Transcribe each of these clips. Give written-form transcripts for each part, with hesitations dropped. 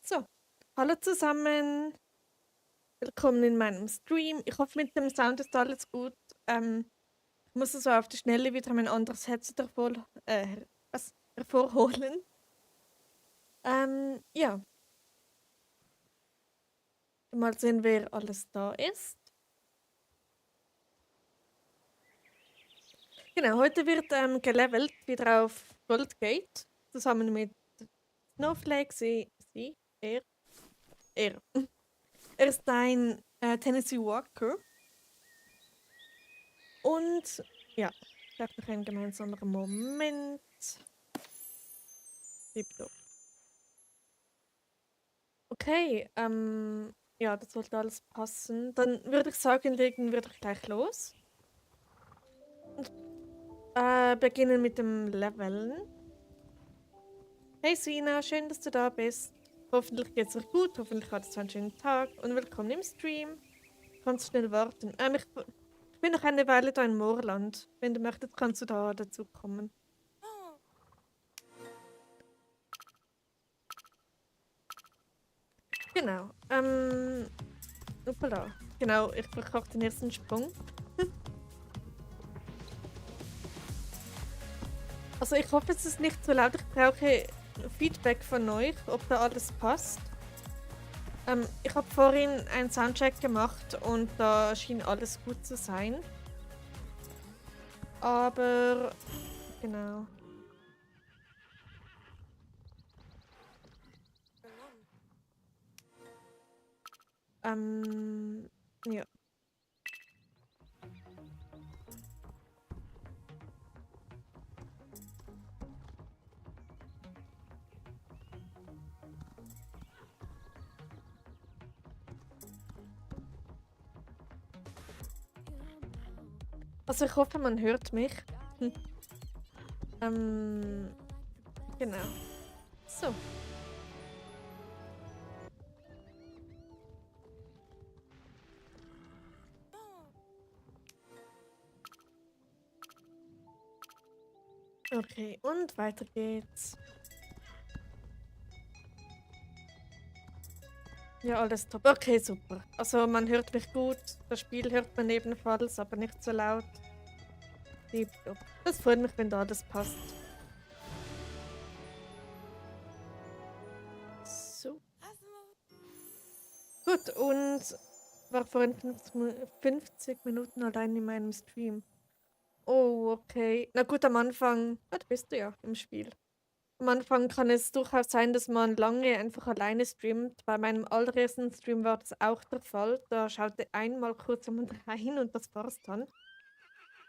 So, hallo zusammen, willkommen in meinem Stream. Ich hoffe, mit dem Sound ist alles gut. Ich muss so auf die Schnelle wieder mein anderes Headset hervorholen. Ja, mal sehen, wer alles da ist. Genau, heute wird gelevelt wieder auf Goldgate, zusammen mit Snowflake, er, er. Er ist ein Tennessee Walker. Und ja, vielleicht noch ein gemeinsamer Moment. Tipptopp. Okay, ja, das sollte alles passen. Dann würde ich sagen, legen wir doch gleich los. Und beginnen mit dem Leveln. Hey Sina, schön, dass du da bist. Hoffentlich geht's dir gut, hoffentlich hattest du einen schönen Tag und willkommen im Stream. Kannst schnell warten. Ich bin noch eine Weile da in Moorland. Wenn du möchtest, kannst du da dazu kommen. Genau. Uppala. Genau, ich brauche auch den ersten Sprung. Also ich hoffe, es ist nicht so laut. Ich brauche Feedback von euch, ob da alles passt. Ich habe vorhin einen Soundcheck gemacht und da schien alles gut zu sein. Aber genau. Ja. Also ich hoffe, man hört mich. Hm. Genau. So. Okay, und weiter geht's. Ja, alles top. Okay, super. Also man hört mich gut. Das Spiel hört man ebenfalls, aber nicht so laut. Tipptopp. Das freut mich, wenn da alles passt. So. Gut, und war vorhin 50 Minuten allein in meinem Stream. Oh, okay. Na gut, am Anfang, da bist du ja im Spiel. Am Anfang kann es durchaus sein, dass man lange einfach alleine streamt. Bei meinem allerersten Stream war das auch der Fall. Da schaute einmal kurz jemand rein und das war's dann.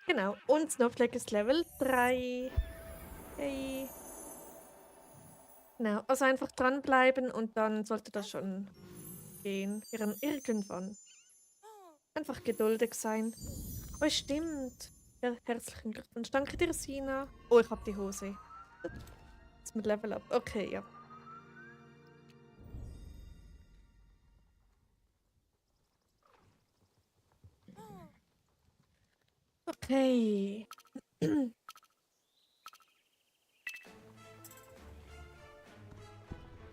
Genau. Und Snowflake ist Level 3. Hey. Genau. Also einfach dranbleiben und dann sollte das schon gehen. Irgendwann. Einfach geduldig sein. Oh, stimmt. Ja, herzlichen Glückwunsch. Danke dir, Sina. Oh, ich hab die Hose. Jetzt mit Level Up. Okay, ja. Okay.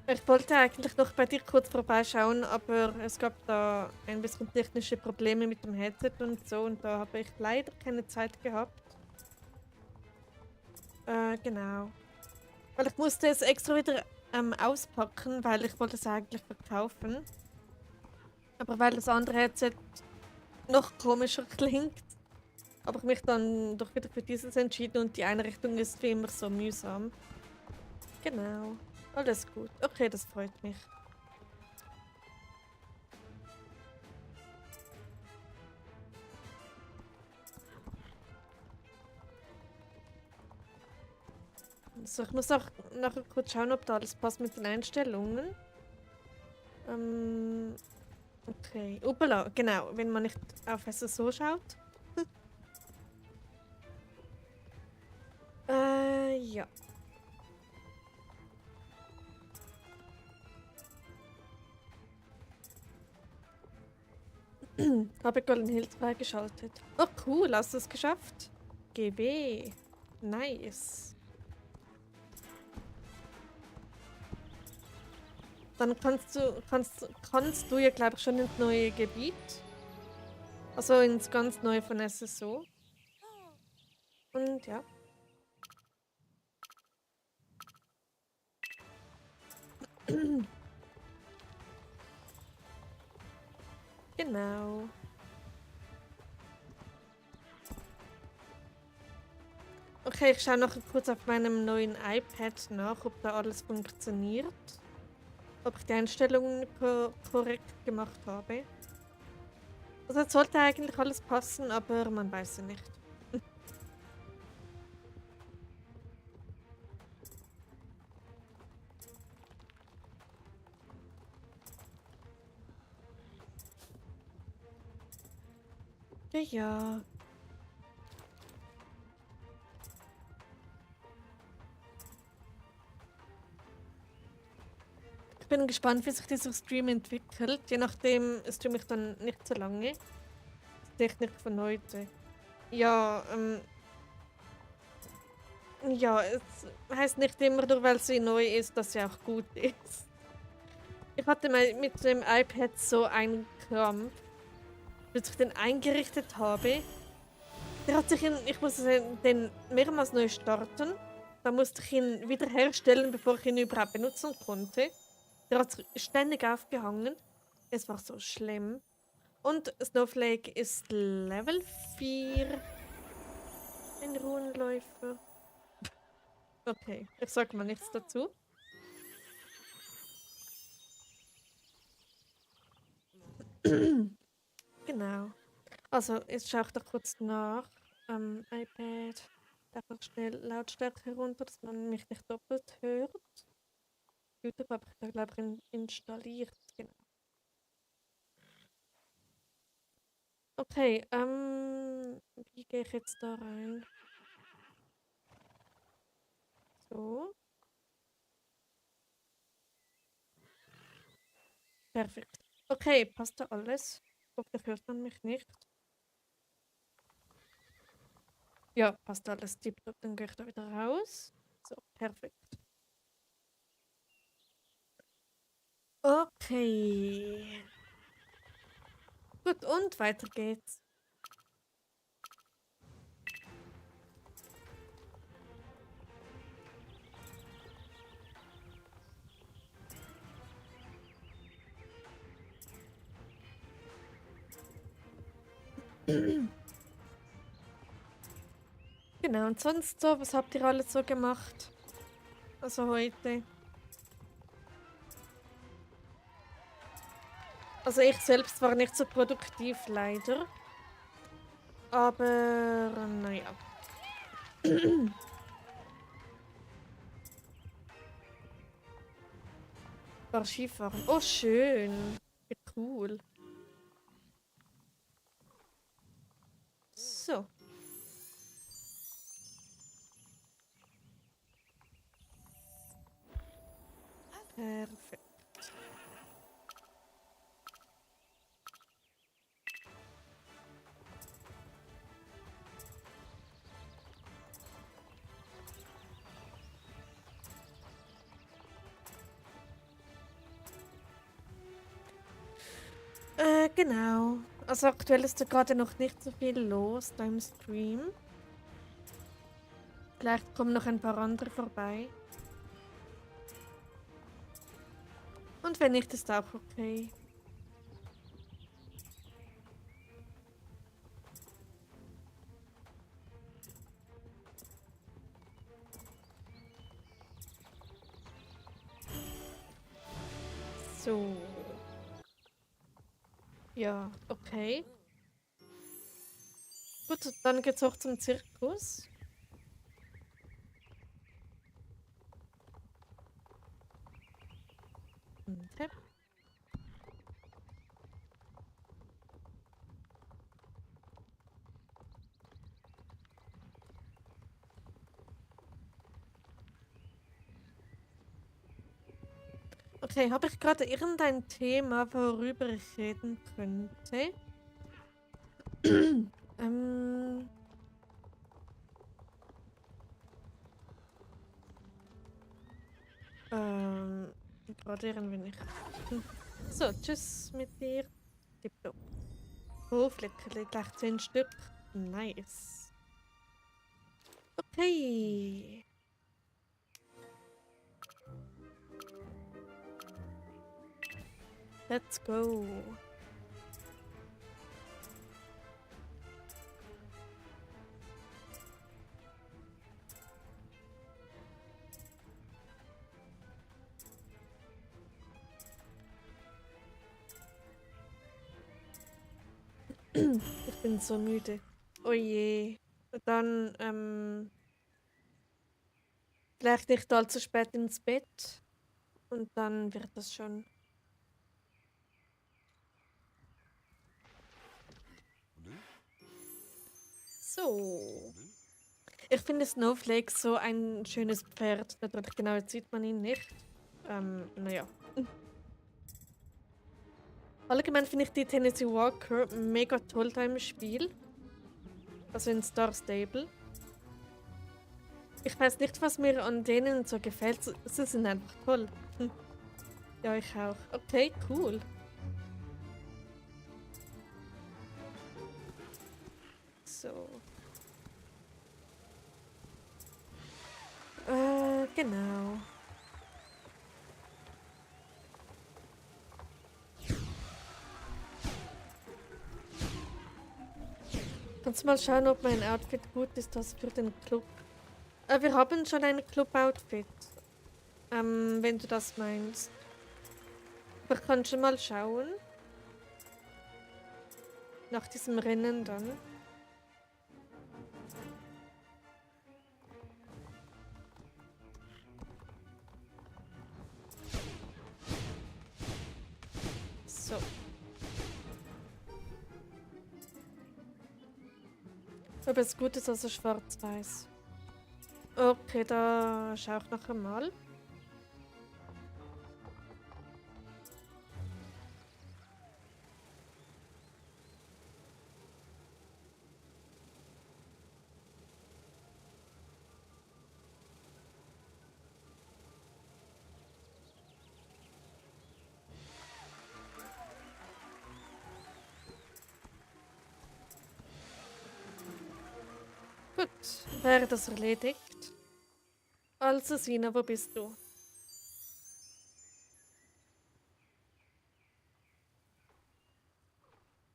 Ich wollte eigentlich noch bei dir kurz vorbeischauen, aber es gab da ein bisschen technische Probleme mit dem Headset und so und da habe ich leider keine Zeit gehabt. Genau. Weil ich musste es extra wieder auspacken, weil ich wollte es eigentlich verkaufen. Aber weil das andere Headset noch komischer klingt, habe ich mich dann doch wieder für dieses entschieden und die Einrichtung ist wie immer so mühsam. Genau. Alles gut. Okay, das freut mich. So, ich muss auch nachher kurz schauen, ob da alles passt mit den Einstellungen. Okay. Upala, genau, wenn man nicht auf SSO schaut. Ja. Habe Golden Hills freigeschaltet. Oh cool, hast du es geschafft? GB. Nice. dann kannst du ja, glaube ich, schon ins neue Gebiet. Also ins ganz neue von SSO. Und ja. Genau. Okay, ich schaue noch kurz auf meinem neuen iPad nach, ob da alles funktioniert. Ob ich die Einstellungen korrekt gemacht habe. Also es sollte eigentlich alles passen, aber man weiß ja nicht. Ja, ja. Ich bin gespannt, wie sich dieser Stream entwickelt. Je nachdem streame ich dann nicht so lange. Die Technik von heute. Ja, ja, es heißt nicht immer, nur weil sie neu ist, dass sie auch gut ist. Ich hatte mal mit dem iPad so einen Krampf, bis ich den eingerichtet habe. Der hat sich ich musste den mehrmals neu starten. Dann musste ich ihn wiederherstellen, bevor ich ihn überhaupt benutzen konnte. Der hat ständig aufgehangen. Es war so schlimm. Und Snowflake ist Level 4. Ein Runenläufer. Okay, ich sag mal nichts dazu. Genau. Also, jetzt schaue ich doch kurz nach. iPad. Einfach schnell Lautstärke runter, dass man mich nicht doppelt hört. YouTube habe ich da, glaube ich, installiert. Genau. Okay, wie gehe ich jetzt da rein? So. Perfekt. Okay, passt da alles? Hoffentlich hört man mich nicht. Ja, passt alles tipptopp. Dann gehe ich da wieder raus. So, perfekt. Okay. Gut, und weiter geht's. Genau, und sonst so, was habt ihr alles so gemacht? Also heute. Also ich selbst war nicht so produktiv, leider. Aber naja. War Skifahren. Oh, schön. Wie cool. So. Perfekt. Genau. Also aktuell ist da gerade noch nicht so viel los da im Stream. Vielleicht kommen noch ein paar andere vorbei. Und wenn nicht, ist auch okay. So. Ja, okay. Gut, dann geht's auch zum Zirkus. Okay. Okay, habe ich gerade irgendein Thema, worüber ich reden könnte? ähm, oder irgendwie nicht. So, tschüss mit dir. Tipptopp. Oh, Fleckerli, gleich 10 Stück. Nice. Okay. Let's go. Ich bin so müde. Oh je. Dann, vielleicht nicht allzu spät ins Bett. Und dann wird das schon. So. Ich finde Snowflake so ein schönes Pferd. Natürlich, genau, jetzt sieht man ihn nicht. Naja. Allgemein finde ich die Tennessee Walker mega toll da im Spiel. Also in Star Stable. Ich weiß nicht, was mir an denen so gefällt. Sie sind einfach toll. Ja, ich auch. Okay, cool. So. Genau. Kannst du mal schauen, ob mein Outfit gut ist, das für den Club. Wir haben schon ein Club-Outfit. Wenn du das meinst. Aber kannst du mal schauen. Nach diesem Rennen dann. So. Ob es gut ist, also schwarz-weiß. Okay, da schau ich noch einmal. Gut, wäre das erledigt. Also Sina, wo bist du?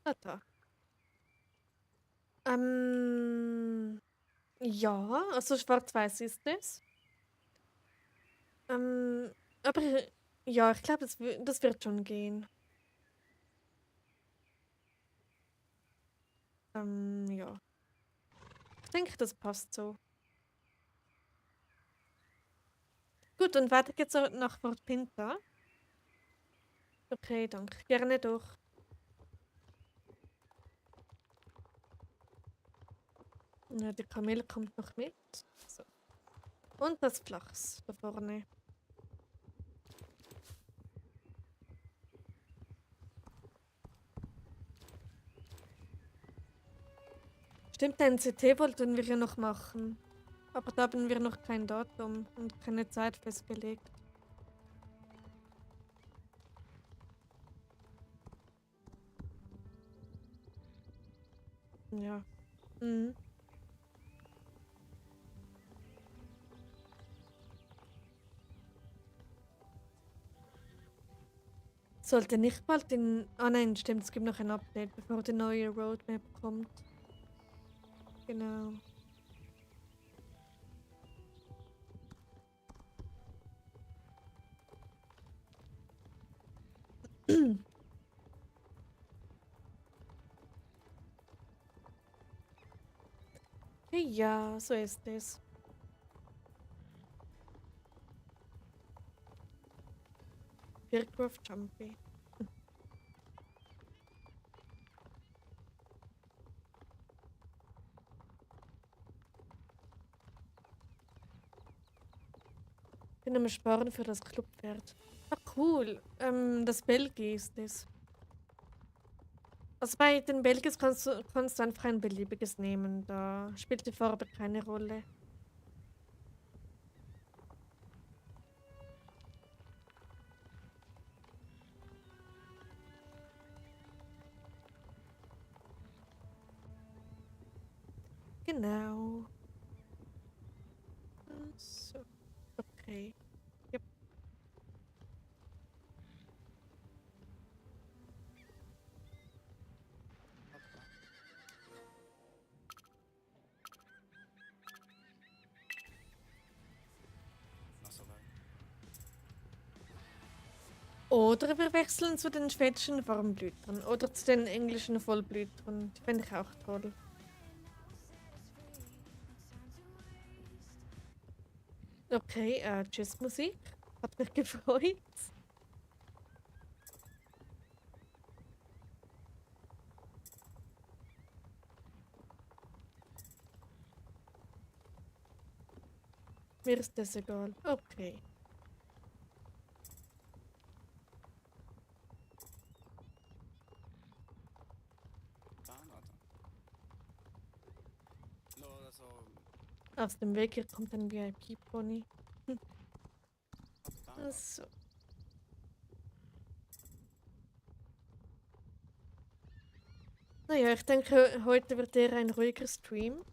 Ah, da. Ja, also schwarz-weiß ist es. Aber ja, ich glaube, das wird schon gehen. Ja. Ich denke, das passt so. Gut, und weiter geht's auch nach Fort Pinta. Okay, danke. Gerne doch. Ja, der Kamel kommt noch mit. So. Und das Flachs da vorne. Stimmt, ein CT wollten wir ja noch machen. Aber da haben wir noch kein Datum und keine Zeit festgelegt. Ja. Mhm. Sollte nicht bald in. Ah nein, stimmt, es gibt noch ein Update, bevor die neue Roadmap kommt. Genau. Ja, so ist es. Birkworth Jumpy. Bin am Sparen für das Clubpferd. Ah, cool. Das Belgi ist es. Also bei den Belgis kannst du einfach ein beliebiges nehmen. Da spielt die Farbe keine Rolle. Genau. So. Okay. Yep. Noch so weit. Oder wir wechseln zu den schwedischen Warmblütern oder zu den englischen Vollblütern. Die finde ich auch toll. Okay, tschüss Musik. Hat mich gefreut. Mir ist das egal. Okay. Fan warte. Lo, alltså... Aus dem Weg hier kommt ein VIP-Pony. Fan då. So. Naja, ich denke, heute wird eher ein ruhiger Stream.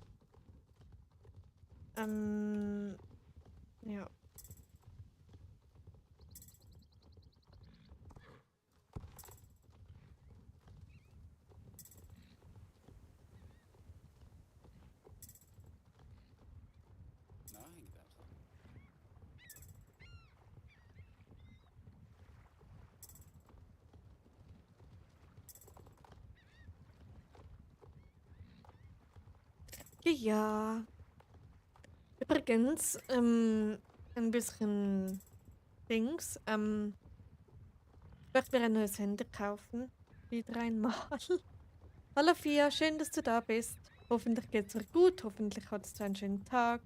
Ja. Nej, inget där så. Ja. Übrigens, ein bisschen Dings. Ich möchte mir ein neues Handy kaufen. Wieder einmal. Hallo Fia, schön, dass du da bist. Hoffentlich geht's dir gut, hoffentlich hattest du einen schönen Tag.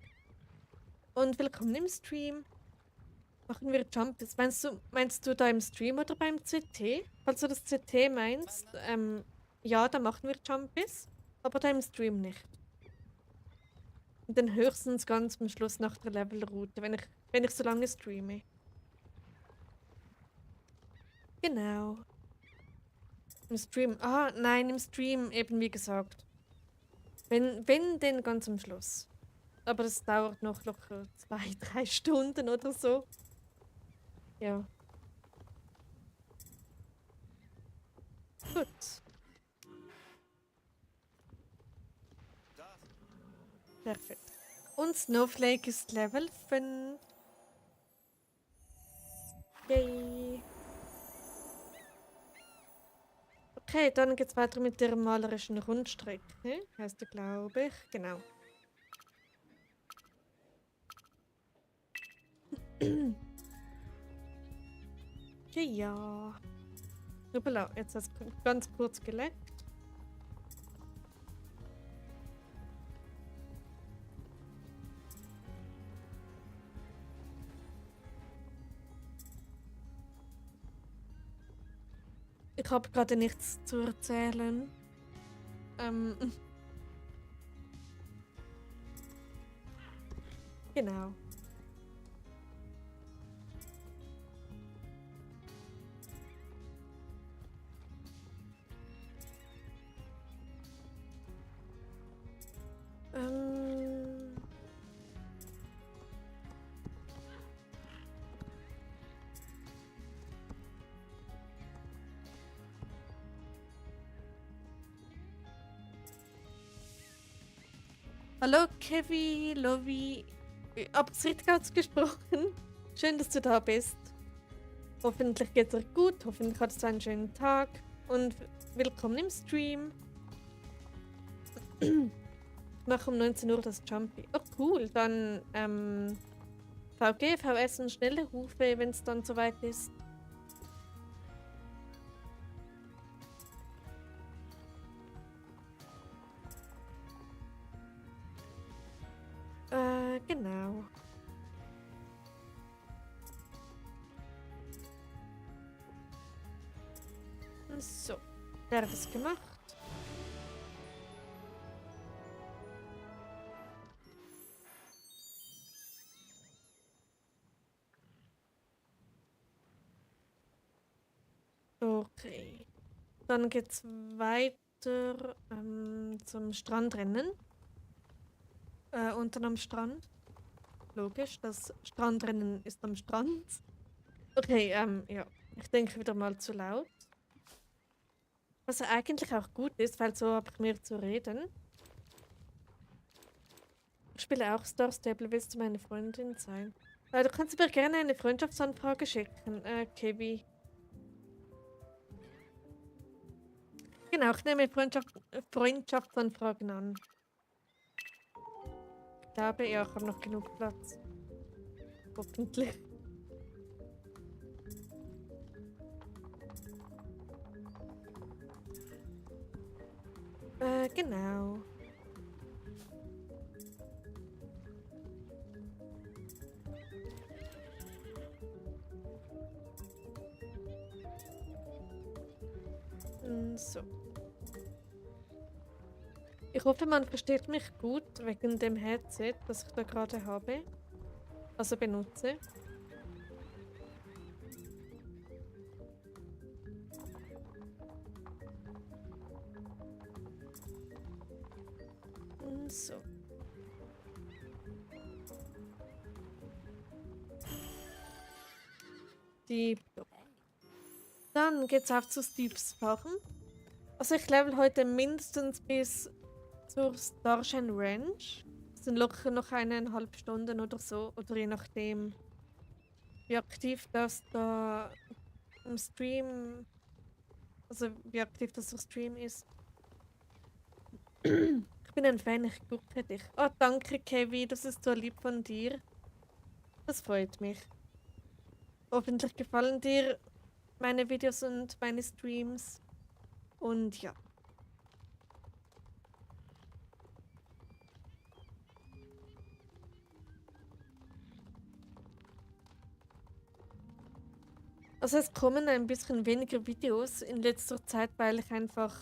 Und willkommen im Stream. Machen wir Jumps. Meinst du da im Stream oder beim CT? Falls du das CT meinst, ja, da machen wir Jumpies, aber da im Stream nicht. Und dann höchstens ganz am Schluss nach der Levelroute, wenn ich so lange streame. Genau. Im Stream. Ah, nein, im Stream eben wie gesagt. Wenn, denn ganz am Schluss. Aber das dauert noch locker 2, 3 Stunden oder so. Ja. Gut. Da! Perfekt. Und Snowflake ist Level 5. Yay. Okay, dann geht's weiter mit der malerischen Rundstrecke. Heißt der, glaube ich. Genau. Ja. Hoppala, jetzt hat es ganz kurz geleckt. Ich habe gerade nichts zu erzählen. Genau. Ähm. Hallo Kevi, Lovi. Aber es richtig ausgesprochen. Schön, dass du da bist. Hoffentlich geht's dir gut, hoffentlich hattest du einen schönen Tag und willkommen im Stream. Ich mache um 19 Uhr das Jumpy. Oh cool, dann VG, VS und schnelle Rufe, wenn es dann soweit ist. Genau. So, wer hat das gemacht? Okay. Dann geht's weiter zum Strandrennen. unten am Strand. Logisch, das Strandrennen ist am Strand. Okay, ja. Ich denke wieder mal zu laut. Was ja eigentlich auch gut ist, weil so habe ich mehr zu reden. Ich spiele auch Star Stable. Willst du meine Freundin sein? Du kannst mir gerne eine Freundschaftsanfrage schicken, Kevi. Genau, ich nehme Freundschaftsanfragen an. Ich glaube, ja, ich habe noch genug Platz. Hoffentlich. Genau. So. Ich hoffe, man versteht mich gut wegen dem Headset, das ich da gerade habe. Also benutze. So. Die. Dann geht's auf zu Steves Farm. Also ich level heute mindestens bis zur Starshine Ranch. Das sind locker noch 1,5 Stunden oder so. Oder je nachdem, wie aktiv das da im Stream. Also wie aktiv das der Stream ist. Ich bin ein Fan, ich gucke dich. Oh, danke, Kevi, das ist so lieb von dir. Das freut mich. Hoffentlich gefallen dir meine Videos und meine Streams. Und ja. Also es kommen ein bisschen weniger Videos in letzter Zeit, weil ich einfach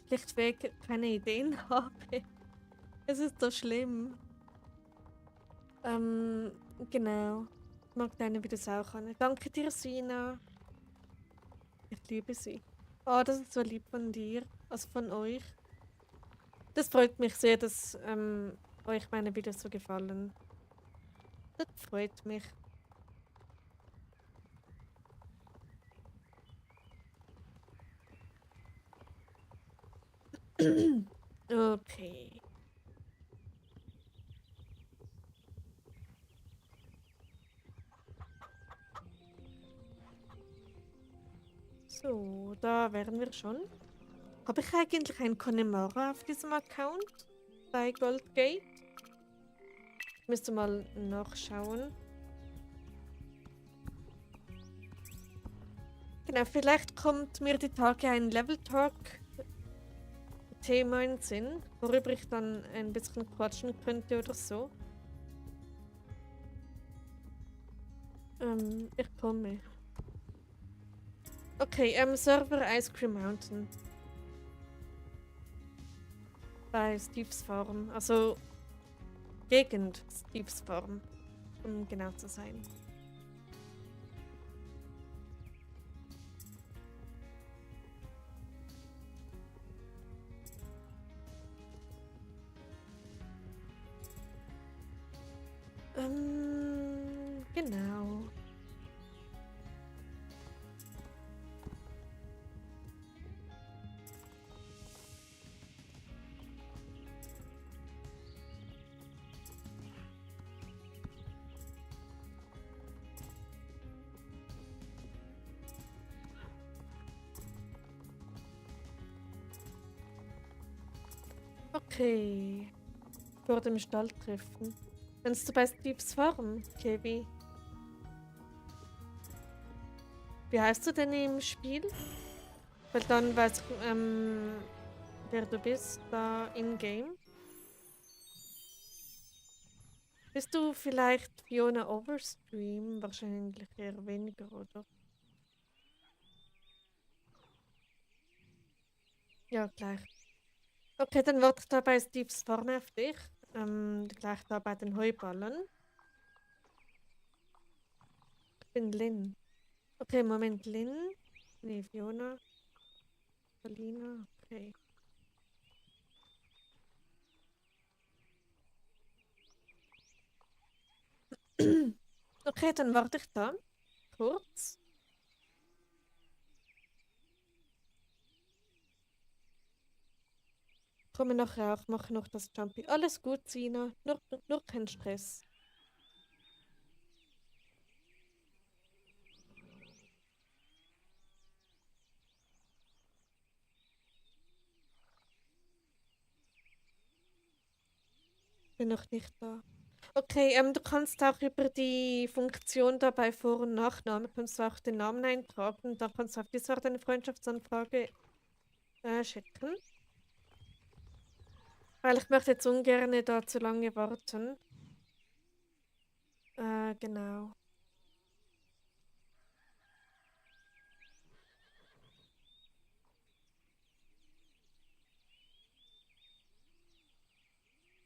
schlichtweg keine Ideen habe. Es ist so schlimm. Genau. Ich mag deine Videos auch an. Danke dir, Sina. Ich liebe sie. Oh, das ist so lieb von dir. Also von euch. Das freut mich sehr, dass euch meine Videos so gefallen. Das freut mich. Okay. So, da wären wir schon. Habe ich eigentlich ein Connemara auf diesem Account? Bei Goldgate? Ich müsste mal nachschauen. Genau, vielleicht kommt mir die Tage ein Level Talk Thema in den Sinn, worüber ich dann ein bisschen quatschen könnte oder so. Ich komme. Okay, Server Ice Cream Mountain. Bei Steves Farm. Also Gegend Steves Farm, um genau zu sein. Genau. Okay. Vor dem Stalltreffen. Kannst du bei Steves Farm, Kevi? Wie heißt du denn im Spiel? Weil dann weiß ich, wer du bist, da in-game. Bist du vielleicht Fiona Overstream? Wahrscheinlich eher weniger, oder? Ja, gleich. Okay, dann warte ich da bei Steves Farm auf dich. Gleich da bei den Heuballen. Ich bin Lynn. Okay, Moment, Lynn. Nee, Fiona. Alina. Okay. Okay, dann warte ich da. Kurz. Komme nachher auch, mache noch das Jumpy. Alles gut, Sina. Nur kein Stress. Bin noch nicht da. Okay, du kannst auch über die Funktion da bei Vor- und Nachname, kannst du auch den Namen eintragen. Da kannst du auf diese Art eine Freundschaftsanfrage schicken. Weil ich möchte jetzt ungern da zu lange warten. Genau.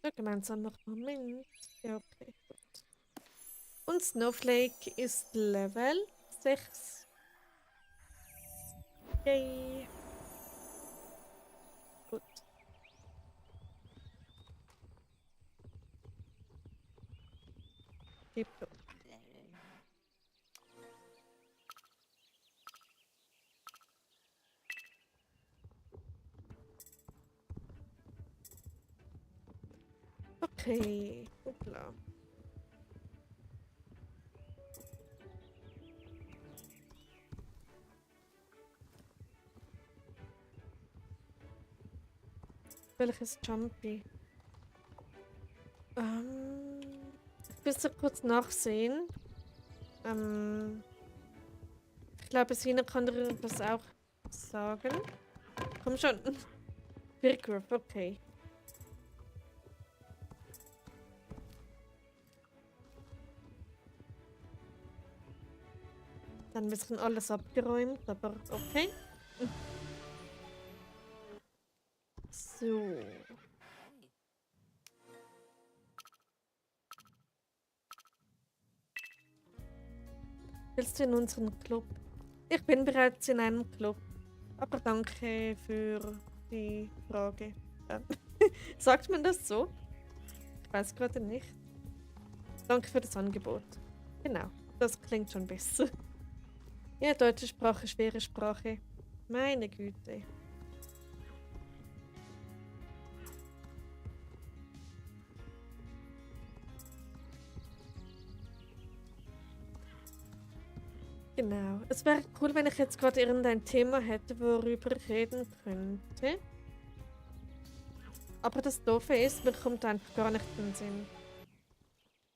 Ja, gemeinsam noch Moment. Ja, okay, gut. Und Snowflake ist Level 6. Yay. Gut. Tipptopp. Okay. Hoppla. Welches Jumpy? Ich müsste kurz nachsehen. Ich glaube, Sina kann dir das auch sagen. Komm schon. Birkruff, okay. Dann ein bisschen alles abgeräumt, aber okay. So. Willst du in unseren Club? Ich bin bereits in einem Club. Aber danke für die Frage. Ähm, Sagt man das so? Ich weiß gerade nicht. Danke für das Angebot. Genau, das klingt schon besser. Ja, deutsche Sprache, schwere Sprache. Meine Güte. Genau. Es wäre cool, wenn ich jetzt gerade irgendein Thema hätte, worüber ich reden könnte. Aber das Doofe ist, mir kommt einfach gar nicht in den Sinn.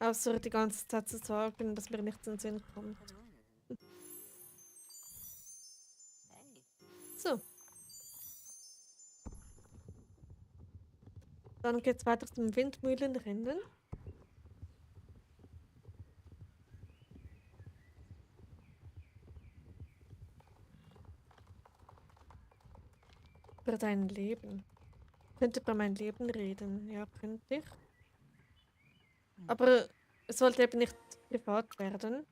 Außer die ganze Zeit zu sagen, dass mir nichts in den Sinn kommt. So. Dann geht's weiter zum Windmühlenrennen. Über dein Leben. Könnte über mein Leben reden. Ja, könnte ich. Aber es sollte eben nicht privat werden.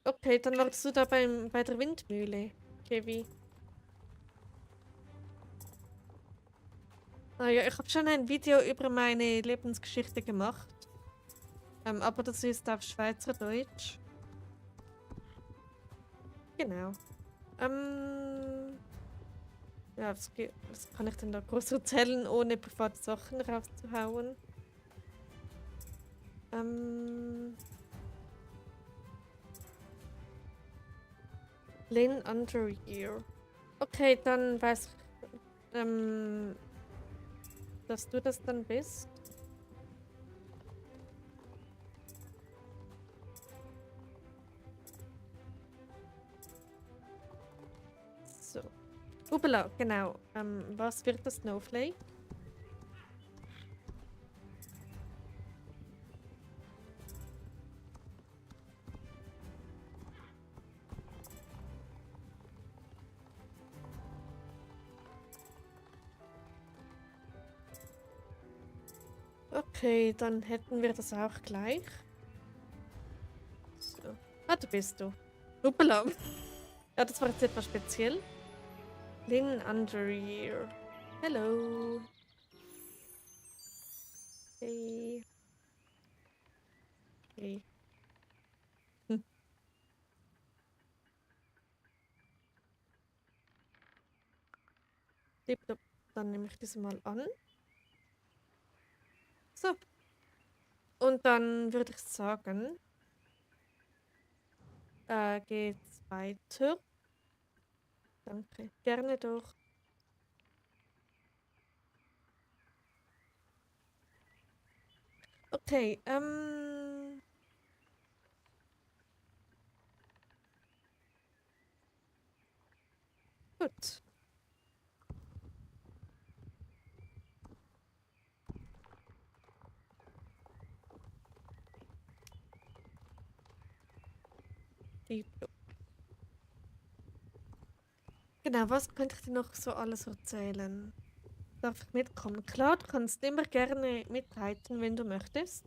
Okay, dann warst du da bei der Windmühle, Kevi. Ah ja, ich habe schon ein Video über meine Lebensgeschichte gemacht. Aber das ist auf Schweizerdeutsch. Genau. Ja, was kann ich denn da groß erzählen, ohne private Sachen rauszuhauen? Lynn Underyear. Okay, dann weiß ich, dass du das dann bist. So. Upala, genau. Was wird das Snowflake? Okay, dann hätten wir das auch gleich. So. Ah, du bist du. Upala. Ja, das war jetzt etwas speziell. Lynn Underyear. Hello. Hey. Okay. Hm. Tipptopp. Dann nehme ich diese mal an. So. Und dann würde ich sagen, geht's weiter. Danke. Gerne doch. Okay, gut. Tipptopp. Genau, was könnte ich dir noch so alles erzählen? Darf ich mitkommen? Klar, du kannst immer gerne mitreiten, wenn du möchtest.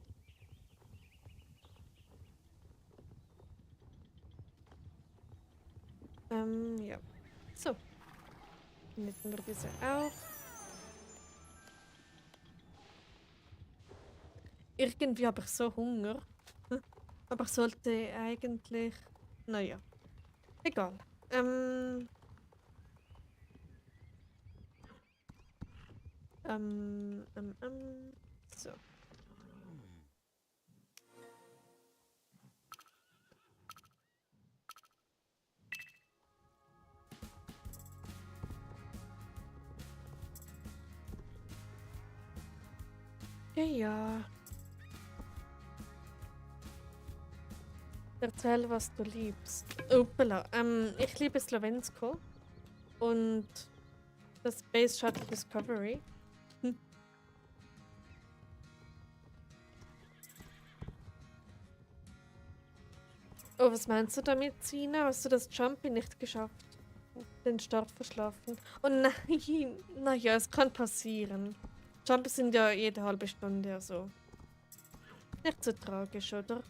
Ja. So, nehmen wir diese auch. Irgendwie habe ich so Hunger. Aber ich sollte eigentlich. Naja, egal. So. Ja, ja. Erzähl, was du liebst. Uppala. Ich liebe Slovensko und das Space Shuttle Discovery. Hm. Oh, was meinst du damit, Sina? Hast du das Jumpy nicht geschafft? Den Start verschlafen? Oh nein! Naja, es kann passieren. Jumpy sind ja jede halbe Stunde, also. Nicht so tragisch, oder?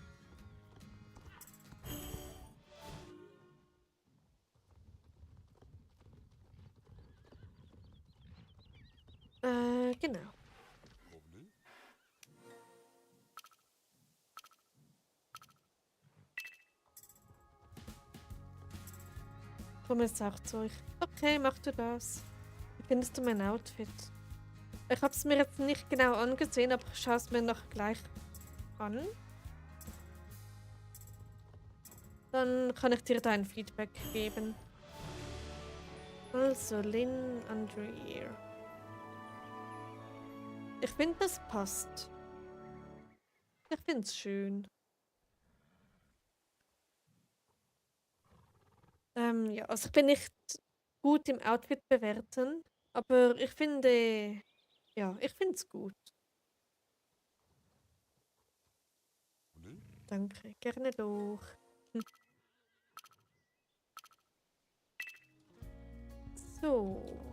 Genau. Komm jetzt auch zu euch. Okay, mach du das. Wie findest du mein Outfit? Ich habe es mir jetzt nicht genau angesehen, aber ich schaue es mir noch gleich an. Dann kann ich dir dein Feedback geben. Also, Lynn Andreer. Ich finde, das passt. Ich finde es schön. Ja, also ich bin nicht gut im Outfit bewerten, aber ich finde, ja, ich finde es gut. Danke, gerne doch. Hm. So.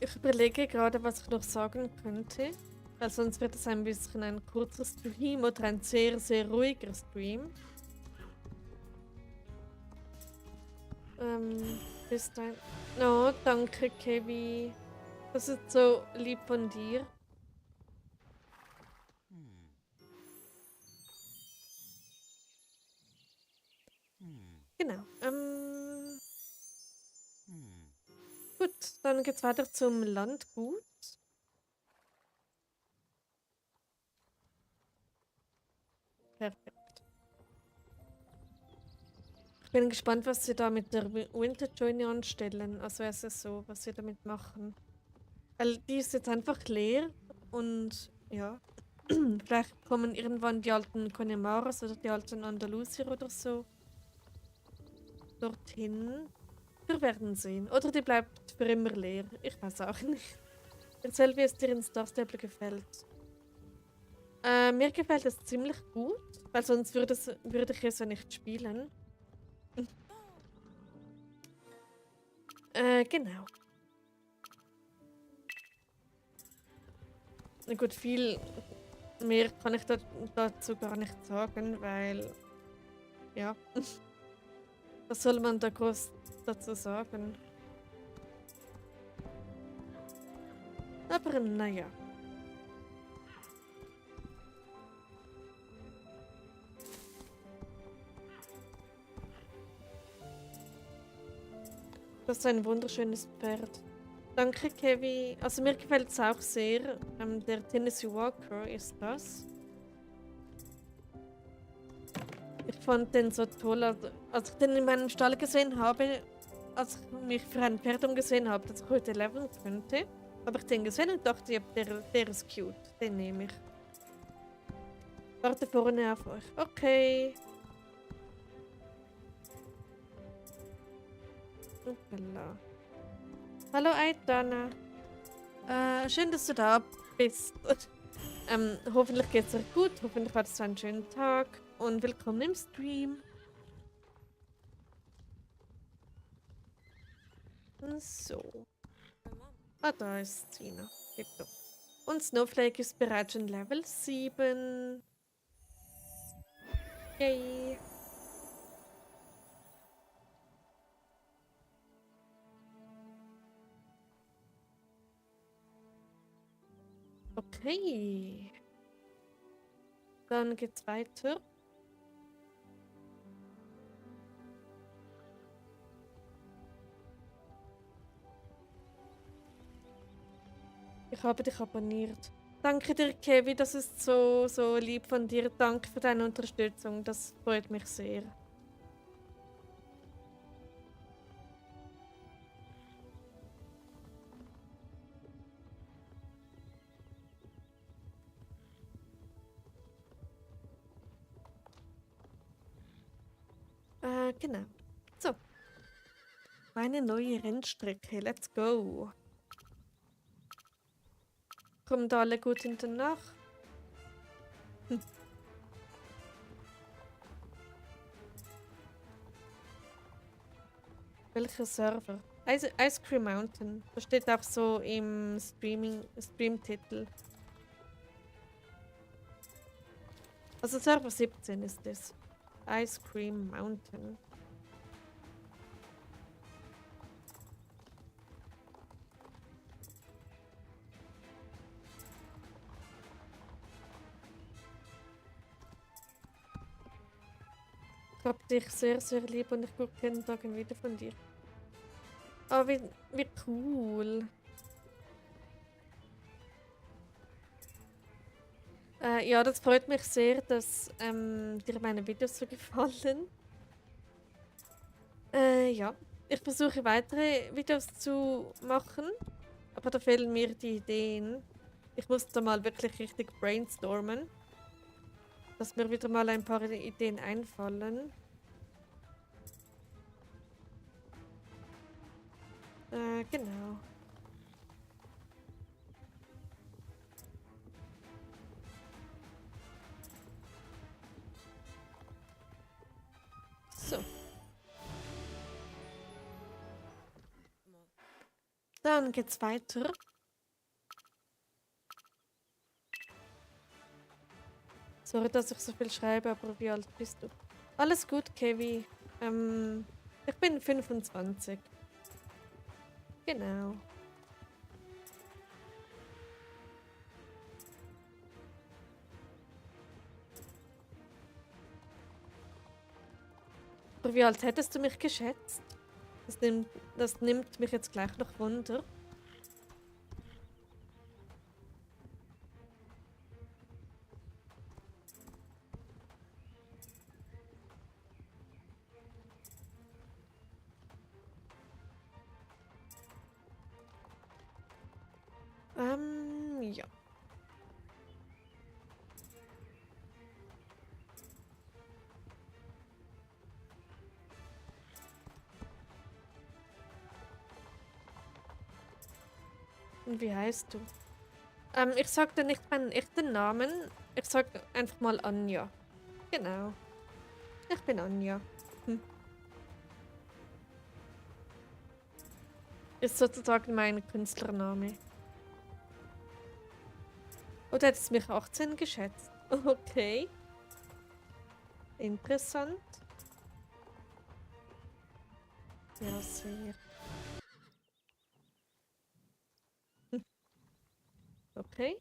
Ich überlege gerade, was ich noch sagen könnte. Weil sonst wird es ein bisschen ein kurzer Stream oder ein sehr, sehr ruhiger Stream. Bist ein. Oh, danke, Kevi. Das ist so lieb von dir. Genau. Gut, dann geht's weiter zum Landgut. Perfekt. Ich bin gespannt, was sie da mit der Winter Journey anstellen. Also SSO, was sie damit machen. Weil die ist jetzt einfach leer und ja. Vielleicht kommen irgendwann die alten Conemaras oder die alten Andalusier oder so dorthin. Wir werden sehen. Oder die bleibt für immer leer. Ich weiß auch nicht. Erzähl, wie es dir in Star Stable gefällt. Mir gefällt es ziemlich gut, weil sonst würde ich es ja nicht spielen. Genau. Na gut, viel mehr kann ich dazu gar nicht sagen, weil, ja, was soll man da groß dazu sagen? Aber naja. Das ist ein wunderschönes Pferd. Danke, Kevin. Also mir gefällt es auch sehr. Der Tennessee Walker ist das. Ich fand den so toll, als ich den in meinem Stall gesehen habe, als ich mich für ein Pferd umgesehen habe, das ich heute leveln könnte, habe ich den gesehen und dachte, ja, der ist cute. Den nehme ich. Warte vorne auf euch. Okay. Hoppala. Hallo Aitana. Schön, dass du da bist. Hoffentlich geht's dir gut. Hoffentlich hattest du einen schönen Tag. Und willkommen im Stream. So. Ah, da ist Zina. Tipptopp. Und Snowflake ist bereits schon Level 7. Yay. Okay. Dann geht's weiter. Ich habe dich abonniert. Danke dir, Kevin. Das ist so lieb von dir. Danke für deine Unterstützung. Das freut mich sehr. Genau. So. Meine neue Rennstrecke. Let's go. Kommen da alle gut hinter nach? Welcher Server? Ice Cream Mountain. Das steht auch so im Stream-Titel. Also Server 17 ist es. Ice Cream Mountain. Ich hab dich sehr, sehr lieb und ich gucke jeden Tag ein Video von dir. Oh, wie cool. Ja, das freut mich sehr, dass dir meine Videos so gefallen. Ja, ich versuche weitere Videos zu machen, aber da fehlen mir die Ideen. Ich muss da mal wirklich richtig brainstormen, dass mir wieder mal ein paar Ideen einfallen. Genau. So. Dann geht's weiter. Sorry, dass ich so viel schreibe, aber wie alt bist du? Alles gut, Kevi. Ich bin 25. Genau. Aber wie alt hättest du mich geschätzt? Das nimmt mich jetzt gleich noch Wunder. Ja. Und wie heißt du? Ich sag dir nicht meinen echten Namen. Ich sag einfach mal Anja. Genau. Ich bin Anja. Hm. Ist sozusagen mein Künstlername. Oder hättest du mich 18 geschätzt? Okay. Interessant. Ja, sehr. Hm. Okay.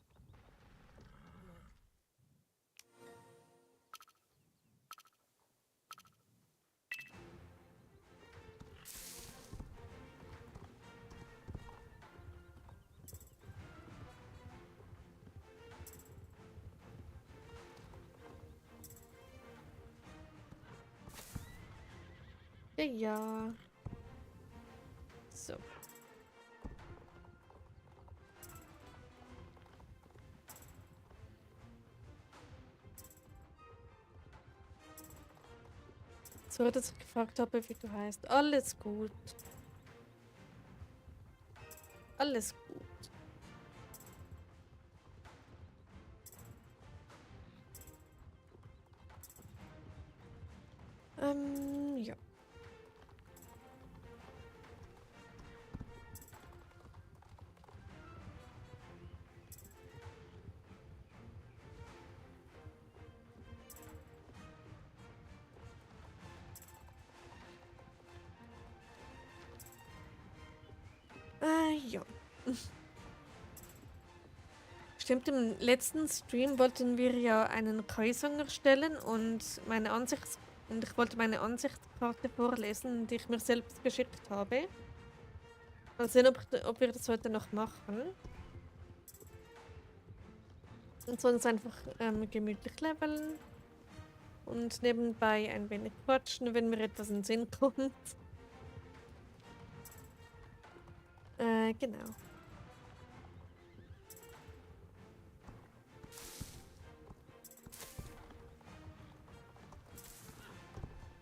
Ja, ja. So. So, dass ich gefragt habe, wie du heißt. Alles gut. Alles gut. Ja. Ja. Stimmt, im letzten Stream wollten wir ja einen Kreisung erstellen und ich wollte meine Ansichtskarte vorlesen, die ich mir selbst geschickt habe. Mal sehen, ob wir das heute noch machen. Und sonst einfach gemütlich leveln und nebenbei ein wenig quatschen, wenn mir etwas in den Sinn kommt. Genau.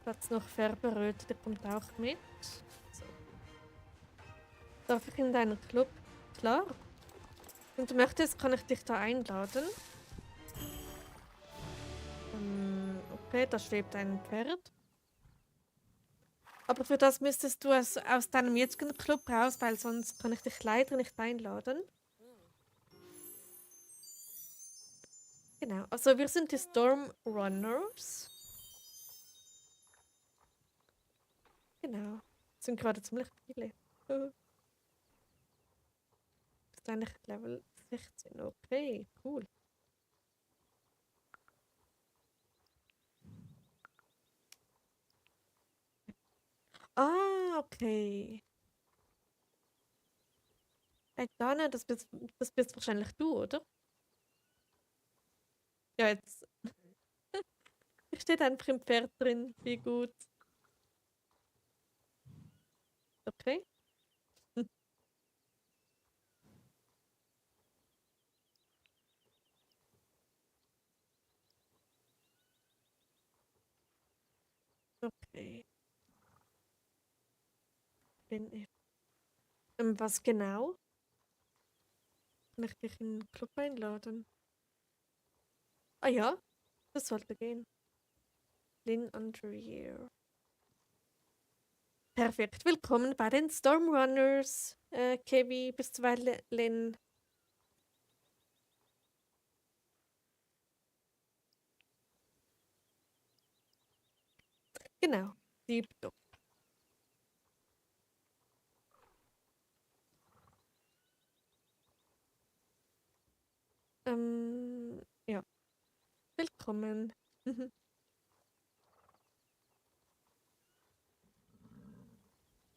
Platz noch Färberröte, der kommt auch mit. So. Darf ich in deinen Club? Klar. Wenn du möchtest, kann ich dich da einladen. Okay, da schwebt ein Pferd. Aber für das müsstest du aus deinem jetzigen Club raus, weil sonst kann ich dich leider nicht einladen. Genau, also wir sind die Storm Runners. Genau, sind gerade ziemlich viele. Ist eigentlich Level 16, okay, cool. Ah, okay. Hey, Dana, das bist wahrscheinlich du, oder? Ja, jetzt steht einfach im Pferd drin. Wie gut. Okay. Hm. Okay. Bin ich. Was genau? Kann ich dich in den Club einladen? Ah ja, das sollte gehen. Lynn Andrier. Perfekt. Willkommen bei den Stormrunners. Kevi, bisweilen Lynn. Genau. Tipptopp. Ja. Willkommen.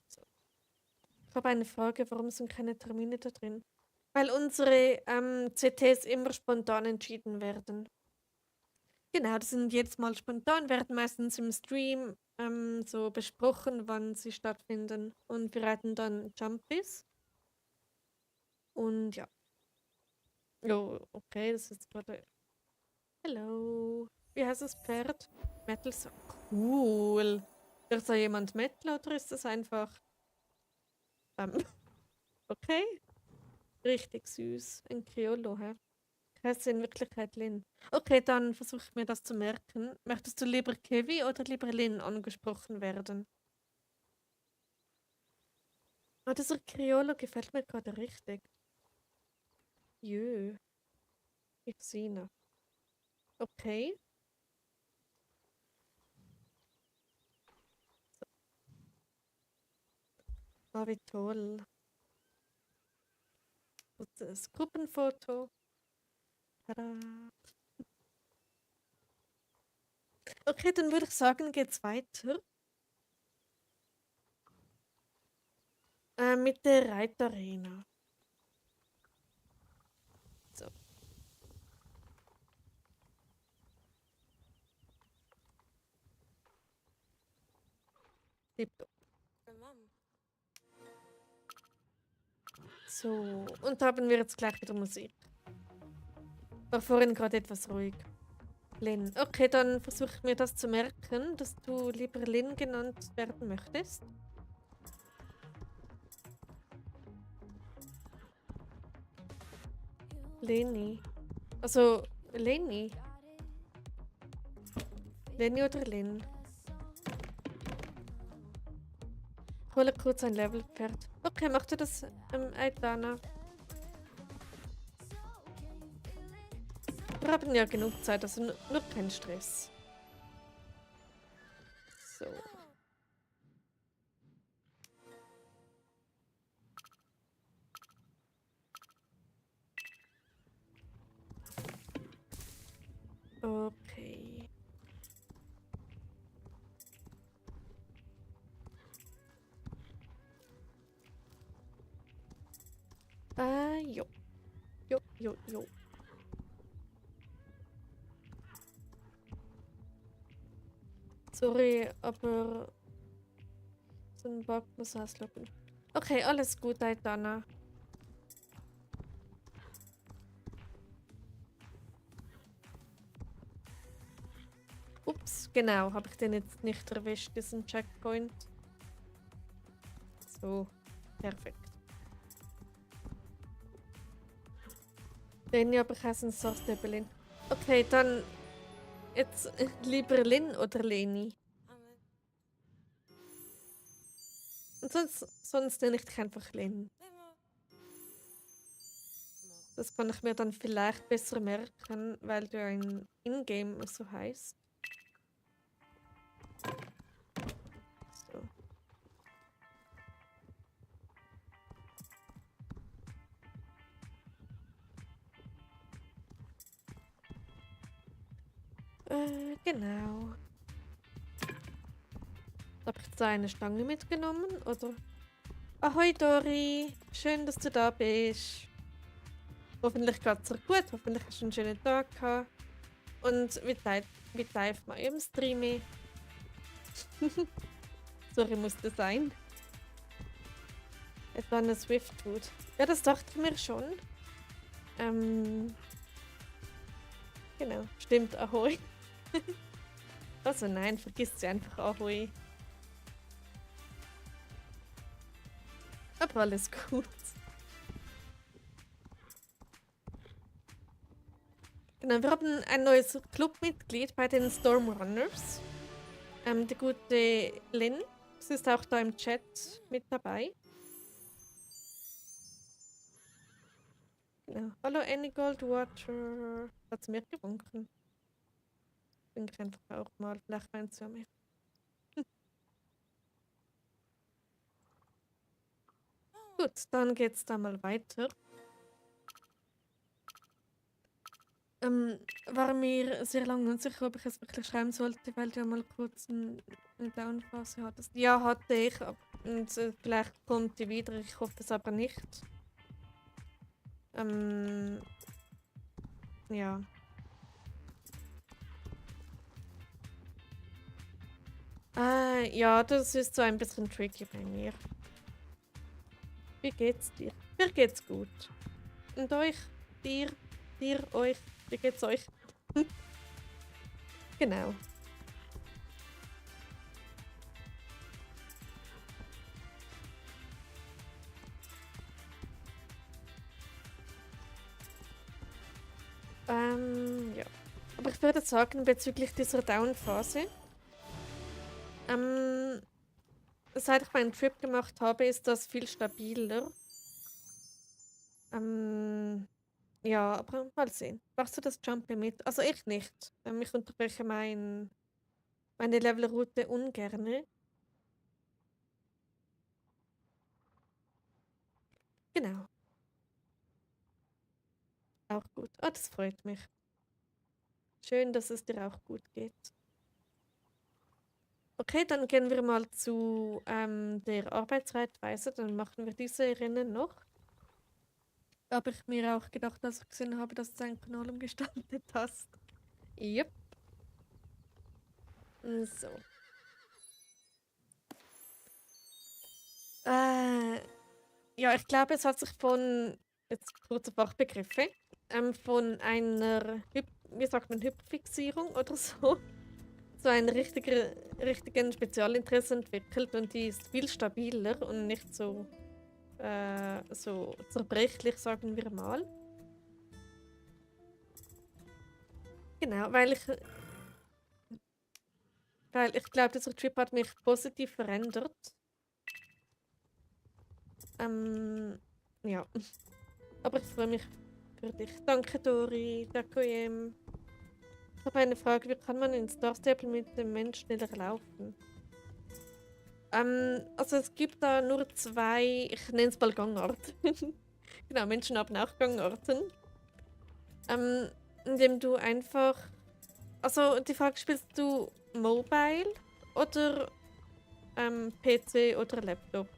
So. Ich habe eine Frage, warum sind keine Termine da drin? Weil unsere CTs immer spontan entschieden werden. Genau, die sind jetzt mal spontan, werden meistens im Stream so besprochen, wann sie stattfinden. Und wir reiten dann Jumpies. Und ja. Oh, okay, das ist gerade. Hallo. Wie heißt das Pferd? Metal so cool. Ist da jemand Metal oder ist das einfach. Ähm, okay. Richtig süß. Ein Criollo, hä? Ich heiße in Wirklichkeit Lynn. Okay, dann versuche ich mir das zu merken. Möchtest du lieber Kevi oder lieber Lynn angesprochen werden? Ah, dieser Criollo gefällt mir gerade richtig. Jö, ich sehe ihn. Okay. Ah, wie toll. Und das Gruppenfoto. Tada. Okay, dann würde ich sagen, geht's weiter. Mit der Reitarena. So, tipptopp. So, und da haben wir jetzt gleich wieder Musik. War vorhin gerade etwas ruhig. Lynn. Okay, dann versuche ich mir das zu merken, dass du lieber Lynn genannt werden möchtest. Leni. Also, Leni. Leni oder Lynn? Ich hole kurz ein Levelpferd. Okay, mach du das, Aitana. Wir haben ja genug Zeit, also nur kein Stress. So. Okay. Jo. Jo, jo, jo. Sorry, aber so ein Bug muss ausloggen. Okay, alles gut, Aitana. Ups, genau, habe ich den jetzt nicht erwischt, diesen Checkpoint. So, perfekt. Den aber ich heiße Source Lynn. Okay, dann jetzt lieber Lynn oder Leni? Und sonst nenne ich dich einfach Lynn. Das kann ich mir dann vielleicht besser merken, weil du ein Ingame so heißt. So. Genau. Habe ich jetzt eine Stange mitgenommen, oder? Ahoi Dori, schön, dass du da bist. Hoffentlich geht's dir gut, hoffentlich hast du einen schönen Tag gehabt. Und wie live mal im Stream. Sorry, musste sein. Etwa eine Swiftwood. Ja, das dachte ich mir schon. Genau, stimmt, Ahoi. Also nein, vergiss sie einfach Ahoi. Aber alles gut. Genau, wir haben ein neues Clubmitglied bei den Stormrunners. Die gute Lynn. Sie ist auch da im Chat mit dabei. Genau. Hallo Annie Goldwater. Hat sie mir gewunken. Bin ich einfach auch mal. Vielleicht meint sie mich. Gut, dann geht's da mal weiter. War mir sehr lange unsicher, ob ich es wirklich schreiben sollte, weil du ja mal kurz eine Downphase hattest. Ja, hatte ich. Und vielleicht kommt die wieder, ich hoffe es aber nicht. Ja. Ja, das ist so ein bisschen tricky bei mir. Wie geht's dir? Mir geht's gut. Und euch? Dir? Euch? Wie geht's euch? Genau. ich würde sagen, bezüglich dieser Down-Phase, seit ich meinen Trip gemacht habe, ist das viel stabiler. Ähm, ja, aber mal sehen. Machst du das Jumpy mit? Also ich nicht. Ich unterbreche meine Levelroute ungerne. Genau, auch gut. Ah, das freut mich. Schön, dass es dir auch gut geht. Okay, dann gehen wir mal zu der Arbeitszeitweise. Dann machen wir diese Rennen noch. Habe ich mir auch gedacht, als ich gesehen habe, dass du einen Kanal umgestaltet hast. Yep. So. Äh, ja, ich glaube, es hat sich jetzt kurze Fachbegriffe, von einer, wie sagt man, Hyperfixierung oder so, so ein richtigen Spezialinteresse entwickelt und die ist viel stabiler und nicht so zerbrechlich, sagen wir mal. Genau, weil ich glaube, dieser Trip hat mich positiv verändert. Ja, aber ich freue mich für dich. Danke, Dori. Danke. Ich habe eine Frage. Wie kann man in Star Stable mit dem Mensch schneller laufen? Also es gibt da nur zwei, ich nenne es mal Gangarten. Genau, Menschen haben auch Gangarten. Indem du einfach, also die Frage, spielst du Mobile oder PC oder Laptop?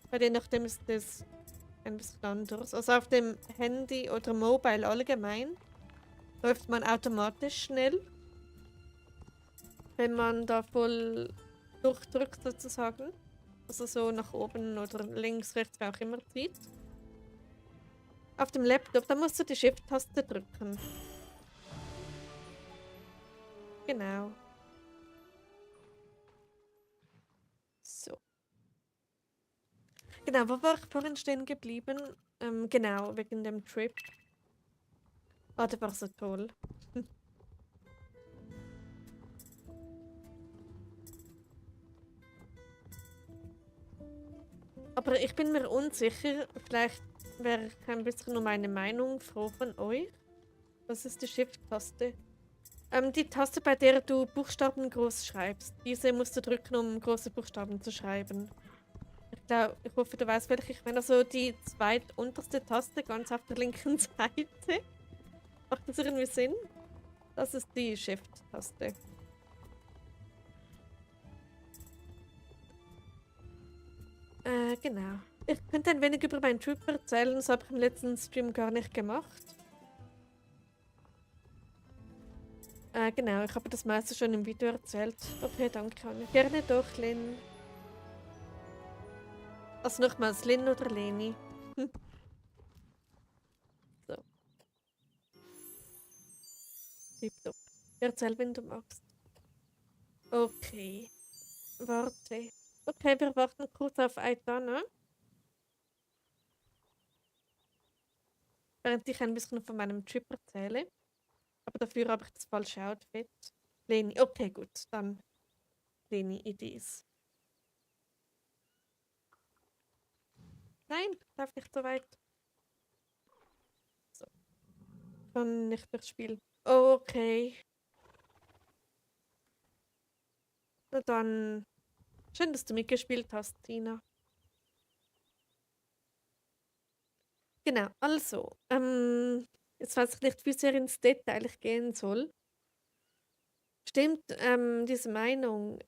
Bei je nachdem ist das ein bisschen anders. Also auf dem Handy oder Mobile allgemein läuft man automatisch schnell, wenn man da voll durchdrückt sozusagen. Also so nach oben oder links, rechts, wie auch immer zieht. Auf dem Laptop, da musst du die Shift-Taste drücken. Genau. So. Genau, wo war ich vorhin stehen geblieben? Genau, wegen dem Trip. Ah, der war so toll. Aber ich bin mir unsicher. Vielleicht wäre ich ein bisschen um eine Meinung froh von euch. Was ist die Shift-Taste? Die Taste, bei der du Buchstaben groß schreibst. Diese musst du drücken, um große Buchstaben zu schreiben. Ich hoffe, du weißt, welche ich meine. Also die zweitunterste Taste ganz auf der linken Seite. Macht das irgendwie Sinn? Das ist die Shift-Taste. Genau. Ich könnte ein wenig über meinen Trip erzählen, das habe ich im letzten Stream gar nicht gemacht. Genau, ich habe das meiste schon im Video erzählt. Okay, danke, Anne. Gerne doch, Lynn. Also nochmals, Lynn oder Leni. So, tipptopp. Erzähl, wenn du magst. Okay, warte. Okay, wir warten kurz auf Aitana, während ich ein bisschen von meinem Trip erzähle. Aber dafür habe ich das falsche Outfit. Leni, okay, gut, dann Leni, Idees. Nein, darf nicht so weit. So, kann nicht mehr spielen. Okay, na dann, schön, dass du mitgespielt hast, Tina. Genau, also, jetzt weiß ich nicht, wie sehr ins Detail ich gehen soll. Stimmt, diese Meinung.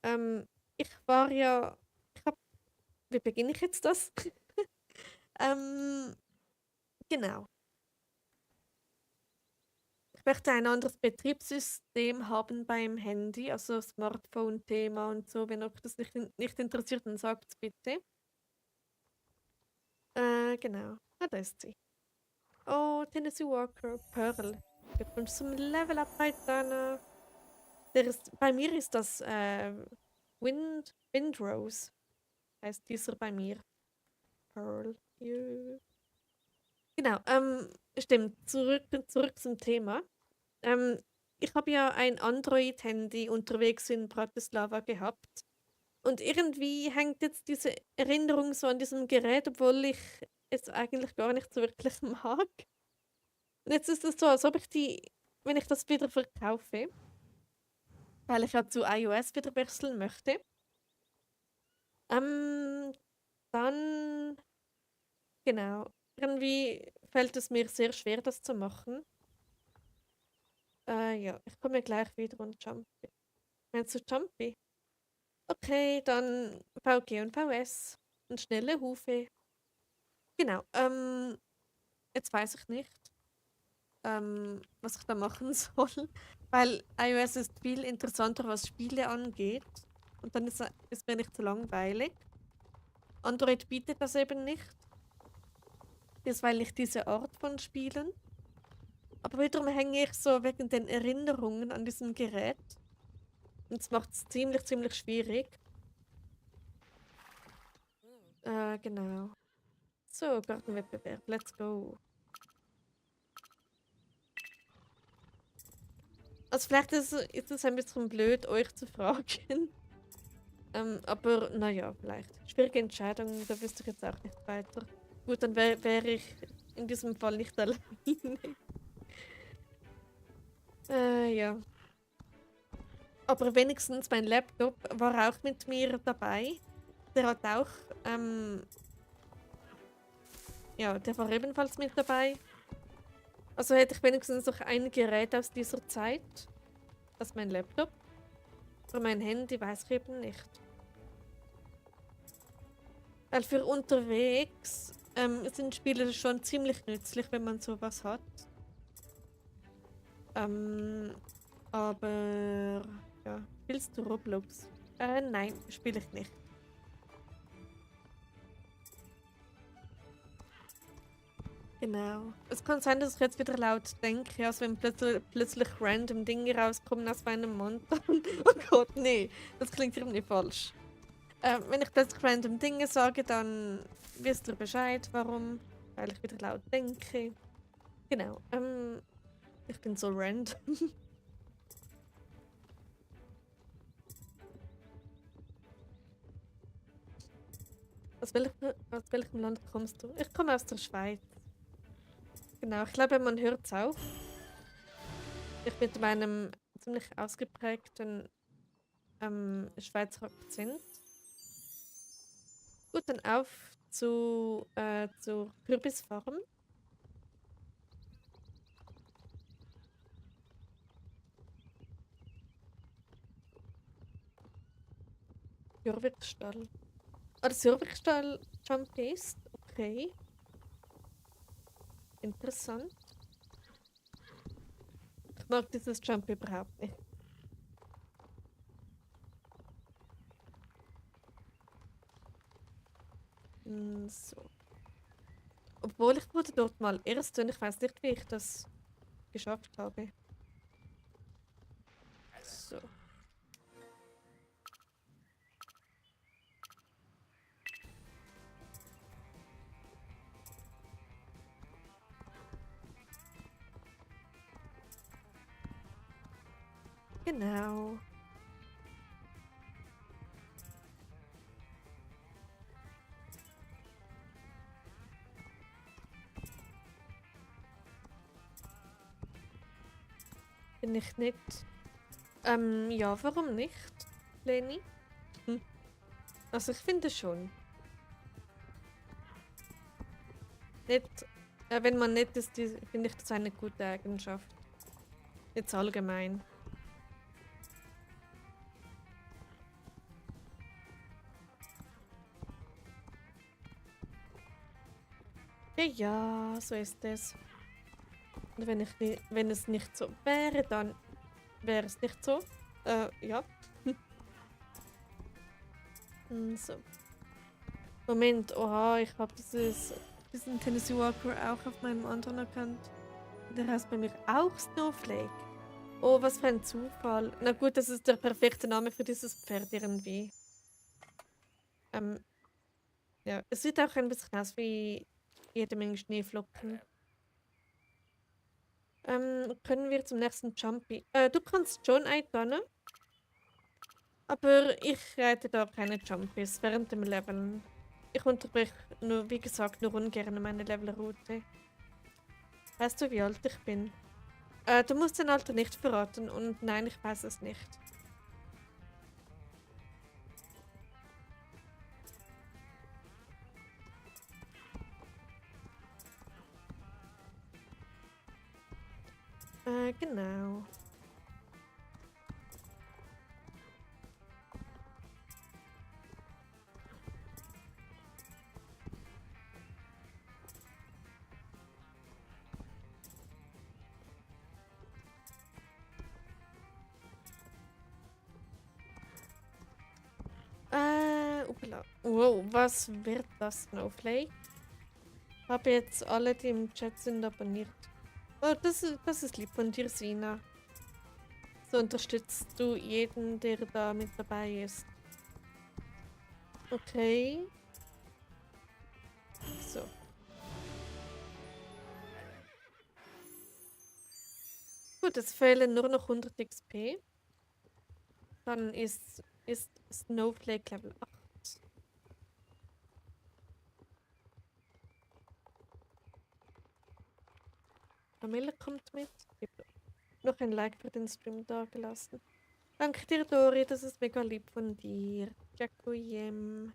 Ich war ja, wie beginne ich jetzt das? ähm, genau. Ich möchte ein anderes Betriebssystem haben beim Handy, also Smartphone-Thema und so. Wenn euch das nicht interessiert, dann sagt es bitte. Genau. Ah, da ist sie. Oh, Tennessee Walker, Pearl. Glückwunsch zum Level Up bei Dana. Bei mir ist das Windrose. Heißt dieser bei mir. Pearl. Jö. Genau, stimmt. Zurück zum Thema. Ähm, ich habe ja ein Android-Handy unterwegs in Bratislava gehabt. Und irgendwie hängt jetzt diese Erinnerung so an diesem Gerät, obwohl ich es eigentlich gar nicht so wirklich mag. Und jetzt ist es so, als ob ich wenn ich das wieder verkaufe, weil ich ja zu iOS wieder wechseln möchte, ähm, dann, genau, irgendwie fällt es mir sehr schwer, das zu machen. Ja, ich komme gleich wieder und Jumpy. Meinst du Jumpy? Okay, dann VG und VS und schnelle Hufe. Genau, jetzt weiß ich nicht, was ich da machen soll, weil iOS ist viel interessanter, was Spiele angeht. Und dann ist mir nicht so langweilig. Android bietet das eben nicht. Das weil nicht diese Art von Spielen. Aber wiederum hänge ich so wegen den Erinnerungen an diesem Gerät. Und es macht es ziemlich schwierig. Genau. So, Gartenwettbewerb. Let's go. Also vielleicht ist es ein bisschen blöd, euch zu fragen. Aber naja, vielleicht. Schwierige Entscheidung, da wüsste ich jetzt auch nicht weiter. Gut, dann wäre ich in diesem Fall nicht alleine. Ja. Aber wenigstens mein Laptop war auch mit mir dabei. Der hat auch, ja, der war ebenfalls mit dabei. Also hätte ich wenigstens noch ein Gerät aus dieser Zeit. Das ist mein Laptop. Aber mein Handy weiß ich eben nicht. Weil für unterwegs sind Spiele schon ziemlich nützlich, wenn man sowas hat. Aber ja, spielst du Roblox? Nein, spiele ich nicht. Genau. Es kann sein, dass ich jetzt wieder laut denke, also wenn plötzlich random Dinge rauskommen aus meinem Mund. Oh Gott, nee, das klingt irgendwie falsch. Wenn ich plötzlich random Dinge sage, dann wisst ihr Bescheid, warum. Weil ich wieder laut denke. Genau. Ich bin so random. Aus welchem Land kommst du? Ich komme aus der Schweiz. Genau, ich glaube, man hört es auch. Ich mit meinem ziemlich ausgeprägten Schweizer Akzent. Gut, dann auf zur Kürbisfarm. Jurwirkstall. Ah, das Jurwirkstall Jump ist. Okay, interessant. Ich mag dieses Jump überhaupt nicht. So. Obwohl ich wurde dort mal Erste und ich weiß nicht, wie ich das geschafft habe. So. Genau. Bin ich nicht. Ja, warum nicht, Leni? Hm. Also ich finde schon. Nett, wenn man nett ist, finde ich das eine gute Eigenschaft. Jetzt allgemein. Ja, ja, so ist es. Und wenn es nicht so wäre, dann wäre es nicht so. Ja. So. Moment, oha, ich habe diesen Tennessee Walker auch auf meinem anderen Account. Der heißt bei mir auch Snowflake. Oh, was für ein Zufall. Na gut, das ist der perfekte Name für dieses Pferd irgendwie. Ja, es sieht auch ein bisschen aus wie jede Menge Schneeflocken. Können wir zum nächsten Jumpy? Du kannst schon einplanen, aber ich reite da keine Jumpies während dem Leveln. Ich unterbreche nur, wie gesagt, nur ungern meine Levelroute. Weißt du, wie alt ich bin? Du musst dein Alter nicht verraten und nein, ich weiß es nicht. Genau. Upala. Wow, was wird das, Snowflake? Habe jetzt alle, die im Chat sind, abonniert. Oh, das ist lieb von dir, Sina. So unterstützt du jeden, der da mit dabei ist. Okay. So. Gut, es fehlen nur noch 100 XP. Dann ist Snowflake Level 8. Camilla kommt mit. Ich hab noch ein Like für den Stream dagelassen. Danke dir, Dori, das ist mega lieb von dir. Jakuyem.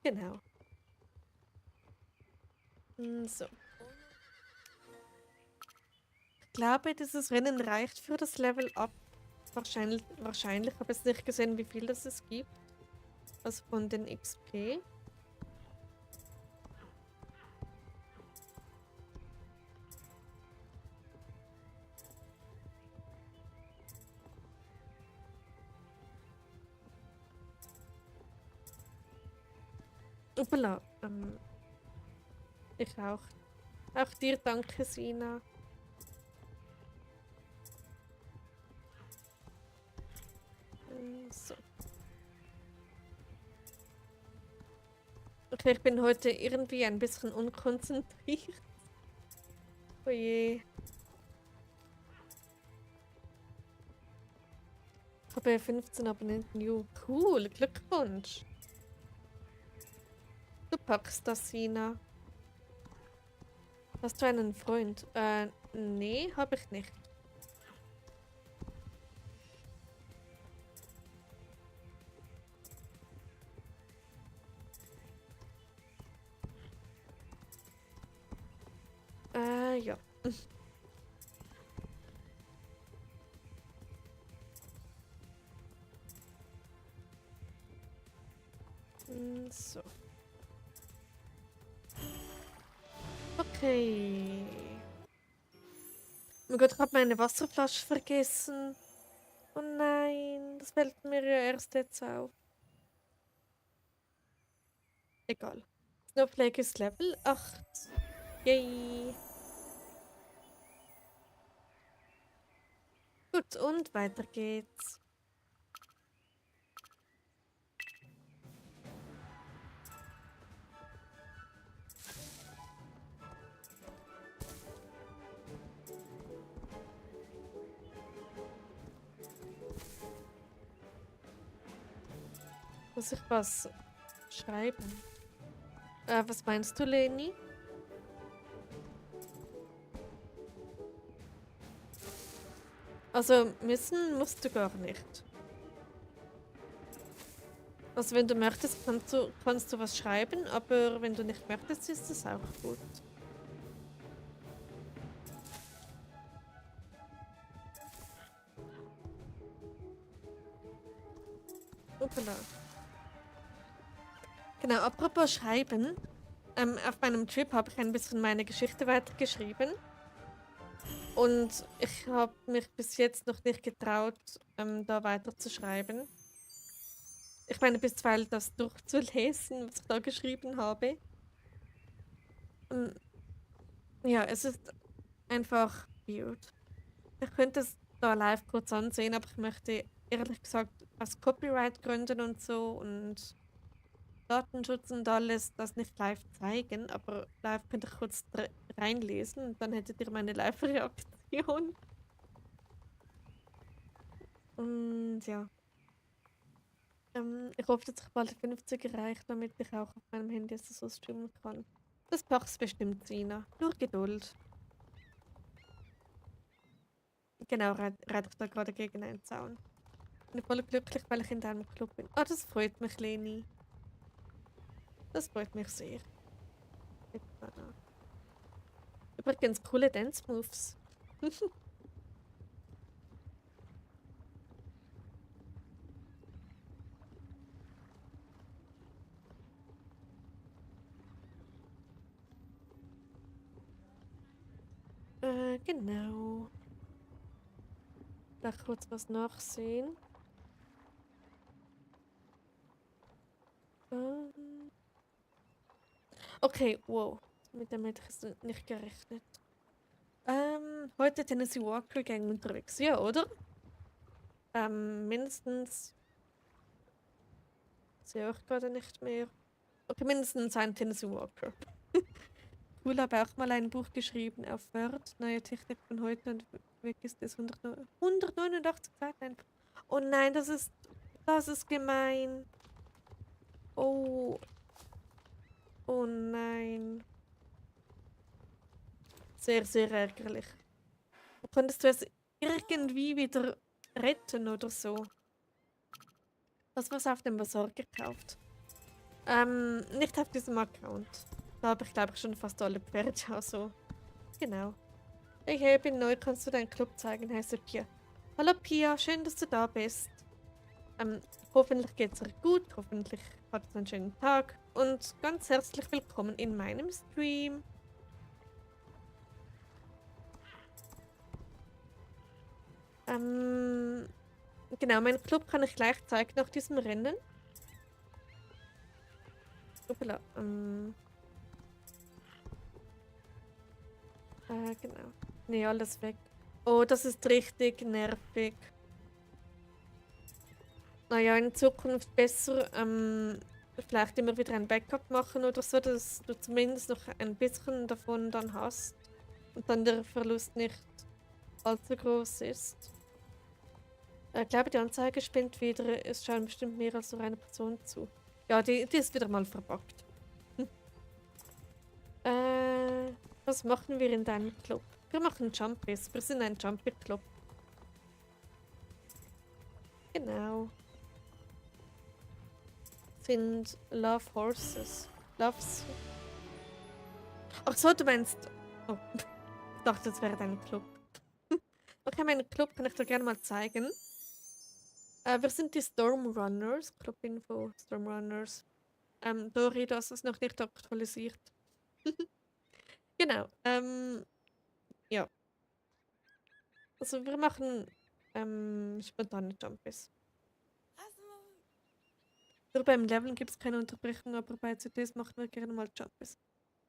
Genau. So. Ich glaube, dieses Rennen reicht für das Level Up. Wahrscheinlich habe ich es nicht gesehen, wie viel das es gibt. Also von den XP. Upala. Ich auch. Auch dir danke, Sina. So. Okay, ich bin heute irgendwie ein bisschen unkonzentriert. Oh je. Ich habe 15 Abonnenten. Cool, Glückwunsch. Du packst das, Sina. Hast du einen Freund? Nee, habe ich nicht. Ja. So. Okay. Oh mein Gott, ich habe meine Wasserflasche vergessen. Oh nein, das fällt mir ja erst jetzt auf. Egal. Snowflake ist Level 8. Yay. Gut, und weiter geht's. Muss ich was schreiben? Was meinst du, Leni? Also müssen musst du gar nicht. Also wenn du möchtest, kannst du was schreiben, aber wenn du nicht möchtest, ist das auch gut. Upala. Genau, apropos Schreiben. Auf meinem Trip habe ich ein bisschen meine Geschichte weitergeschrieben. Und ich habe mich bis jetzt noch nicht getraut, da weiterzuschreiben. Ich meine, bisweilen das durchzulesen, was ich da geschrieben habe. Ähm, ja, es ist einfach weird. Ich könnte es da live kurz ansehen, aber ich möchte ehrlich gesagt aus Copyright-Gründen und so und Datenschutz und alles das nicht live zeigen, aber live könnt ihr kurz reinlesen und dann hättet ihr meine Live-Reaktion. Und ja. Ich hoffe, dass ich bald 50 erreiche, damit ich auch auf meinem Handy so streamen kann. Das packst bestimmt, Sina. Nur Geduld. Genau, reite ich da gerade gegen einen Zaun. Bin voll glücklich, weil ich in deinem Club bin. Ah, das freut mich, Leni. Das freut mich sehr. Übrigens, coole Dance-Moves. Genau. Gleich kurz was nachsehen. Okay, wow. Mit dem hätte ich jetzt nicht gerechnet. Heute Tennessee Walker Gang unterwegs, ja, oder? Mindestens. Sehe ich gerade nicht mehr. Okay, mindestens ein Tennessee Walker. Cool, habe auch mal ein Buch geschrieben auf Word. Neue Technik von heute und weg ist es 189 Seiten. Oh nein, das ist gemein. Oh, oh nein. Sehr, sehr ärgerlich. Konntest du es irgendwie wieder retten oder so? Was war's auf dem Basar gekauft? Nicht auf diesem Account. Da habe ich, glaube ich, schon fast alle Pferde. Also, genau. Hey, bin neu. Kannst du deinen Club zeigen? Heiße Pia. Hallo Pia, schön, dass du da bist. Hoffentlich geht's dir gut. Hoffentlich hattest du einen schönen Tag. Und ganz herzlich willkommen in meinem Stream. Genau, meinen Club kann ich gleich zeigen nach diesem Rennen. Uppala, genau. Nee, alles weg. Oh, das ist richtig nervig. Naja, in Zukunft besser, vielleicht immer wieder ein Backup machen oder so, dass du zumindest noch ein bisschen davon dann hast. Und dann der Verlust nicht allzu groß ist. Ich glaube, die Anzeige spinnt wieder. Es schauen bestimmt mehr als nur eine Person zu. Ja, die ist wieder mal verpackt. Was machen wir in deinem Club? Wir machen Jumpies. Wir sind ein Jumpy-Club. Genau. Sind Love Horses. Loves. Ach so, du meinst. Oh, ich dachte, das wäre dein Club. Okay, meinen Club kann ich dir gerne mal zeigen. Wir sind die Stormrunners. Clubinfo, Stormrunners. Dori, das ist noch nicht aktualisiert. Genau. Ja. Also wir machen spontane Jumpies. Nur beim Leveln gibt es keine Unterbrechung, aber bei CTs machen wir gerne mal Jumpies.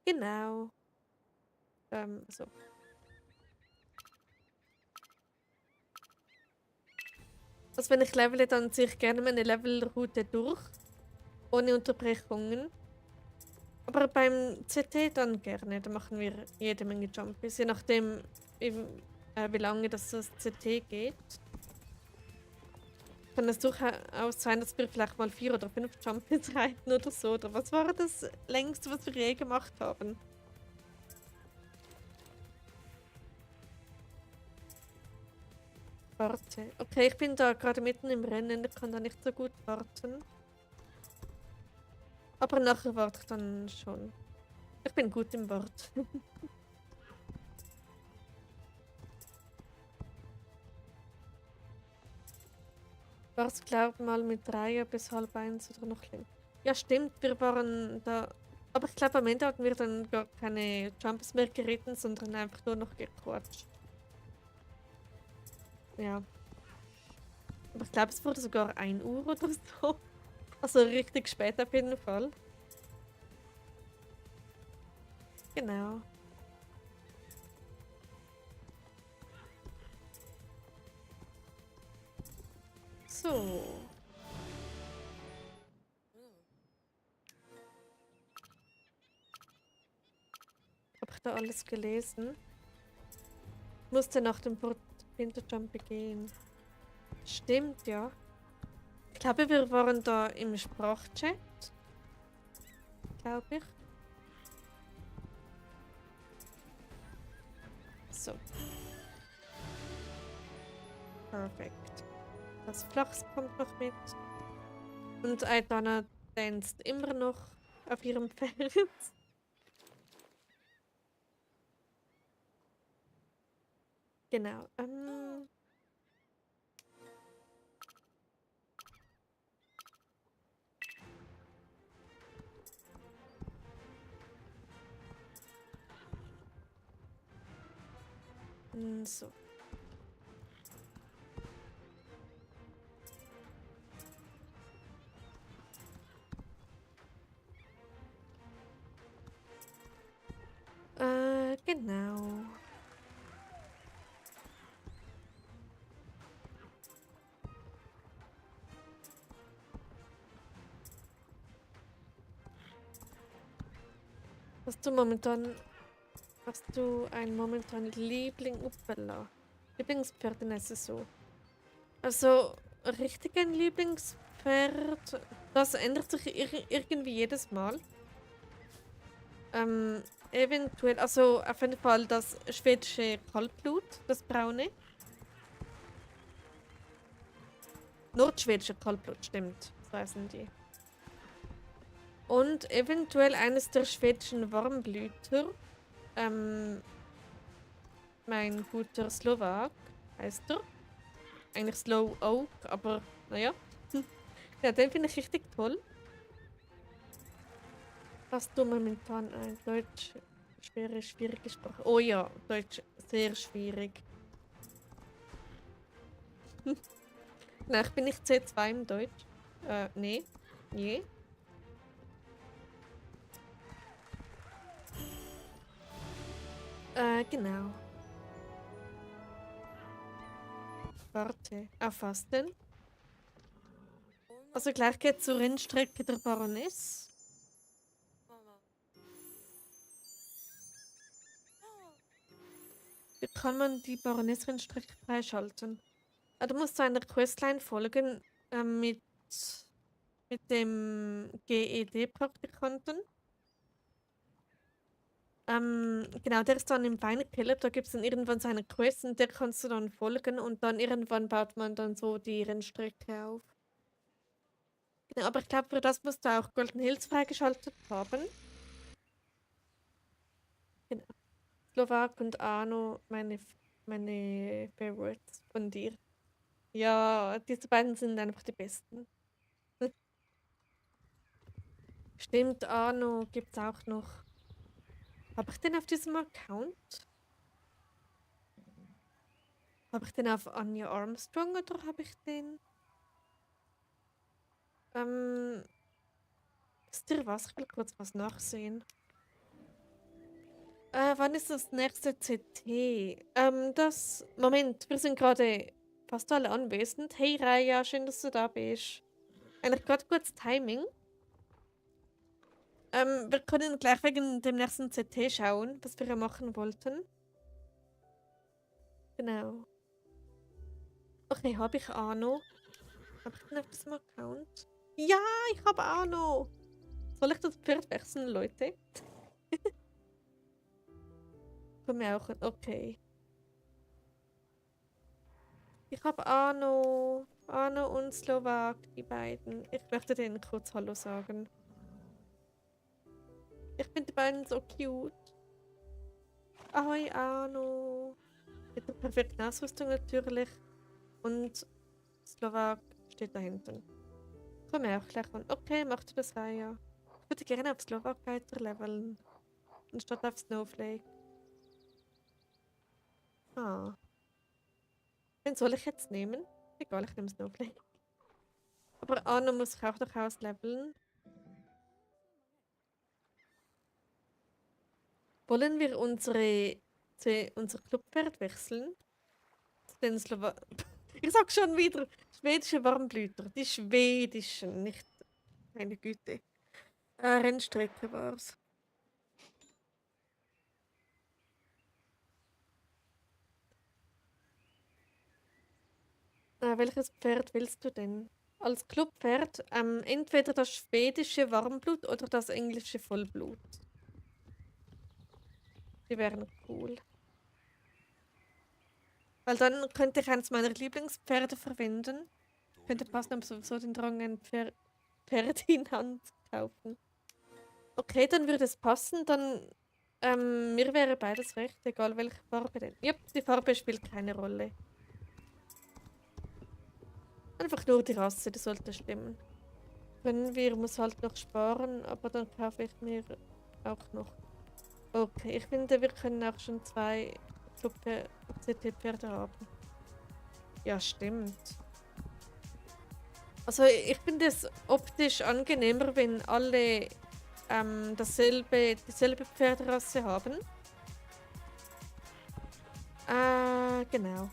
Genau. So. Also wenn ich levele, dann ziehe ich gerne meine Levelroute durch. Ohne Unterbrechungen. Aber beim CT dann gerne. Da machen wir jede Menge Jumpies. Je nachdem, wie lange das CT geht. Kann es durchaus sein, dass wir vielleicht mal 4 oder 5 Jumpies reiten oder so. Oder was war das längste, was wir je gemacht haben? Warte. Okay, ich bin da gerade mitten im Rennen. Ich kann da nicht so gut warten. Aber nachher warte ich dann schon. Ich bin gut im Wort. Warst glaub mal mit 3 bis halb 1 oder noch länger. Ja, stimmt, wir waren da. Aber ich glaube, am Ende hatten wir dann gar keine Jumps mehr geritten, sondern einfach nur noch gequatscht. Ja. Aber ich glaube, es wurde sogar 1 Uhr oder so. Also richtig spät auf jeden Fall. Genau. So. heute alles gelesen. Musste nach dem Winterjump begehen. Stimmt, ja. Ich glaube, wir waren da im Sprachchat. Glaube ich. So. Perfekt. Das Flachs kommt noch mit. Und Aitana tanzt immer noch auf ihrem Pferd. Genau. So. Genau. Hast du einen momentanen Lieblingspferd in SSO? Also, richtig ein Lieblingspferd, das ändert sich irgendwie jedes Mal. Eventuell, also auf jeden Fall das schwedische Kaltblut, das braune. Nordschwedische Kaltblut, stimmt. So heißen die. Und eventuell eines der schwedischen Warmblüter. Mein guter Slowak heißt er. Eigentlich Slow Oak, aber naja. Ja, den finde ich richtig toll. Hast du momentan ein Deutsch schwierige Sprache? Oh ja, Deutsch sehr schwierig. Nein, ich bin nicht C2 im Deutsch. Nee. Je. Genau. Warte, auf was denn? Also gleich geht zur Rennstrecke der Baroness. Wie kann man die Baroness-Rennstrecke freischalten? Du musst einer Questline folgen mit dem GED-Praktikanten. Genau, der ist dann im Weinkeller. Da gibt es dann irgendwann seine Quest und der kannst du dann folgen und dann irgendwann baut man dann so die Rennstrecke auf. Genau, aber ich glaube, für das musst du auch Golden Hills freigeschaltet haben. Genau. Slowak und Arno, meine Favorites von dir. Ja, diese beiden sind einfach die besten. Stimmt, Arno gibt's auch noch. Habe ich den auf diesem Account? Habe ich den auf Anja Armstrong oder habe ich den? Wisst ihr was? Ich will kurz was nachsehen. Wann ist das nächste CT? Moment, wir sind gerade fast alle anwesend. Hey Raya, schön, dass du da bist. Eigentlich gerade kurz Timing. Wir können gleich wegen dem nächsten CT schauen, was wir machen wollten. Genau. Okay, habe ich Arno? Habe ich den auf diesem Account? Ja, ich habe Arno! Soll ich das Pferd wechseln, Leute? Komm mir auch. Okay. Ich habe Arno. Arno und Slowak, die beiden. Ich möchte denen kurz Hallo sagen. Ich finde die beiden so cute. Ahoi, Arno. Mit der perfekten Ausrüstung natürlich. Und Slowak steht da hinten. Komm her, auch gleich an. Okay, mach du das Reihe. Ich würde gerne auf Slowak weiterleveln. Anstatt auf Snowflake. Ah. Den soll ich jetzt nehmen? Egal, ich nehme Snowflake. Aber Arno muss ich auch noch ausleveln. Wollen wir unser Clubpferd wechseln? Den Ich sag schon wieder, schwedische Warmblüter. Die schwedischen, nicht. Meine Güte. Rennstrecke war's. Welches Pferd willst du denn? Als Clubpferd entweder das schwedische Warmblut oder das englische Vollblut. Die wären cool. Weil dann könnte ich eines meiner Lieblingspferde verwenden. Könnte passen, aber sowieso den Drang, ein Pferd in Hand kaufen. Okay, dann würde es passen. Dann, mir wäre beides recht, egal welche Farbe denn. Ja, die Farbe spielt keine Rolle. Einfach nur die Rasse, die sollte stimmen. Können wir, muss halt noch sparen, aber dann kaufe ich mir auch noch. Okay, ich finde, wir können auch schon 2 CT-Pferde haben. Ja, stimmt. Also ich finde es optisch angenehmer, wenn alle dieselbe Pferderasse haben. Genau.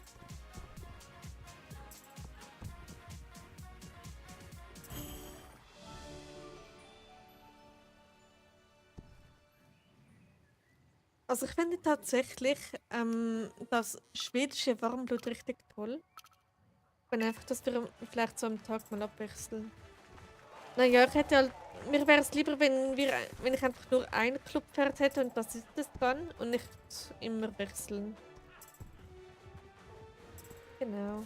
Also ich finde tatsächlich das schwedische Warmblut richtig toll. Wenn einfach, dass wir vielleicht so am Tag mal abwechseln. Naja, ich hätte halt. Mir wäre es lieber, wenn ich einfach nur ein Clubpferd hätte und das ist es dann und nicht immer wechseln. Genau.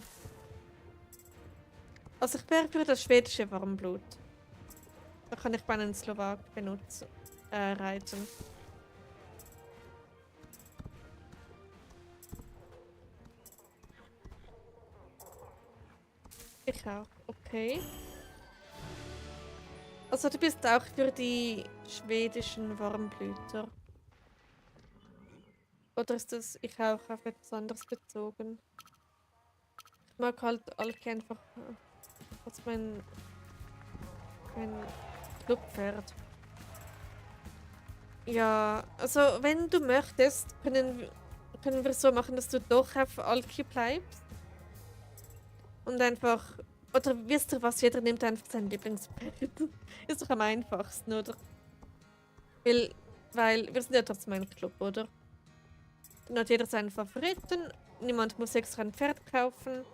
Also ich wäre für das schwedische Warmblut. Da kann ich meinen Slowak benutzen, reiten. Ich auch. Okay. Also du bist auch für die schwedischen Warmblüter. Oder ist das ich auch auf etwas anderes bezogen? Ich mag halt Alki einfach als mein Clubpferd. Ja, also wenn du möchtest, können wir so machen, dass du doch auf Alki bleibst. Und einfach. Oder wisst ihr was? Jeder nimmt einfach sein Lieblingspferd. Ist doch am einfachsten, oder? Weil wir sind ja trotzdem ein Club, oder? Dann hat jeder seinen Favoriten. Niemand muss extra ein Pferd kaufen.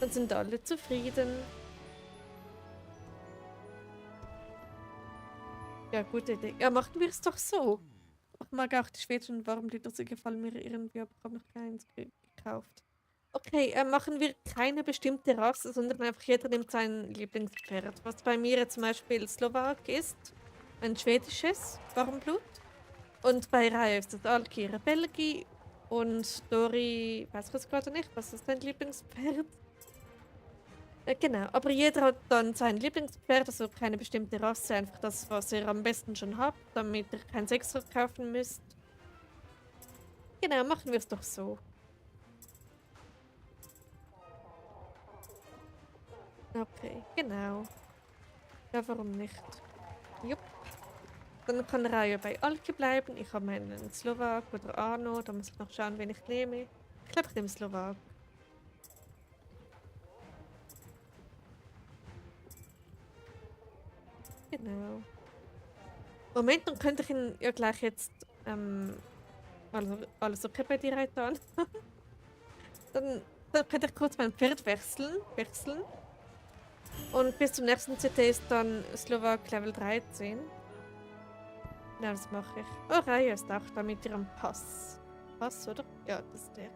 Dann sind alle zufrieden. Ja, gute Idee. Ja, machen wir es doch so. Ich mag auch die schwedischen Warmblüter, sie gefallen mir irgendwie, aber ich habe noch keins gekauft. Okay, machen wir keine bestimmte Rasse, sondern einfach jeder nimmt sein Lieblingspferd. Was bei mir jetzt zum Beispiel Slowak ist, ein schwedisches Warmblut. Und bei Raya ist das Alki Belgi und Dori, weiß ich jetzt gerade nicht, was ist dein Lieblingspferd? Genau, aber jeder hat dann sein Lieblingspferd, also keine bestimmte Rasse, einfach das, was ihr am besten schon habt, damit ihr kein Sechser kaufen müsst. Genau, machen wir es doch so. Okay, genau. Ja, warum nicht? Jupp. Dann kann Raya bei Alki bleiben. Ich habe meinen Slowak oder Arno. Da muss ich noch schauen, wen ich nehme. Ich glaube, ich nehme Slowak. Genau. Moment, dann könnte ich ihn ja gleich jetzt. Also, alles okay bei dir, Reitan? dann könnte ich kurz mein Pferd wechseln. Und bis zum nächsten CT ist dann Slowak Level 13. Ja, das mache ich. Oh, Raya ist auch da mit ihrem Pass. Pass, oder? Ja, das ist der.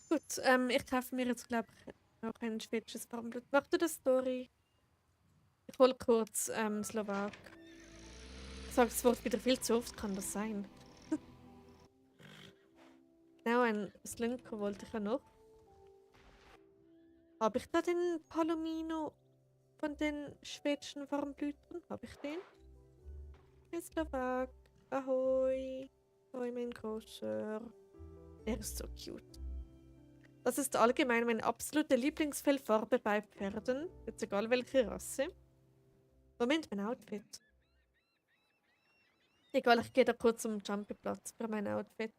Gut, ich kaufe mir jetzt, glaube ich, noch ein schwedisches Warmblut. Mach du das, Dori? Ich hole kurz Slowak. Ich sage das Wort wieder viel zu oft, kann das sein? Genau, ein Slinker wollte ich ja noch. Habe ich da den Palomino von den schwedischen Warmblütern? Habe ich den? Hey, Slowak. Ahoi. Ahoi, mein Großer. Er ist so cute. Das ist allgemein meine absolute Lieblingsfellfarbe bei Pferden. Jetzt egal welche Rasse. Moment, mein Outfit. Egal, ich gehe da kurz zum Jumpyplatz für mein Outfit.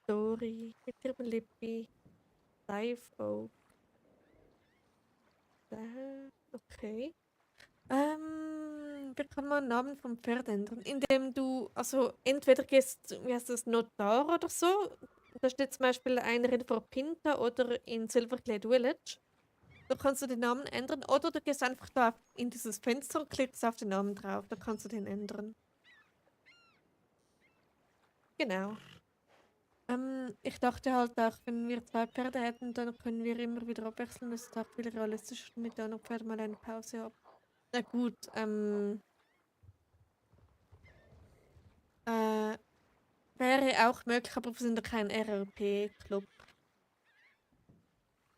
Dori mit ihrem Lippi. Live Oak. Okay. Wie kann man Namen vom Pferd ändern? Indem du, also entweder gehst, wie heißt das, Notar oder so. Da steht zum Beispiel einer in Fort Pinta oder in Silverglade Village. Da kannst du den Namen ändern. Oder du gehst einfach da in dieses Fenster und klickst auf den Namen drauf. Da kannst du den ändern. Genau. Ich dachte halt auch, wenn wir 2 Pferde hätten, dann können wir immer wieder abwechseln. Das ist auch viel realistischer, damit der andere Pferd mal eine Pause hat. Na gut, äh, wäre auch möglich, aber wir sind ja kein RLP-Club.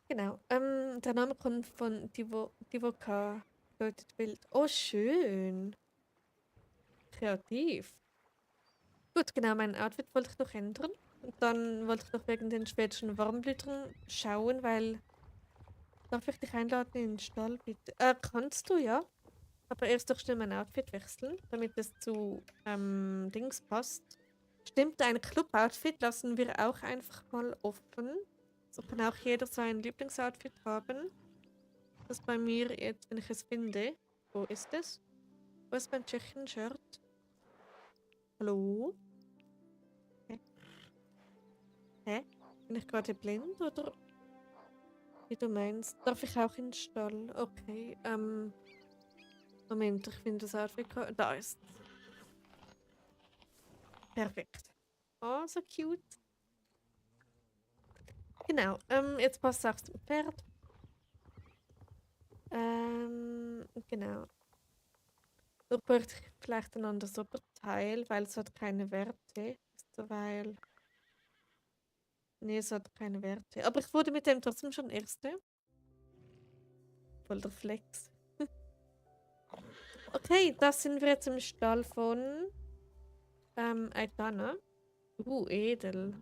Genau. Der Name kommt von Divoka, bedeutet wild. Oh, schön. Kreativ. Gut, genau, mein Outfit wollte ich noch ändern. Und dann wollte ich noch wegen den schwedischen Warmblütern schauen, weil. Darf ich dich einladen in den Stall, bitte? Kannst du, ja. Aber erst doch schnell mein Outfit wechseln, damit es zu Dings passt. Stimmt, ein Club-Outfit lassen wir auch einfach mal offen. So kann auch jeder sein Lieblingsoutfit haben. Das bei mir jetzt, wenn ich es finde. Wo ist es? Wo ist mein Tschechen-Shirt? Hallo? Hä? Hä? Bin ich gerade blind oder wie du meinst? Darf ich auch in den Stall? Okay, Moment, ich finde das Outfit. Da ist es. Perfekt. Oh, so cute. Genau, jetzt passt es auch zum Pferd. Genau. Nur bräuchte ich vielleicht ein anderes Oberteil, weil es hat keine Werte. Weil. Nee, es hat keine Werte. Aber ich wurde mit dem trotzdem schon Erste. Voll der Flex. Okay, da sind wir jetzt im Stall von Aitana. Edel.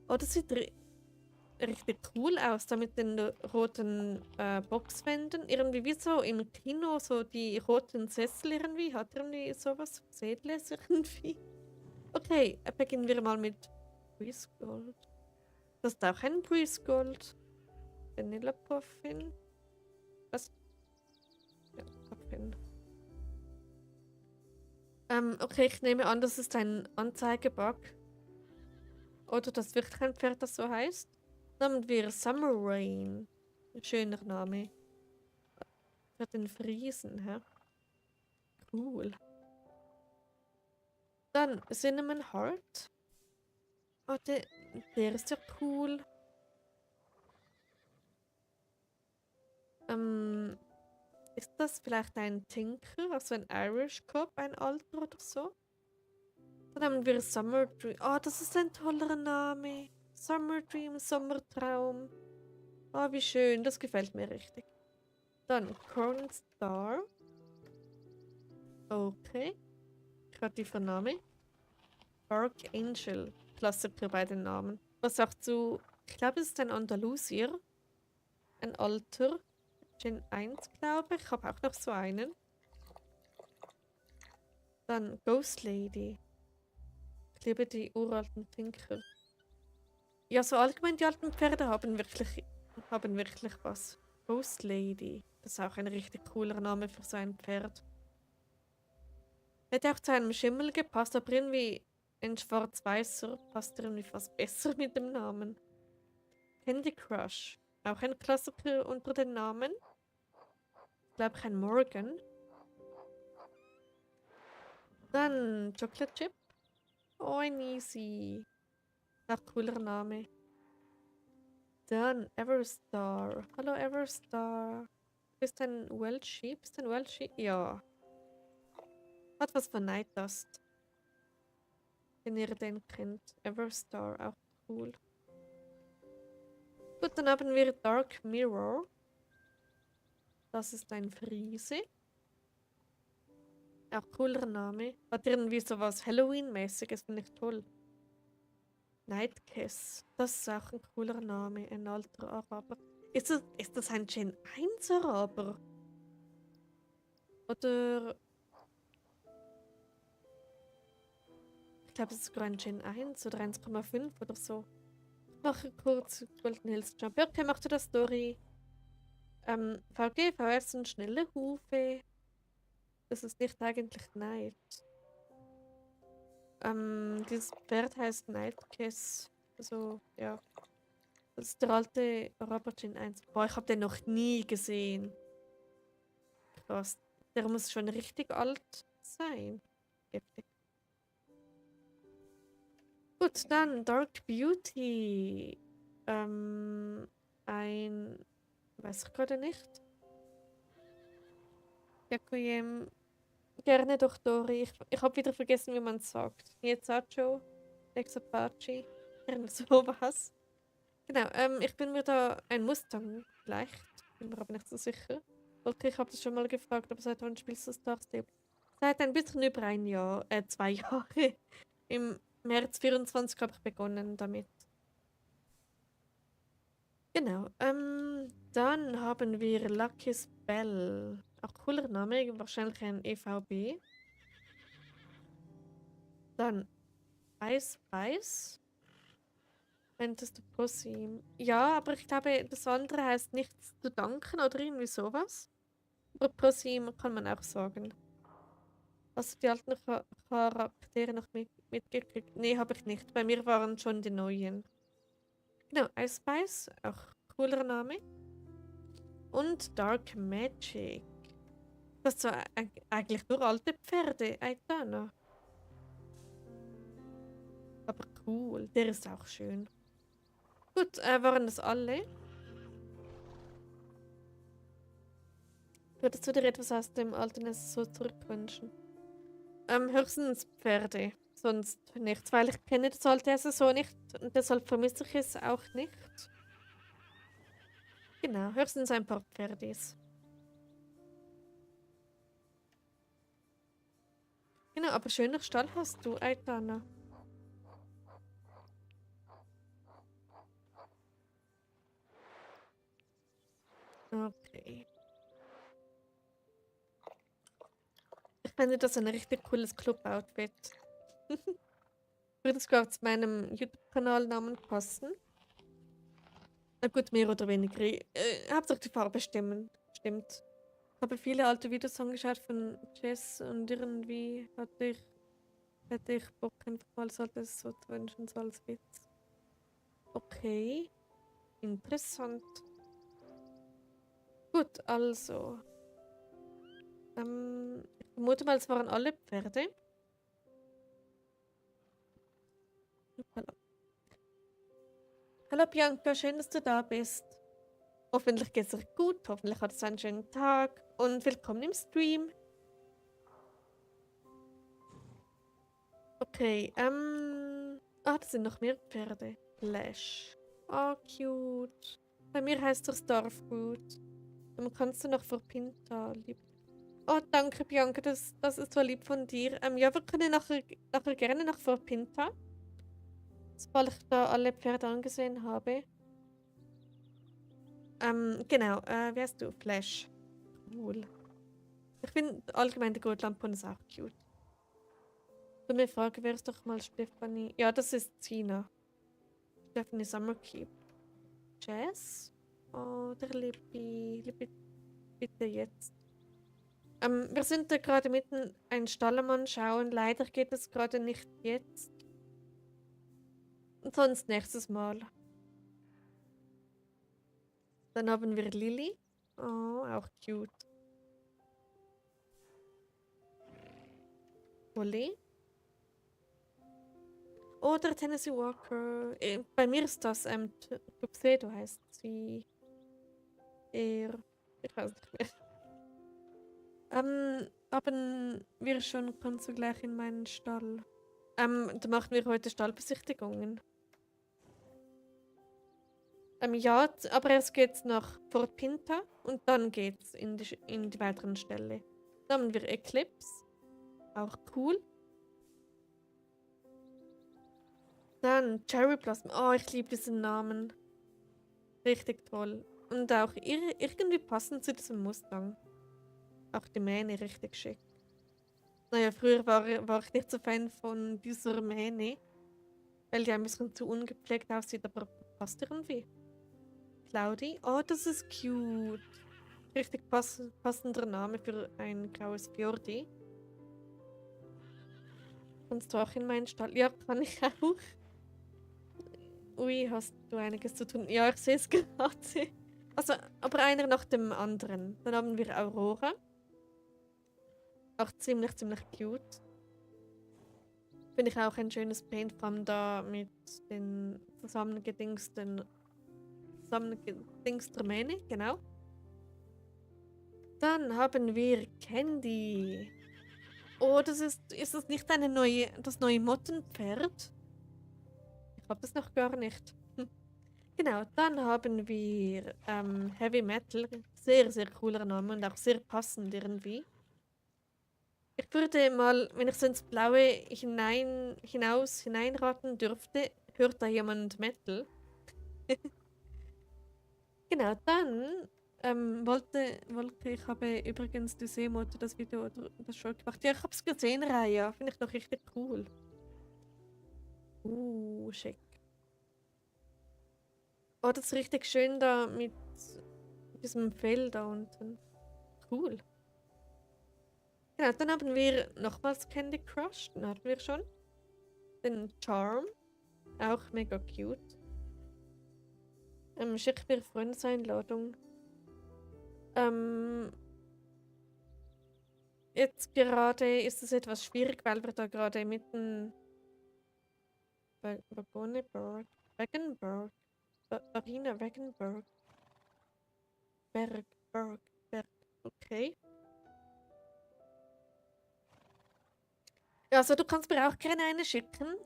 Oh, das sieht richtig cool aus, da mit den roten Boxwänden. Irgendwie wie so im Kino, so die roten Sessel irgendwie. Hat irgendwie sowas Edles irgendwie. Okay, beginnen wir mal mit Breeze Gold. Das ist auch ein Breeze Gold. Vanilla Puffin. Was? Ja, Puffin. Okay, ich nehme an, das ist ein Anzeigebug. Oder das wirklich ein Pferd, das so heißt. Nehmen wir Summer Rain. Ein schöner Name. Für den Friesen, hä? Cool. Dann Cinnamon Heart. Oh, der ist ja cool. Ist das vielleicht ein Tinker, also ein Irish Cop, ein Alter oder so? Dann haben wir Summer Dream. Oh, das ist ein toller Name. Summer Dream, Sommertraum. Oh, wie schön, das gefällt mir richtig. Dann Corn Star. Okay. Kreativer Name. Dark Angel. Klassiker bei den Namen. Was sagst du? Ich glaube, es ist ein Andalusier. Ein Alter. Gen 1, glaube ich. Ich habe auch noch so einen. Dann Ghost Lady. Ich liebe die uralten Tinker. Ja, so allgemein die alten Pferde haben wirklich was. Ghost Lady. Das ist auch ein richtig cooler Name für so ein Pferd. Hätte auch zu einem Schimmel gepasst, aber irgendwie ein schwarz-weißer passt irgendwie fast besser mit dem Namen. Candy Crush. Auch ein Klassiker unter den Namen. Ich glaube, ein Morgan. Dann Chocolate Chip. Oh, ein Easy. Auch cooler Name. Dann Everstar. Hallo Everstar. Bist ein Welshie? Bist ein Welshie? Ja. Hat was von Night Dust. Wenn ihr den kennt. Everstar, auch cool. Gut, dann haben wir Dark Mirror. Das ist ein Friese. Auch cooler Name. Hat irgendwie sowas Halloween-mäßiges, finde ich toll. Nightkiss. Das ist auch ein cooler Name. Ein alter Araber. Ist das ein Gen 1 Araber? Oder. Ich glaube, es ist sogar ein Gen 1 oder 1,5 oder so. Ich mache kurz Golden Hills Jump. Okay, mach du das, Story. VG, VS sind schnelle Hufe. Das ist nicht eigentlich Neid. Dieses Pferd heißt Neidkiss. Also, ja. Das ist der alte Robotin 1. Boah, ich habe den noch nie gesehen. Krass. Der muss schon richtig alt sein. Heftig. Gut, dann Dark Beauty. Weiß ich gerade nicht. Requiem. Gerne doch, Dori. Ich habe wieder vergessen, wie man es sagt. Niezacho, Lex Apache, irgend sowas. Genau, ich bin mir da ein Mustang vielleicht. Bin mir aber nicht so sicher. Okay, ich habe das schon mal gefragt, aber seit wann spielst du Star Stable? Seit ein bisschen über ein Jahr, 2 Jahre. Im März 24 habe ich begonnen damit. Genau, dann haben wir Lucky Spell. Auch cooler Name, wahrscheinlich ein EVB. Dann Eis, Eis. Könntest du Prosim. Ja, aber ich glaube, das andere heißt nichts zu danken oder irgendwie sowas. Aber Prosim kann man auch sagen. Hast du die alten Charaktere noch mitgekriegt? Nee, habe ich nicht. Bei mir waren schon die neuen. Genau, Ice Spice, auch cooler Name. Und Dark Magic. Das sind eigentlich nur alte Pferde, Aitana. Aber cool, der ist auch schön. Gut, waren das alle? Würdest du dir etwas aus dem alten so zurückwünschen? Höchstens Pferde, sonst nichts, weil ich kenne das alte so nicht und deshalb vermisse ich es auch nicht. Genau, höchstens ein paar Pferdis. Genau, aber schöner Stall hast du, Aitana. Okay. Ich finde das ein richtig cooles Club-Outfit. Würde sogar zu meinem YouTube-Kanalnamen passen. Na gut, mehr oder weniger. Hauptsache die Farbe stimmen. Stimmt. Ich habe viele alte Videos angeschaut von Jess und irgendwie hätte ich Bock, einfach mal so das so zu wünschen, so als Witz. Okay. Interessant. Gut, also. Ich vermute mal, es waren alle Pferde. Hallo. Hallo Bianca, schön, dass du da bist. Hoffentlich geht es dir gut, hoffentlich hattest du einen schönen Tag und willkommen im Stream. Okay, das sind noch mehr Pferde. Flash. Oh, cute. Bei mir heißt er Starfruit. Dann kannst du noch für Pinta lieb. Oh, danke, Bianca, das ist so lieb von dir. Ja, wir können nachher gerne noch für Pinta. Sobald ich da alle Pferde angesehen habe. Genau, wie heißt du? Flash. Cool. Ich finde allgemein der Gotlampon ist auch cute. Du mir fragen, wer ist doch mal Stefanie? Ja, das ist Zina. Stephanie Summerkeep. Jess? Oh, der Lippi. Lippi, bitte jetzt. Wir sind da gerade mitten einen Stallermann schauen. Leider geht es gerade nicht jetzt. Und sonst nächstes Mal. Dann haben wir Lilly. Oh, auch cute. Polly. Oder Tennessee Walker. Bei mir ist das, Tuxedo heißt sie. Ich weiß nicht mehr. Haben wir schon, kannst du gleich in meinen Stall. Da machen wir heute Stallbesichtigungen. Ja, aber erst geht's nach Fort Pinta und dann geht's in die weiteren Ställe. Dann haben wir Eclipse. Auch cool. Dann Cherry Blossom. Oh, ich liebe diesen Namen. Richtig toll. Und auch irgendwie passend zu diesem Mustang. Auch die Mähne richtig schick. Naja, früher war ich nicht so Fan von dieser Mähne, weil die ein bisschen zu ungepflegt aussieht, aber passt irgendwie. Cloudy. Oh, das ist cute. Richtig passender Name für ein graues Fjordi. Kannst du auch in meinen Stall? Ja, kann ich auch. Ui, hast du einiges zu tun? Ja, ich sehe es gerade. Also, aber einer nach dem anderen. Dann haben wir Aurora. Auch ziemlich cute. Finde ich auch ein schönes Paint, vor allem da mit den zusammengedingsten Mähne, genau. Dann haben wir Candy. Oh, ist das nicht das neue Mottenpferd? Ich habe das noch gar nicht. Genau, dann haben wir Heavy Metal. Sehr cooler Name und auch sehr passend irgendwie. Ich würde mal, wenn ich so ins Blaue hineinraten dürfte, hört da jemand Metal? Genau, dann ich habe übrigens die Seemotte, das Video oder das schon gemacht. Ja, ich habe es gesehen, Raya. Finde ich noch richtig cool. Schick. Oh, das ist richtig schön da mit diesem Fell da unten. Cool. Genau, dann haben wir nochmals Candy Crush. Den hatten wir schon. Den Charm. Auch mega cute. Schick mir Freundeseinladung. Jetzt gerade ist es etwas schwierig, weil wir da gerade mitten Wagenberg, Arena Wagenberg, Berg, okay. Also du kannst mir auch gerne eine schicken,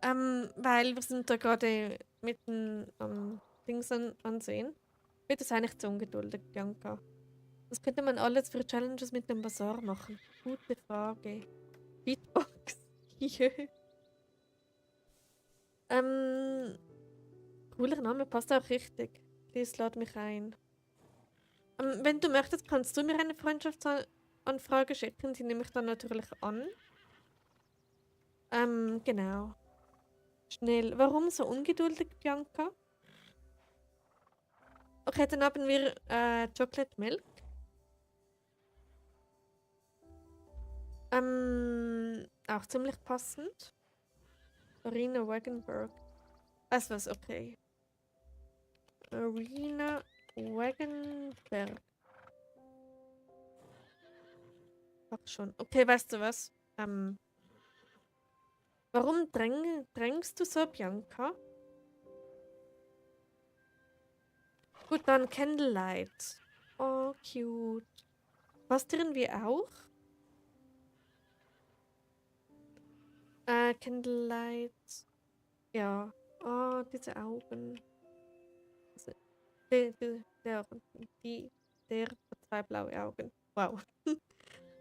weil wir sind da gerade mitten am Dings ansehen. Wird es eigentlich zu ungeduldig, Bianca? Was könnte man alles für Challenges mit dem Bazaar machen? Gute Frage. Beatbox. Jö. Cooler Name, passt auch richtig. Dies lad mich ein. Wenn du möchtest, kannst du mir eine Freundschaftsanfrage schicken. Die nehme ich dann natürlich an. Genau. Schnell. Warum so ungeduldig, Bianca? Okay, dann haben wir Chocolate Milk. Auch ziemlich passend. Arena Wagenberg. Also was, okay. Arena Wagenberg. Ach schon. Okay, weißt du was? Warum drängst du so, Bianca? Gut, dann Candlelight. Oh, cute. Passt irgendwie auch? Candlelight. Ja. Oh, diese Augen. Also, der hat zwei blaue Augen. Wow.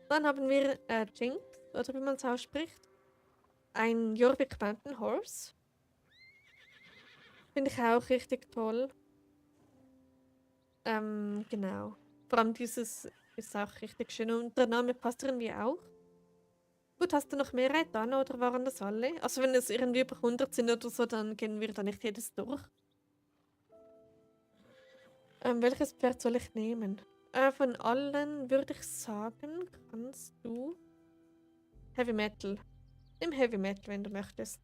Dann haben wir Jinx, oder wie man es ausspricht. Ein Jorvik Mountain Horse. Finde ich auch richtig toll. Genau. Vor allem dieses ist auch richtig schön und der Name passt irgendwie auch. Gut, hast du noch mehr dann oder waren das alle? Also wenn es irgendwie über 100 sind oder so, dann gehen wir da nicht jedes durch. Welches Pferd soll ich nehmen? Von allen würde ich sagen, kannst du Heavy Metal. Nimm Heavy Metal, wenn du möchtest.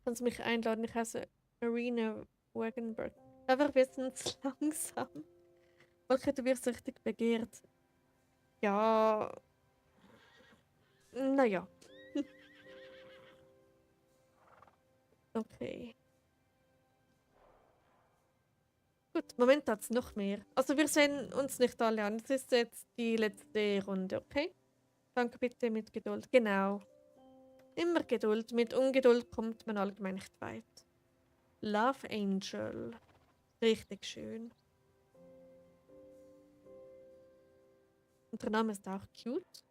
Kannst mich einladen, ich heiße Marina Wagenberg. Aber wir sind langsam. Welche du wirst richtig begehrt? Ja. Naja. Okay. Gut, Moment hat es noch mehr. Also wir sehen uns nicht alle an. Das ist jetzt die letzte Runde, okay? Danke bitte mit Geduld. Genau. Immer Geduld. Mit Ungeduld kommt man allgemein nicht weit. Love Angel. Richtig schön. Und der Name ist auch cute.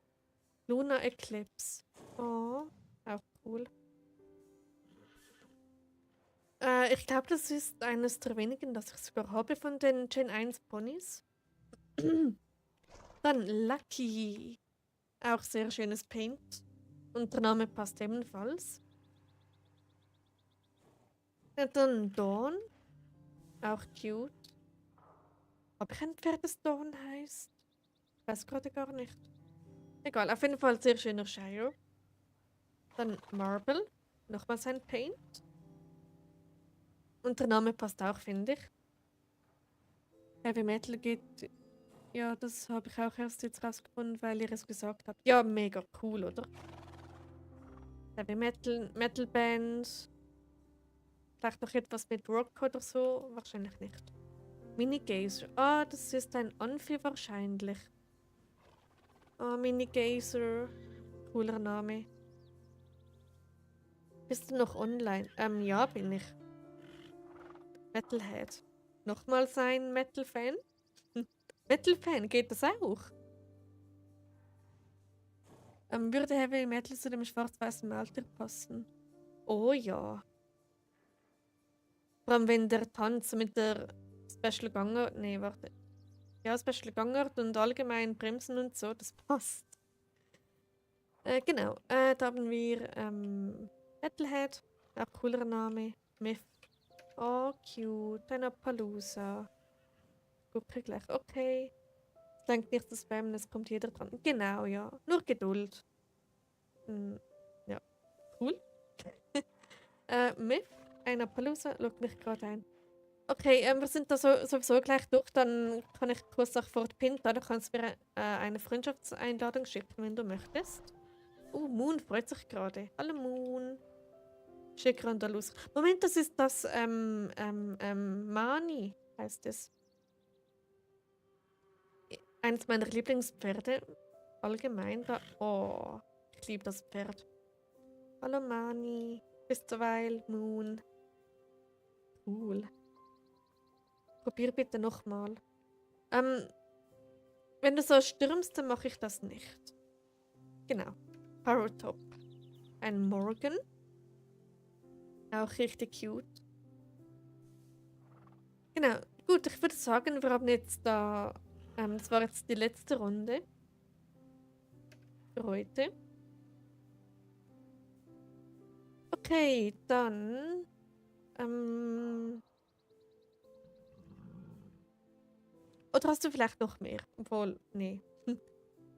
Luna Eclipse. Oh, auch cool. Ich glaube, das ist eines der wenigen, das ich sogar habe von den Gen 1 Ponys. Dann Lucky. Auch sehr schönes Paint. Und der Name passt ebenfalls. Ja, dann Dawn. Auch cute. Habe ich ein Pferd, das Dawn heißt? Weiß gerade gar nicht. Egal, auf jeden Fall sehr schöner Shire. Dann Marble. Nochmals ein Paint. Und der Name passt auch, finde ich. Heavy Metal geht. Ja, das habe ich auch erst jetzt rausgefunden, weil ihr es gesagt habt. Ja, mega cool, oder? Heavy Metal, Metal Band. Vielleicht noch etwas mit Rock oder so? Wahrscheinlich nicht. Mini Gazer. Ah, das ist ein Amphi wahrscheinlich. Ah, Mini Gazer. Cooler Name. Bist du noch online? Ja, bin ich. Metalhead. Nochmals ein Metal-Fan? Metal-Fan, geht das auch? Würde Heavy Metal zu dem schwarz-weißen Alter passen? Oh ja. Vor allem wenn der Tanz mit der Special Gangart. Nee, warte. Ja, Special Gangart und allgemein Bremsen und so, das passt. Genau. Da haben wir Metalhead. Auch cooler Name. Myth. Oh, cute. Ein Appaloosa. Gucke gleich. Okay. Denkt nicht das Spammen, es kommt jeder dran. Genau, ja. Nur Geduld. Ja, cool. Myth, ein Appaloosa, loggt mich gerade ein. Okay, wir sind da sowieso gleich durch. Dann kann ich kurz nach Fort Pinta. Da kannst du mir eine Freundschaftseinladung schicken, wenn du möchtest. Moon freut sich gerade. Hallo Moon. Schicke Andalus. Moment, das ist das Mani, heißt es. Eines meiner Lieblingspferde. Allgemein da. Oh, ich liebe das Pferd. Hallo Mani. Bis zuweilen, Moon. Cool. Probier bitte nochmal. Wenn du so stürmst, dann mache ich das nicht. Genau. Power-Top. Ein Morgan. Auch richtig cute. Genau. Gut, ich würde sagen, wir haben jetzt da. Das war jetzt die letzte Runde. Für heute. Okay, dann. Oder hast du vielleicht noch mehr? Obwohl, nee.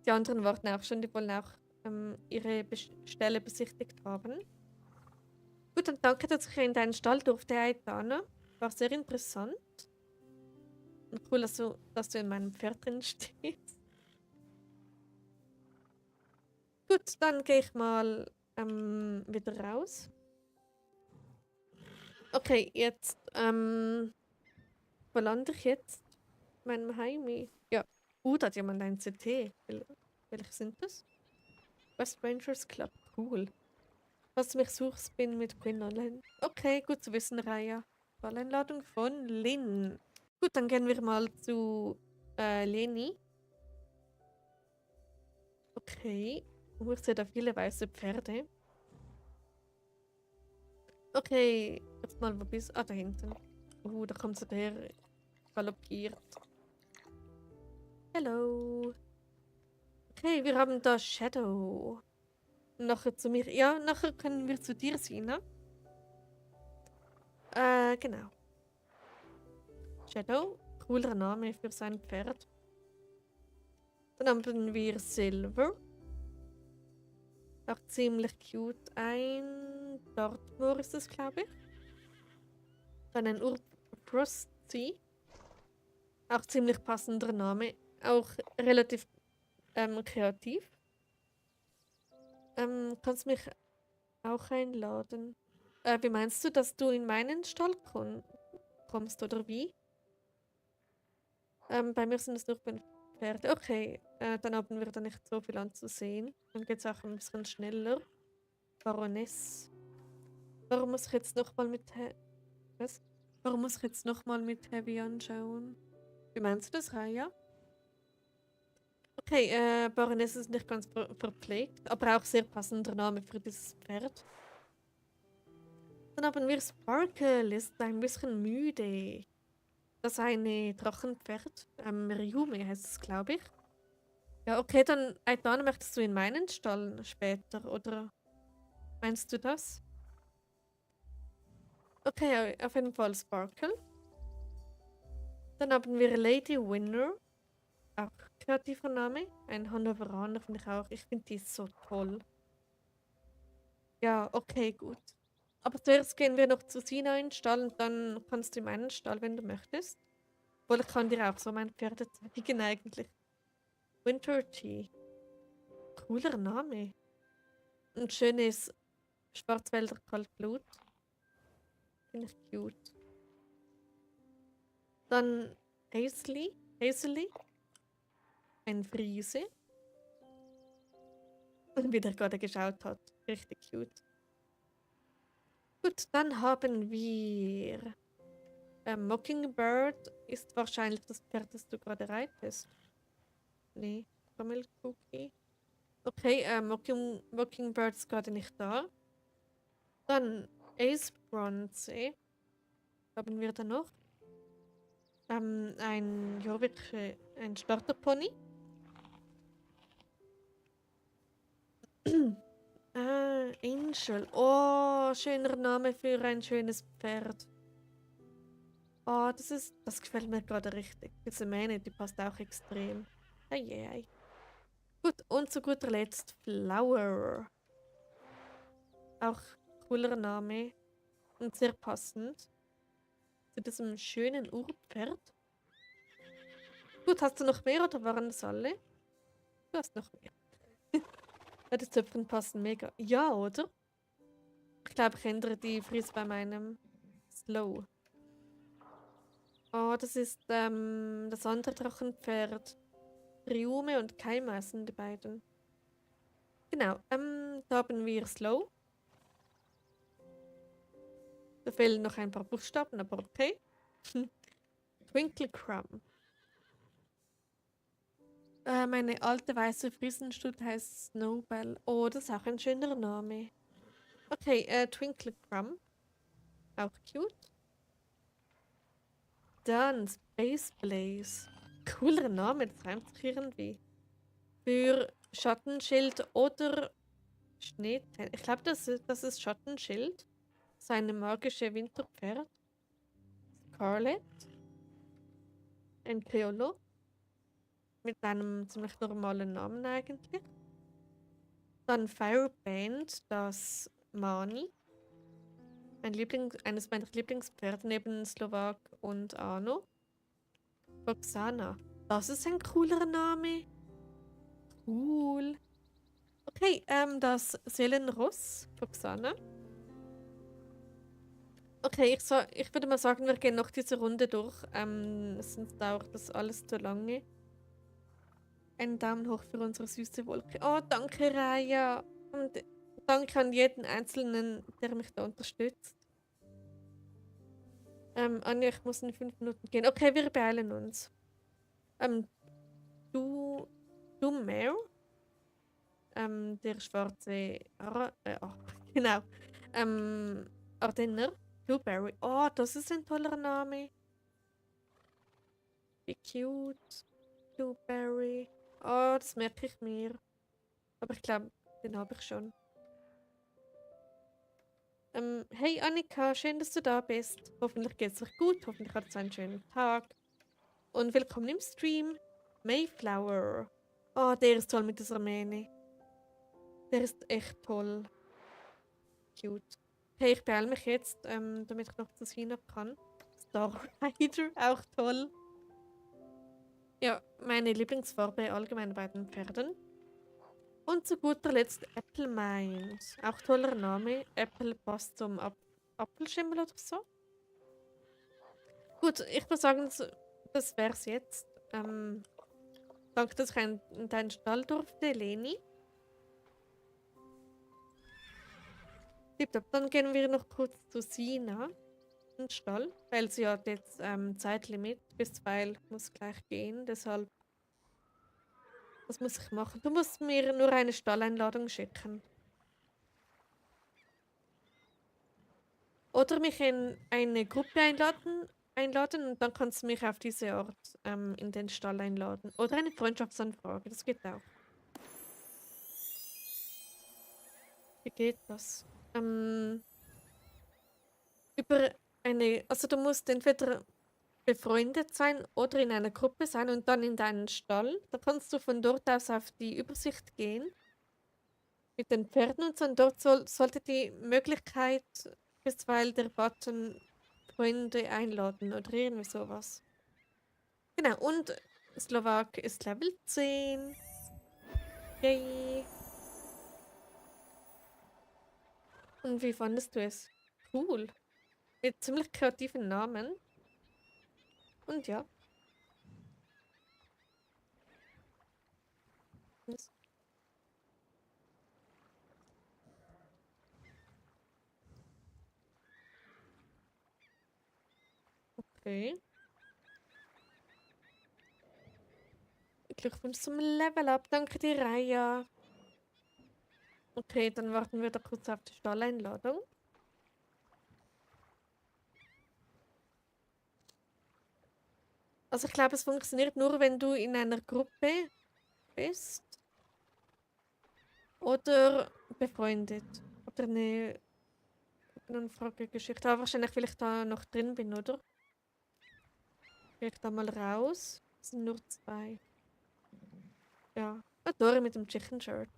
Die anderen warten auch schon, die wollen auch ihre Stelle besichtigt haben. Gut, dann danke, dass ich in deinen Stall durfte, Aitana. War sehr interessant. Und cool, dass du in meinem Pferd drin stehst. Gut, dann gehe ich mal wieder raus. Okay, jetzt, wo lande ich jetzt? Meinem Heimi. Ja. Da hat jemand ein CT. Welche sind das? West Rangers Club. Cool. Falls du mich suchst, bin mit Quinn online. Okay, gut zu wissen, Raya. Balleinladung von Lynn. Gut, dann gehen wir mal zu Leni. Okay. Ich sehe da viele weiße Pferde. Okay. Jetzt mal, wo bist du? Ah, da hinten. Da kommt so der galoppiert. Hello. Okay, wir haben da Shadow. Nachher zu mir. Ja, nachher können wir zu dir, Sina. Genau. Shadow. Cooler Name für sein Pferd. Dann haben wir Silver. Auch ziemlich cute. Ein Dartmoor ist das, glaube ich. Dann ein Frosty. Auch ziemlich passender Name. Auch relativ kreativ. Kannst mich auch einladen. Wie meinst du, dass du in meinen Stall kommst, oder wie? Bei mir sind es nur Pferde. Okay, dann haben wir da nicht so viel anzusehen. Dann geht es auch ein bisschen schneller. Baroness. Warum muss ich jetzt nochmal was? Warum muss ich jetzt nochmal mit Heavy anschauen? Wie meinst du das, Raya? Okay, Baroness ist nicht ganz verpflegt, aber auch sehr passender Name für dieses Pferd. Dann haben wir Sparkle, ist ein bisschen müde. Das ist eine Drachenpferd. Ryume heißt es, glaube ich. Ja, okay, dann Aitana, möchtest du in meinen Stall später, oder meinst du das? Okay, auf jeden Fall Sparkle. Dann haben wir Lady Winner. Auch kreativer Name. Ein Hannoveraner finde ich auch. Ich finde die so toll. Ja, okay, gut. Aber zuerst gehen wir noch zu Sina in den Stall und dann kannst du in meinen Stall, wenn du möchtest. Obwohl, ich kann dir auch so mein Pferde zeigen eigentlich. Winter Tea. Cooler Name. Ein schönes Schwarzwälder Kaltblut. Finde ich cute. Dann Hazley. Ein Friese. Und wie der gerade geschaut hat. Richtig cute. Gut, dann haben wir Mockingbird ist wahrscheinlich das Pferd, das du gerade reitest. Nee, Cookie. Okay, Mockingbird ist gerade nicht da. Dann Ace Bronze. Haben wir da noch? Ja, wirklich ein Starterpony. Angel. Oh, schöner Name für ein schönes Pferd. Oh, das gefällt mir gerade richtig. Diese Mähne, die passt auch extrem. Eieiei. Gut, und zu guter Letzt Flower. Auch cooler Name und sehr passend zu diesem schönen Urpferd. Gut, hast du noch mehr oder waren das alle? Du hast noch mehr. Ja, die Zöpfchen passen mega. Ja, oder? Ich glaube, ich ändere die Frise bei meinem Slow. Oh, das ist das andere Drachenpferd. Riume und Kaima sind die beiden. Genau, da haben wir Slow. Da fehlen noch ein paar Buchstaben, aber okay. Twinkle Crumb. Meine alte weiße Friesenstute heißt Snowbell. Oh, das ist auch ein schöner Name. Okay, Twinkle Crumb. Auch cute. Dann Space Blaze. Cooler Name, das reimt sich irgendwie. Für Schattenschild oder Schneeteil. Ich glaube, das ist Schattenschild. Seine magische Winterpferd. Scarlet. Ein Criollo. Mit einem ziemlich normalen Namen eigentlich. Dann Fireband, das Mani. Eines meiner Lieblingspferde neben Slovak und Arno. Roxana. Das ist ein cooler Name. Cool. Okay, das Seelenross. Roxana. Okay, ich würde mal sagen, wir gehen noch diese Runde durch. Sonst dauert das alles zu lange. Einen Daumen hoch für unsere süße Wolke. Oh, danke, Raya. Und danke an jeden Einzelnen, der mich da unterstützt. Anja, ich muss in 5 Minuten gehen. Okay, wir beeilen uns. Du Mare? Der schwarze genau. Ardenner. Blueberry. Oh, das ist ein toller Name. Wie cute. Blueberry. Oh, das merke ich mir. Aber ich glaube, den habe ich schon. Hey Annika, schön, dass du da bist. Hoffentlich geht es euch gut. Hoffentlich habt ihr einen schönen Tag. Und willkommen im Stream. Mayflower. Oh, der ist toll mit dieser Mähne. Der ist echt toll. Cute. Hey, ich beeile mich jetzt, damit ich noch zu Sina kann. Star Rider, auch toll. Ja, meine Lieblingsfarbe allgemein bei den Pferden. Und zu guter Letzt Apple Mind. Auch toller Name. Apple passt zum Apfelschimmel oder so. Gut, ich würde sagen, das wär's jetzt. Danke, dass ich in deinen Stall durfte, Leni. Tipptopp, dann gehen wir noch kurz zu Sina in den Stall, weil sie hat jetzt Zeitlimit. Bis 2 muss gleich gehen, deshalb. Was muss ich machen? Du musst mir nur eine Stalleinladung schicken. Oder mich in eine Gruppe einladen und dann kannst du mich auf diese Art in den Stall einladen. Oder eine Freundschaftsanfrage, das geht auch. Wie geht das? Über also du musst entweder befreundet sein oder in einer Gruppe sein und dann in deinen Stall. Da kannst du von dort aus auf die Übersicht gehen mit den Pferden und so. Und dort sollte die Möglichkeit bisweilen der Button Freunde einladen oder irgendwie sowas. Genau, und Slowak ist Level 10. Yay. Und wie fandest du es? Cool. Mit ziemlich kreativen Namen. Und ja. das- Okay. Glückwunsch zum Level Up. Danke dir, Raya. Okay, dann warten wir da kurz auf die Stalleinladung. Also ich glaube, es funktioniert nur, wenn du in einer Gruppe bist oder befreundet. Oder eine Frage-Geschichte. Aber wahrscheinlich, weil ich da noch drin bin, oder? Gehe ich da mal raus. Es sind nur 2. Ja. Ah, Dori mit dem Chicken Shirt.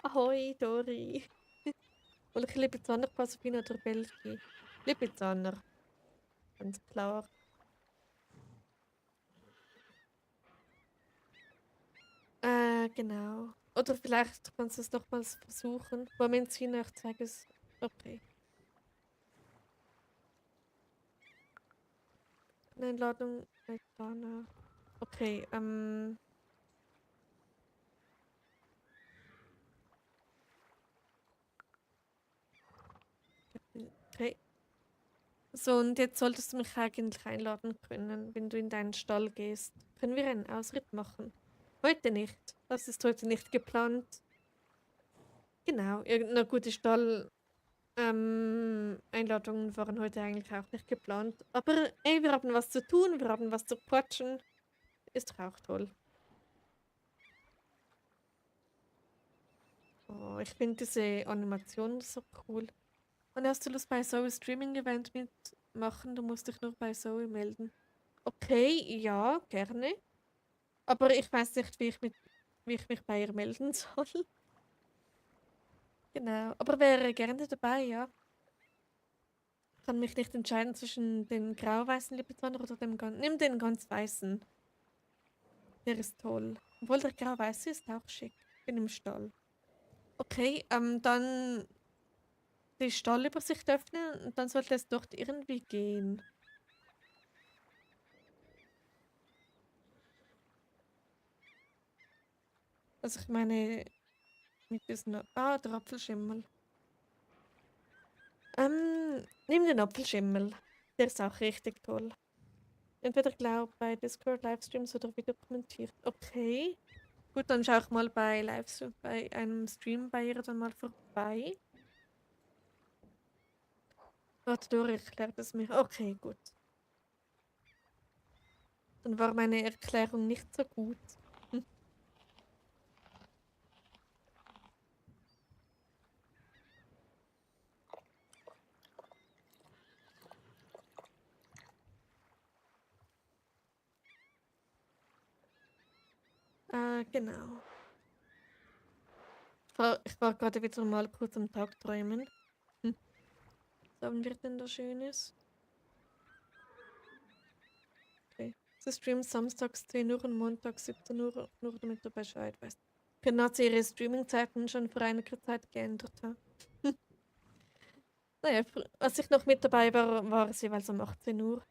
Ahoi, Dori. Will ich Lipizzaner, Passaffino oder Belgi? Lipizzaner. Ganz klar. Genau. Oder vielleicht kannst du es nochmals versuchen. Moment, ich zeige es. Okay. Einladung, Altana. Okay, okay. So, und jetzt solltest du mich eigentlich einladen können, wenn du in deinen Stall gehst. Können wir einen Ausritt machen? Heute nicht. Das ist heute nicht geplant. Genau, irgendeine gute Einladungen waren heute eigentlich auch nicht geplant. Aber ey, wir haben was zu tun, wir haben was zu quatschen. Ist doch auch toll. Oh, ich finde diese Animation so cool. Und hast du Lust bei Zoe Streaming Event mitmachen? Du musst dich nur bei Zoe melden. Okay, ja, gerne. Aber ich weiß nicht, wie ich mich bei ihr melden soll. Genau. Aber wäre gerne dabei, ja. Kann mich nicht entscheiden zwischen den grau-weißen Lipizzaner oder dem ganz. Nimm den ganz weißen. Der ist toll. Obwohl der grau-weiße ist auch schick. Bin im Stall. Okay, dann die Stallübersicht öffnen und dann sollte es dort irgendwie gehen. Also ich meine, mit diesen. Ah, der Apfelschimmel. Nimm den Apfelschimmel. Der ist auch richtig toll. Entweder glaub bei Discord Livestreams oder wie dokumentiert. Okay. Gut, dann schau ich mal bei Livestream, bei einem Stream bei ihr dann mal vorbei. Warte, Dori erklärt es mir. Okay, gut. Dann war meine Erklärung nicht so gut. Hm. Genau. Ich war gerade wieder mal kurz am Tag träumen. Hm. Was haben wir denn da Schönes? Okay. Sie streamt samstags 10 Uhr und montags 17 Uhr, nur damit du Bescheid weißt. Genau, hat sie ihre Streaming-Zeiten schon vor einiger Zeit geändert. Ja. Naja, als ich noch mit dabei war, war es jeweils um 18 Uhr.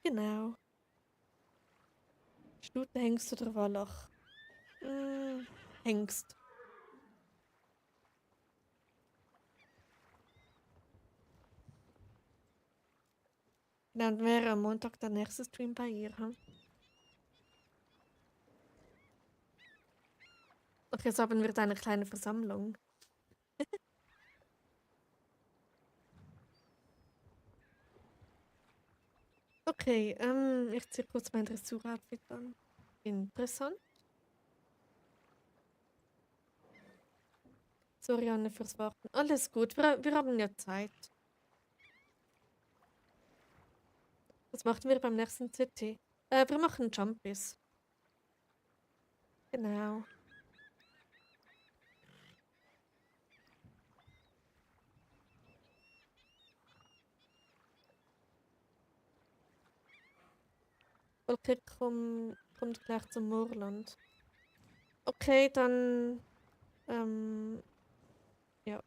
Genau. Stute, Hengst oder Wallach? Hengst. Genau, dann wäre am Montag der nächste Stream bei ihr. Hm? Ach, jetzt haben wir eine kleine Versammlung. Okay, ich ziehe kurz mein Dressur-Outfit an. Interessant. Sorry, Anne, fürs Warten. Alles gut, wir haben ja Zeit. Was machen wir beim nächsten CT? Wir machen Jumpies. Genau. Okay, kommt gleich zum Moorland. Okay, dann. Ja.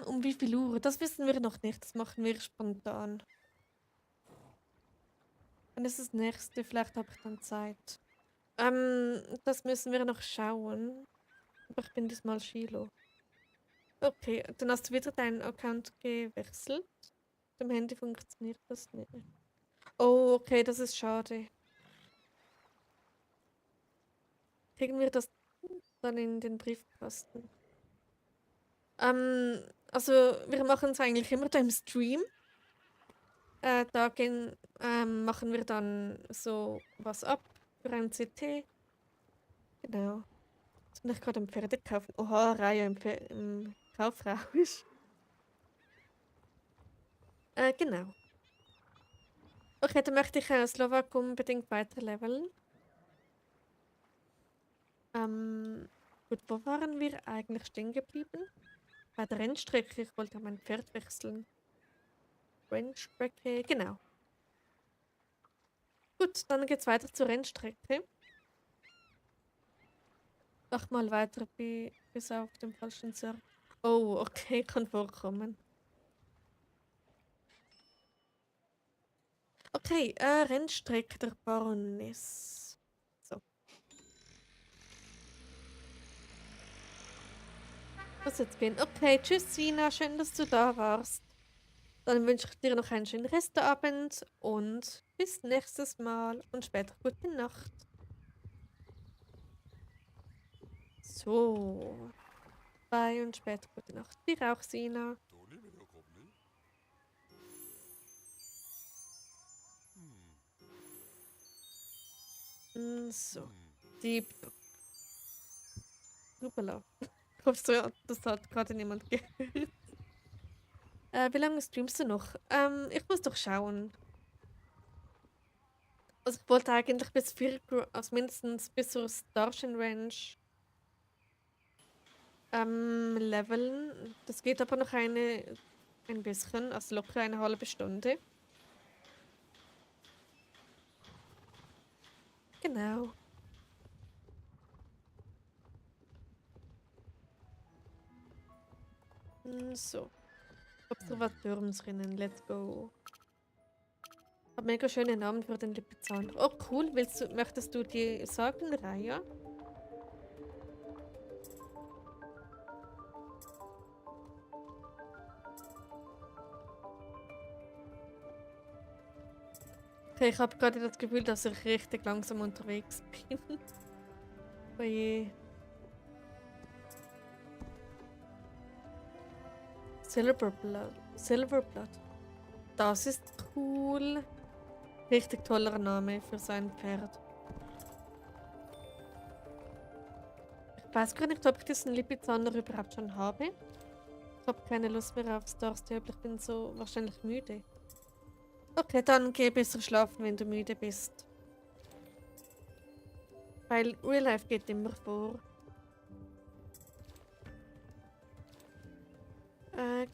Um wie viel Uhr? Das wissen wir noch nicht. Das machen wir spontan. Dann ist das nächste. Vielleicht habe ich dann Zeit. Das müssen wir noch schauen. Aber ich bin diesmal Shilo. Okay, dann hast du wieder deinen Account gewechselt. Dem Handy funktioniert das nicht. Oh, okay, das ist schade. Kriegen wir das dann in den Briefkasten? Also wir machen es eigentlich immer da im Stream. Machen wir dann so was ab für ein CT. Genau. Jetzt bin ich gerade am Pferde kaufen. Oha, Reihe im Kaufrausch. Genau. Okay, dann möchte ich Slowak unbedingt weiterleveln. Gut, wo waren wir eigentlich stehen geblieben? Bei der Rennstrecke. Ich wollte mein Pferd wechseln. Rennstrecke, genau. Gut, dann geht's weiter zur Rennstrecke. Mach mal weiter bis auf dem falschen Server. Oh, okay, kann vorkommen. Okay, Rennstrecke der Baroness. So. Was jetzt gehen? Okay, tschüss Sina, schön, dass du da warst. Dann wünsche ich dir noch einen schönen Restabend und bis nächstes Mal und später gute Nacht. So. Bye und später gute Nacht. Dir auch, Sina. So. Die Hoppala. Ich hoffe, das hat gerade niemand gehört. Wie lange streamst du noch? Ich muss doch schauen. Also ich wollte eigentlich bis 4, also mindestens bis zur Starshine Range leveln. Das geht aber noch ein bisschen, also locker eine halbe Stunde. Genau. So. Observatoriumsrennen, let's go. Hab mega schönen Namen für den Lipizzaner. Oh cool, möchtest du die sagen, Raya? Okay, ich habe gerade das Gefühl, dass ich richtig langsam unterwegs bin. Oje. Silverblood. Silverblood. Das ist cool. Richtig toller Name für sein Pferd. Ich weiß gar nicht, ob ich diesen Lipizzaner überhaupt schon habe. Ich habe keine Lust mehr auf Star Stable. Ich bin so wahrscheinlich müde. Okay, dann geh besser schlafen, wenn du müde bist. Weil Real Life geht immer vor.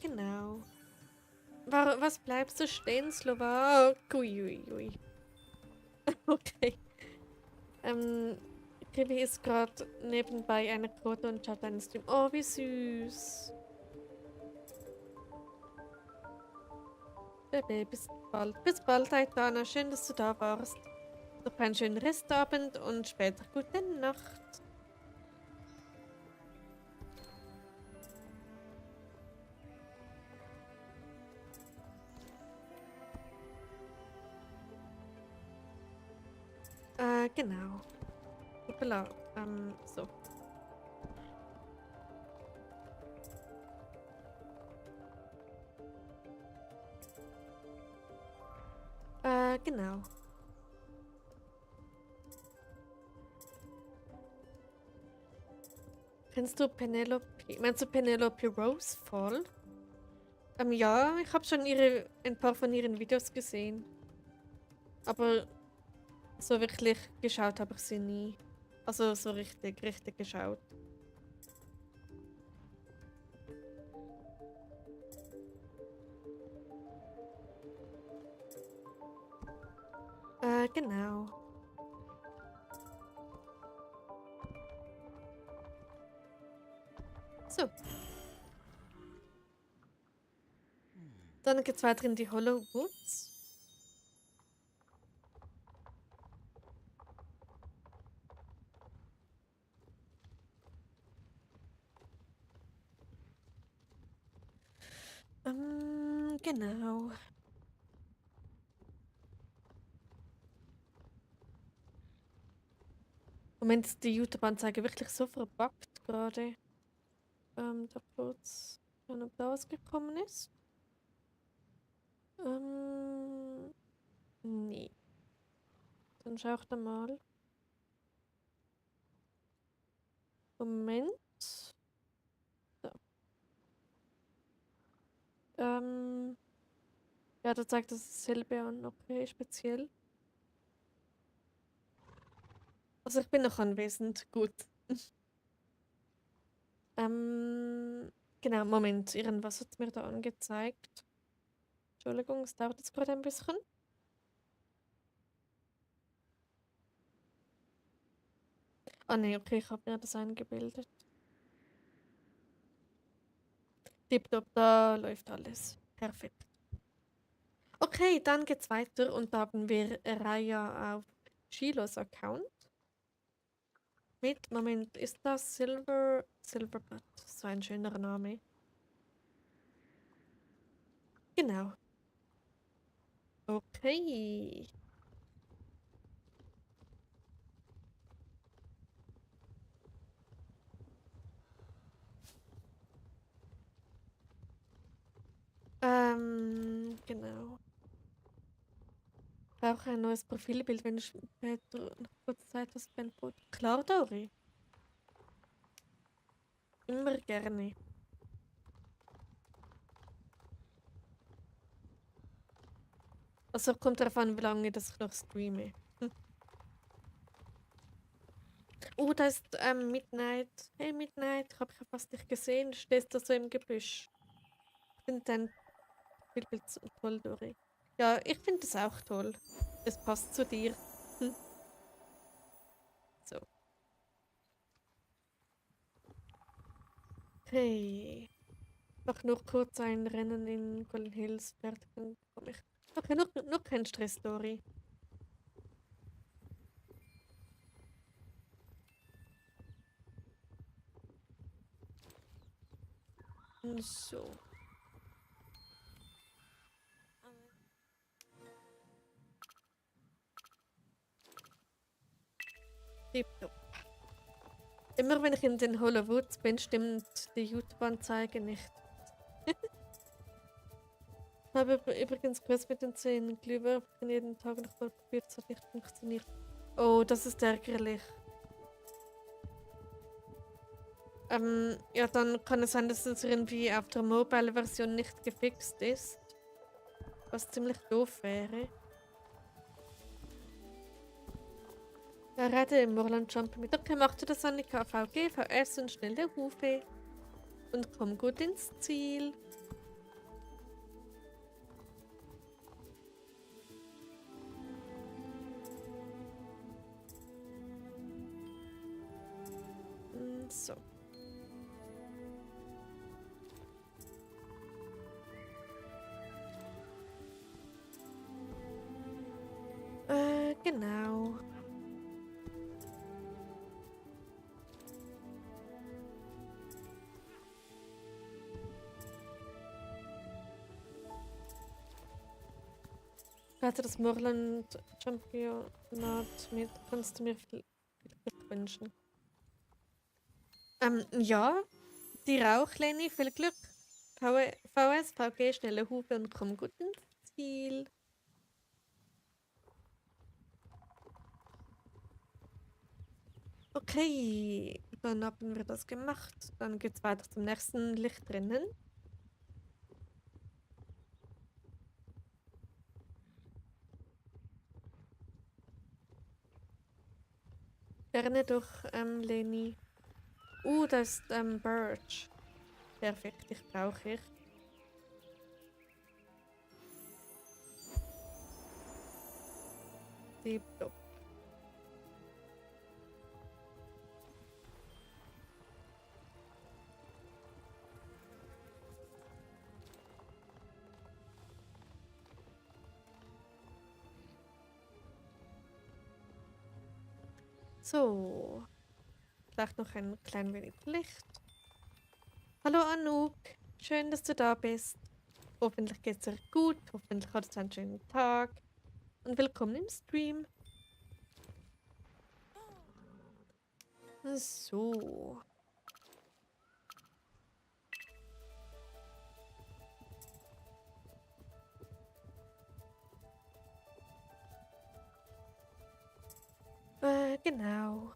Genau. Was bleibst du stehen, Slowak? Uiuiui. Okay. Kiwi ist gerade nebenbei eine Kröte und schaut einen Stream. Oh, wie süß. Baby, bis bald. Bis bald, Aitana. Schön, dass du da warst. Noch einen schönen Restabend und später gute Nacht. Genau. Hoppala. So. Genau. Kennst du Penelope? Meinst du Penelope Rosefall? Ja, ich habe schon ein paar von ihren Videos gesehen. Aber so wirklich geschaut habe ich sie nie. Also so richtig geschaut. Genau. So. Dann geht's weiter in die Hollow Woods. Genau. Moment, ist die YouTube-Anzeige wirklich so verbuggt gerade. Da kurz schauen, ob da was gekommen ist. Nee. Dann schau ich da mal. Moment. So. Ja, da zeigt das dasselbe an. Okay, speziell. Also ich bin noch anwesend. Gut. Genau, Moment. Irgendwas hat mir da angezeigt. Entschuldigung, es dauert jetzt gerade ein bisschen. Ah ne, okay, ich habe mir das eingebildet. Tipptopp, da läuft alles. Perfekt. Okay, dann geht's weiter und da haben wir Raya auf Shilos Account. Moment, ist das Silverblood? So ein schöner Name. Genau. Okay. Genau. Brauche ein neues Profilbild, wenn du später noch kurz Zeit hast, Ben Boot. Klar, Dori. Immer gerne. Also kommt darauf an, wie lange das ich noch streame. Hm. Oh, da ist Midnight. Hey Midnight, hab ich ja fast nicht gesehen. Du stehst da so im Gebüsch. Ich finde dein Bildbild so toll, Dori. Ja, ich finde es auch toll. Es passt zu dir. Hm. So. Hey. Noch nur kurz ein Rennen in Golden Hills fertig, dann komme ich. Okay, noch kein Stress, Dori. So. Tipptopp. Immer wenn ich in den Hollow Woods bin, stimmt die YouTube-Anzeige nicht. Ich habe übrigens Quest mit den 10 Glühwürfeln jeden Tag noch mal probiert, es hat nicht funktioniert. Oh, das ist ärgerlich. Ja, dann kann es sein, dass es irgendwie auf der Mobile-Version nicht gefixt ist. Was ziemlich doof wäre. Ja, rette im Morland Jump mit. Okay, mach du das, Annika. VG, VS und schnelle Hufe. Und komm gut ins Ziel. So. Genau. Warte, das Morland Championat mit. Kannst du mir viel Glück wünschen? Ja. Dir auch, Leni. Viel Glück. VS, VG, schnelle Hufe und komm gut ins Ziel. Okay. Dann haben wir das gemacht. Dann geht's weiter zum nächsten Licht drinnen. Gerne durch, Leni. Da ist Birch. Perfekt, ich brauche ich. Tipptopp. So. Vielleicht noch ein klein wenig Licht. Hallo Anouk, schön, dass du da bist. Hoffentlich geht's dir gut, hoffentlich hattest du einen schönen Tag. Und willkommen im Stream. So. Genau.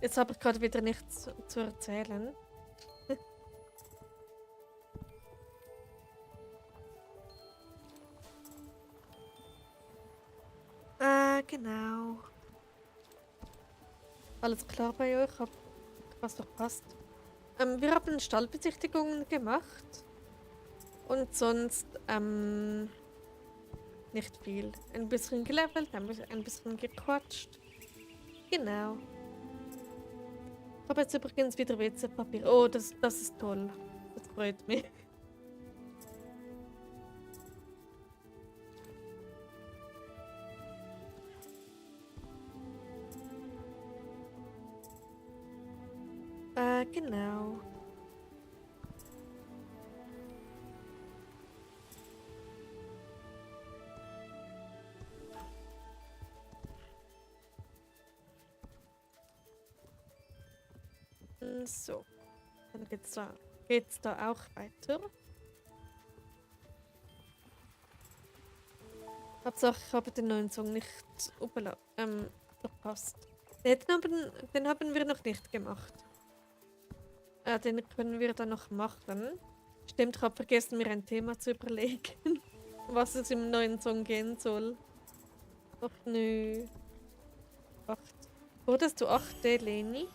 Jetzt habe ich gerade wieder nichts zu erzählen. Genau. Alles klar bei euch? Was doch passt. Wir haben Stallbesichtigungen gemacht. Und sonst, nicht viel. Ein bisschen gelevelt, ein bisschen gequatscht. Genau. Ich habe jetzt übrigens wieder WC-Papier. Oh, das ist toll. Das freut mich. Genau. So. Dann geht's da auch weiter. Hauptsache, ich habe den neuen Song nicht verpasst. Den haben wir noch nicht gemacht. Den können wir dann noch machen. Stimmt, ich habe vergessen, mir ein Thema zu überlegen, was es im neuen Song gehen soll. Ach nö. 8. Wurdest du 8, Leni?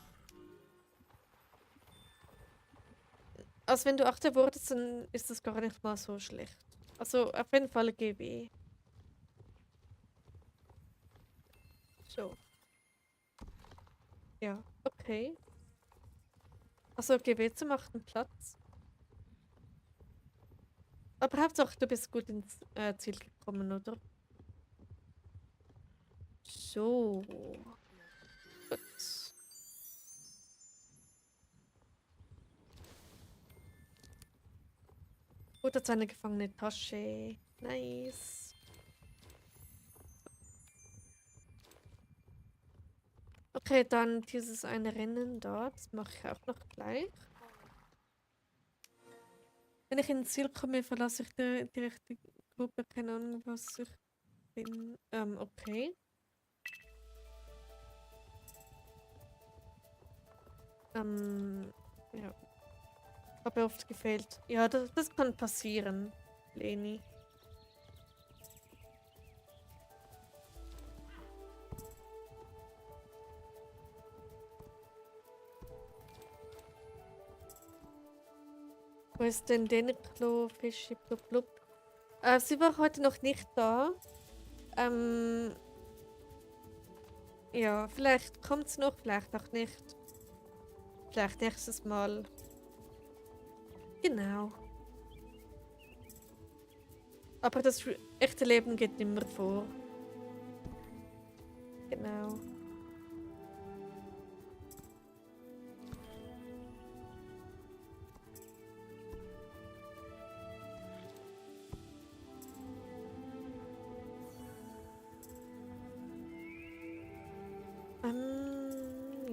Also wenn du 8 wurdest, dann ist das gar nicht mal so schlecht. Also auf jeden Fall GW. So. Ja, okay. Also GW zum 8. Platz. Aber Hauptsache, du bist gut ins Ziel gekommen, oder? So. Gut. Gut, jetzt eine gefangene Tasche. Nice. Okay, dann dieses eine Rennen da. Das mache ich auch noch gleich. Wenn ich ins Ziel komme, verlasse ich die richtige Gruppe. Keine Ahnung, was ich bin. Okay. Ja. Habe oft gefehlt. Ja, das kann passieren, Leni. Wo ist denn Deniklo, Fischi, blub, blub? Sie war heute noch nicht da. Ja, vielleicht kommt es noch, vielleicht auch nicht. Vielleicht nächstes Mal. Genau. Aber das echte Leben geht immer vor. Genau.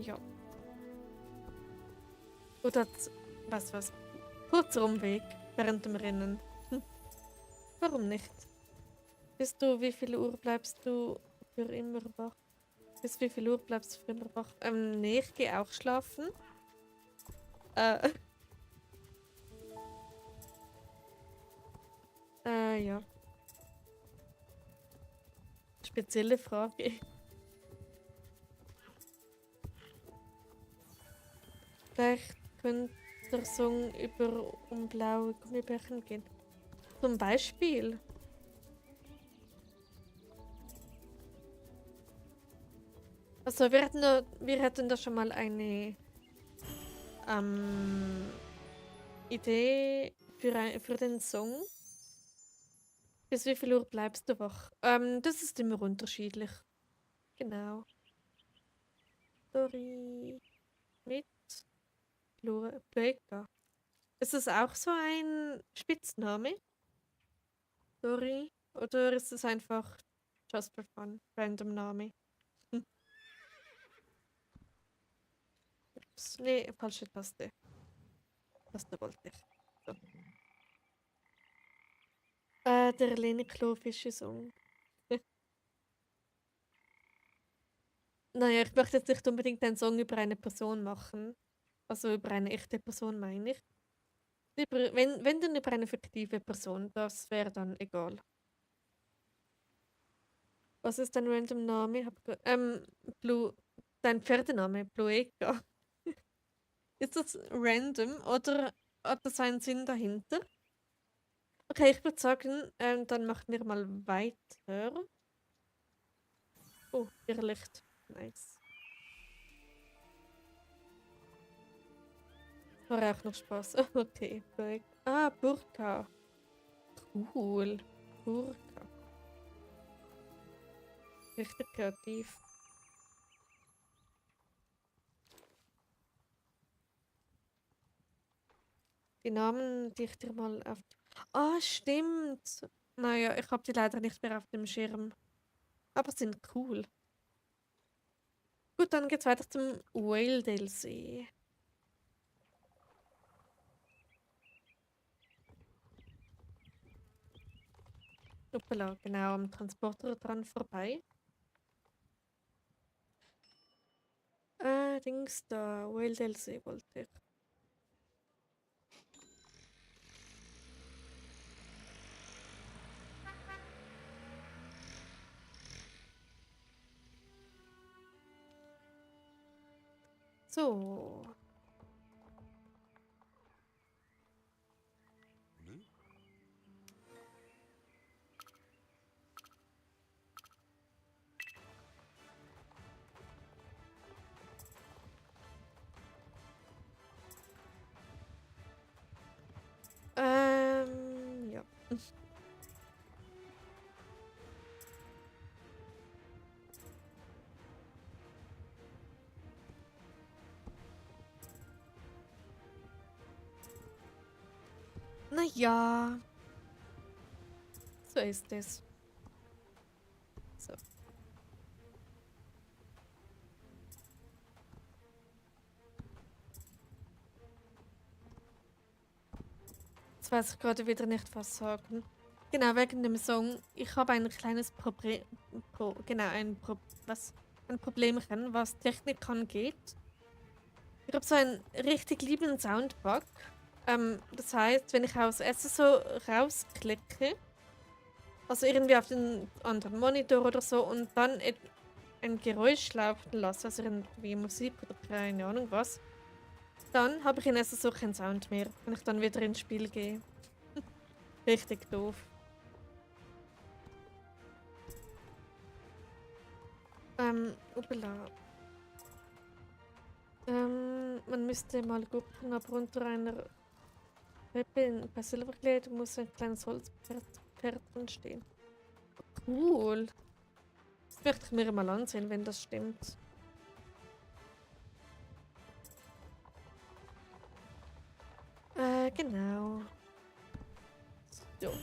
Ja. Oder, was? Kurzer Umweg während dem Rennen. Warum nicht? Wie viel Uhr bleibst du für immer wach? Bis wie viel Uhr bleibst du früher wach? Nee, ich gehe auch schlafen. Äh, ja. Spezielle Frage. Vielleicht könnte der Song über blaue Gummibärchen gehen. Zum Beispiel. Also wir hätten da schon mal eine Idee für den Song. Bis wie viel Uhr bleibst du wach? Das ist immer unterschiedlich. Genau. Dori mit Bluega. Ist es auch so ein Spitzname? Dori? Oder ist es einfach just for fun? Random Name? Hm. Ups. Nee, falsche Taste. Taste wollte ich. So. Der Lene Klofisch-Song. Naja, ich möchte jetzt nicht unbedingt einen Song über eine Person machen. Also über eine echte Person meine ich. Wenn dann über eine fiktive Person, das wäre dann egal. Was ist dein random Name? Blue. Dein Pferdename, Bluega. Ist das random oder hat das einen Sinn dahinter? Okay, ich würde sagen, dann machen wir mal weiter. Oh, Irrlicht. Nice. War auch noch Spaß. Okay, Bluega. Ah, Burka. Cool. Burka. Richtig kreativ. Die Namen, die ich dir mal auf. Ah, stimmt. Naja, ich habe die leider nicht mehr auf dem Schirm. Aber sind cool. Gut, dann geht's weiter zum Whale-See. Hoppala, genau, am Transporter dran vorbei. Dings da, Whale-See wollte ich. So. Ja. Naja. So ist es. So. Jetzt weiß ich gerade wieder nicht, was sagen. Genau, wegen dem Song. Ich habe ein kleines Problem. Genau, ein Problemchen, was Technik angeht. Ich habe so einen richtig lieben Soundbug. Das heißt, wenn ich aus Essen so rausklicke, also irgendwie auf den anderen Monitor oder so, und dann ein Geräusch laufen lasse, also irgendwie Musik oder keine Ahnung was, dann habe ich in Essen so keinen Sound mehr, wenn ich dann wieder ins Spiel gehe. Richtig doof. Upala. Man müsste mal gucken, ob unter einer bei Silverglade muss ein kleines Holzpferd drin stehen. Cool. Das möchte ich mir mal ansehen, wenn das stimmt. Genau. So.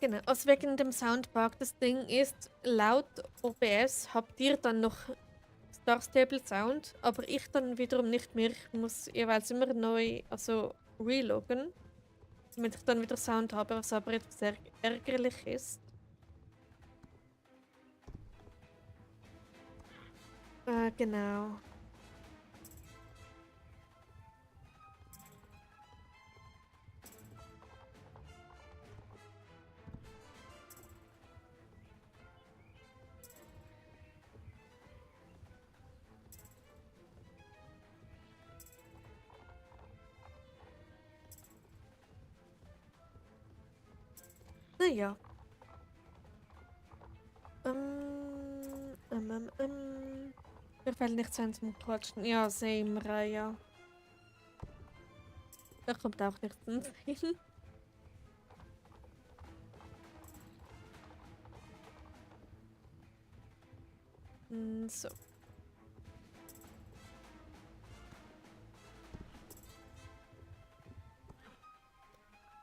Genau. Also wegen dem Soundbug. Das Ding ist, laut OBS habt ihr dann noch Star Stable Sound, aber ich dann wiederum nicht mehr. Ich muss jeweils immer neu, also reloggen, damit ich dann wieder Sound habe, was aber etwas ärgerlich ist. Genau. Naja. Mir fällt nichts ein zum Quatschen. Ja, same, Raya. Da kommt auch nichts hin. So.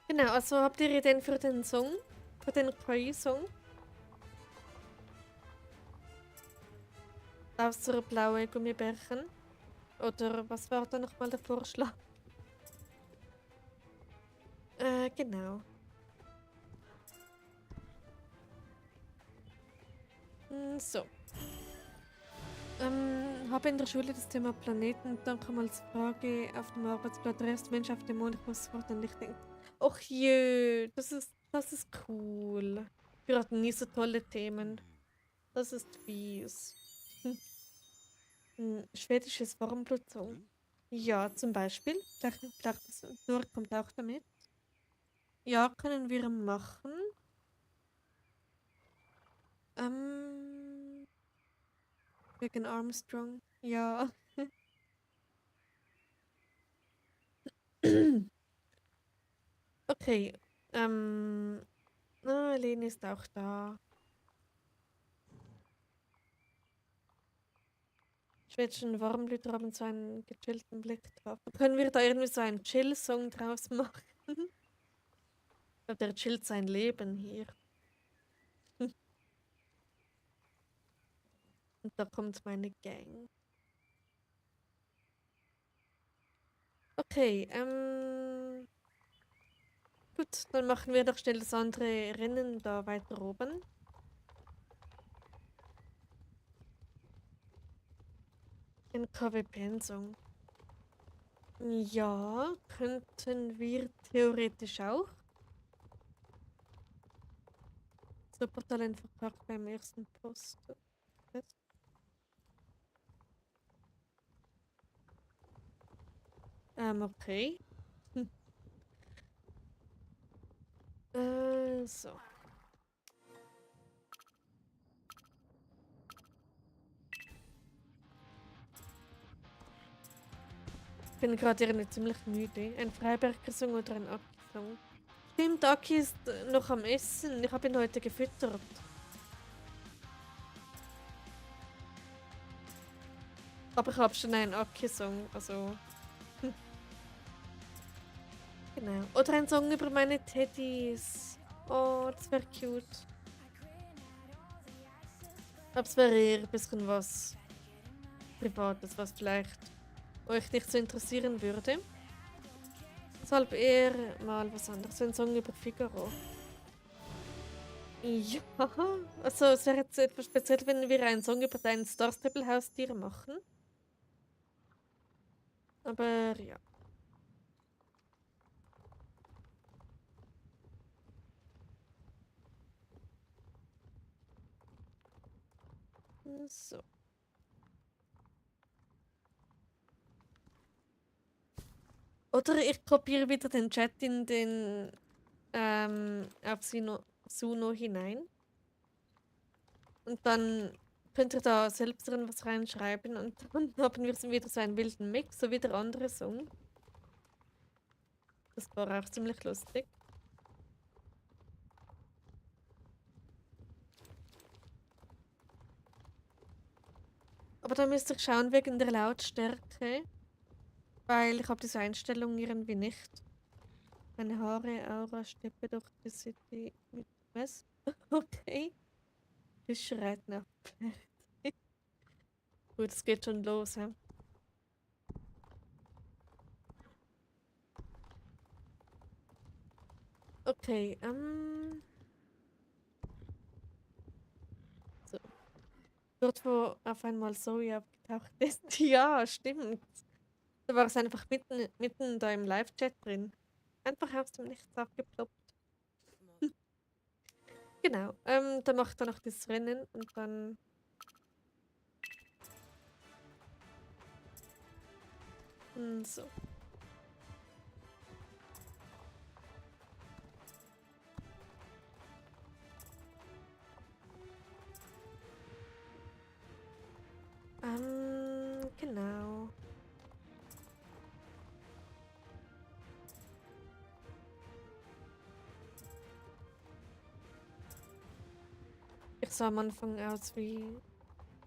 Genau, also habt ihr Ideen für den Song? Für den Koi-Song? Außer blaue Gummibärchen? Oder was war da nochmal der Vorschlag? Genau. So. Habe in der Schule das Thema Planeten und dann kam als Frage auf dem Arbeitsplatz der erste Mensch auf dem Mond. Ich muss sofort an dich denken. Och jö, das ist cool. Wir hatten nie so tolle Themen. Das ist fies. Schwedisches Warmblutsong. Ja, zum Beispiel. Vielleicht das Nur kommt auch damit. Ja, können wir machen. Wegen Armstrong. Ja. Okay. Lene ist auch da. Schwedischen Warmblüter haben so einen gechillten Blick drauf. Können wir da irgendwie so einen Chill-Song draus machen? Der chillt sein Leben hier. Und da kommt meine Gang. Okay, gut, dann machen wir doch schnell das andere Rennen da weiter oben. Ein KWPN-Song. Ja, könnten wir theoretisch auch. Supertalent verpackt beim ersten Post. Okay. So. Ich bin gerade irgendwie ziemlich müde. Ein Freiberger-Song oder ein Aki-Song? Stimmt, Aki ist noch am Essen. Ich habe ihn heute gefüttert. Aber ich habe schon einen Aki-Song, also... Genau. Oder ein Song über meine Teddys. Oh, das wäre cute. Aber es wäre eher ein bisschen was Privates, was vielleicht euch nicht so interessieren würde. Deshalb eher mal was anderes. Ein Song über Figaro. Ja, also es wäre jetzt etwas speziell, wenn wir einen Song über dein Star Stable Haustier machen. Aber ja. So. Oder ich kopiere wieder den Chat in den auf Suno hinein. Und dann könnt ihr da selbst drin was reinschreiben und dann haben wir wieder so einen wilden Mix, so wie der andere Song. Das war auch ziemlich lustig. Aber da müsst ihr schauen wegen der Lautstärke, weil ich habe diese Einstellung irgendwie nicht. Meine Haare, Aura, Steppe durch die City mit Was? Okay. Fischreitner. Gut, es geht schon los, hä? Okay, so. Dort, wo auf einmal Zoe abgetaucht ist. Ja, stimmt. Da war es einfach mitten da im Live-Chat drin. Einfach aus dem Nichts aufgeploppt. Genau. Dann macht er noch das Rennen und dann. So. Genau. Ich sah am Anfang aus wie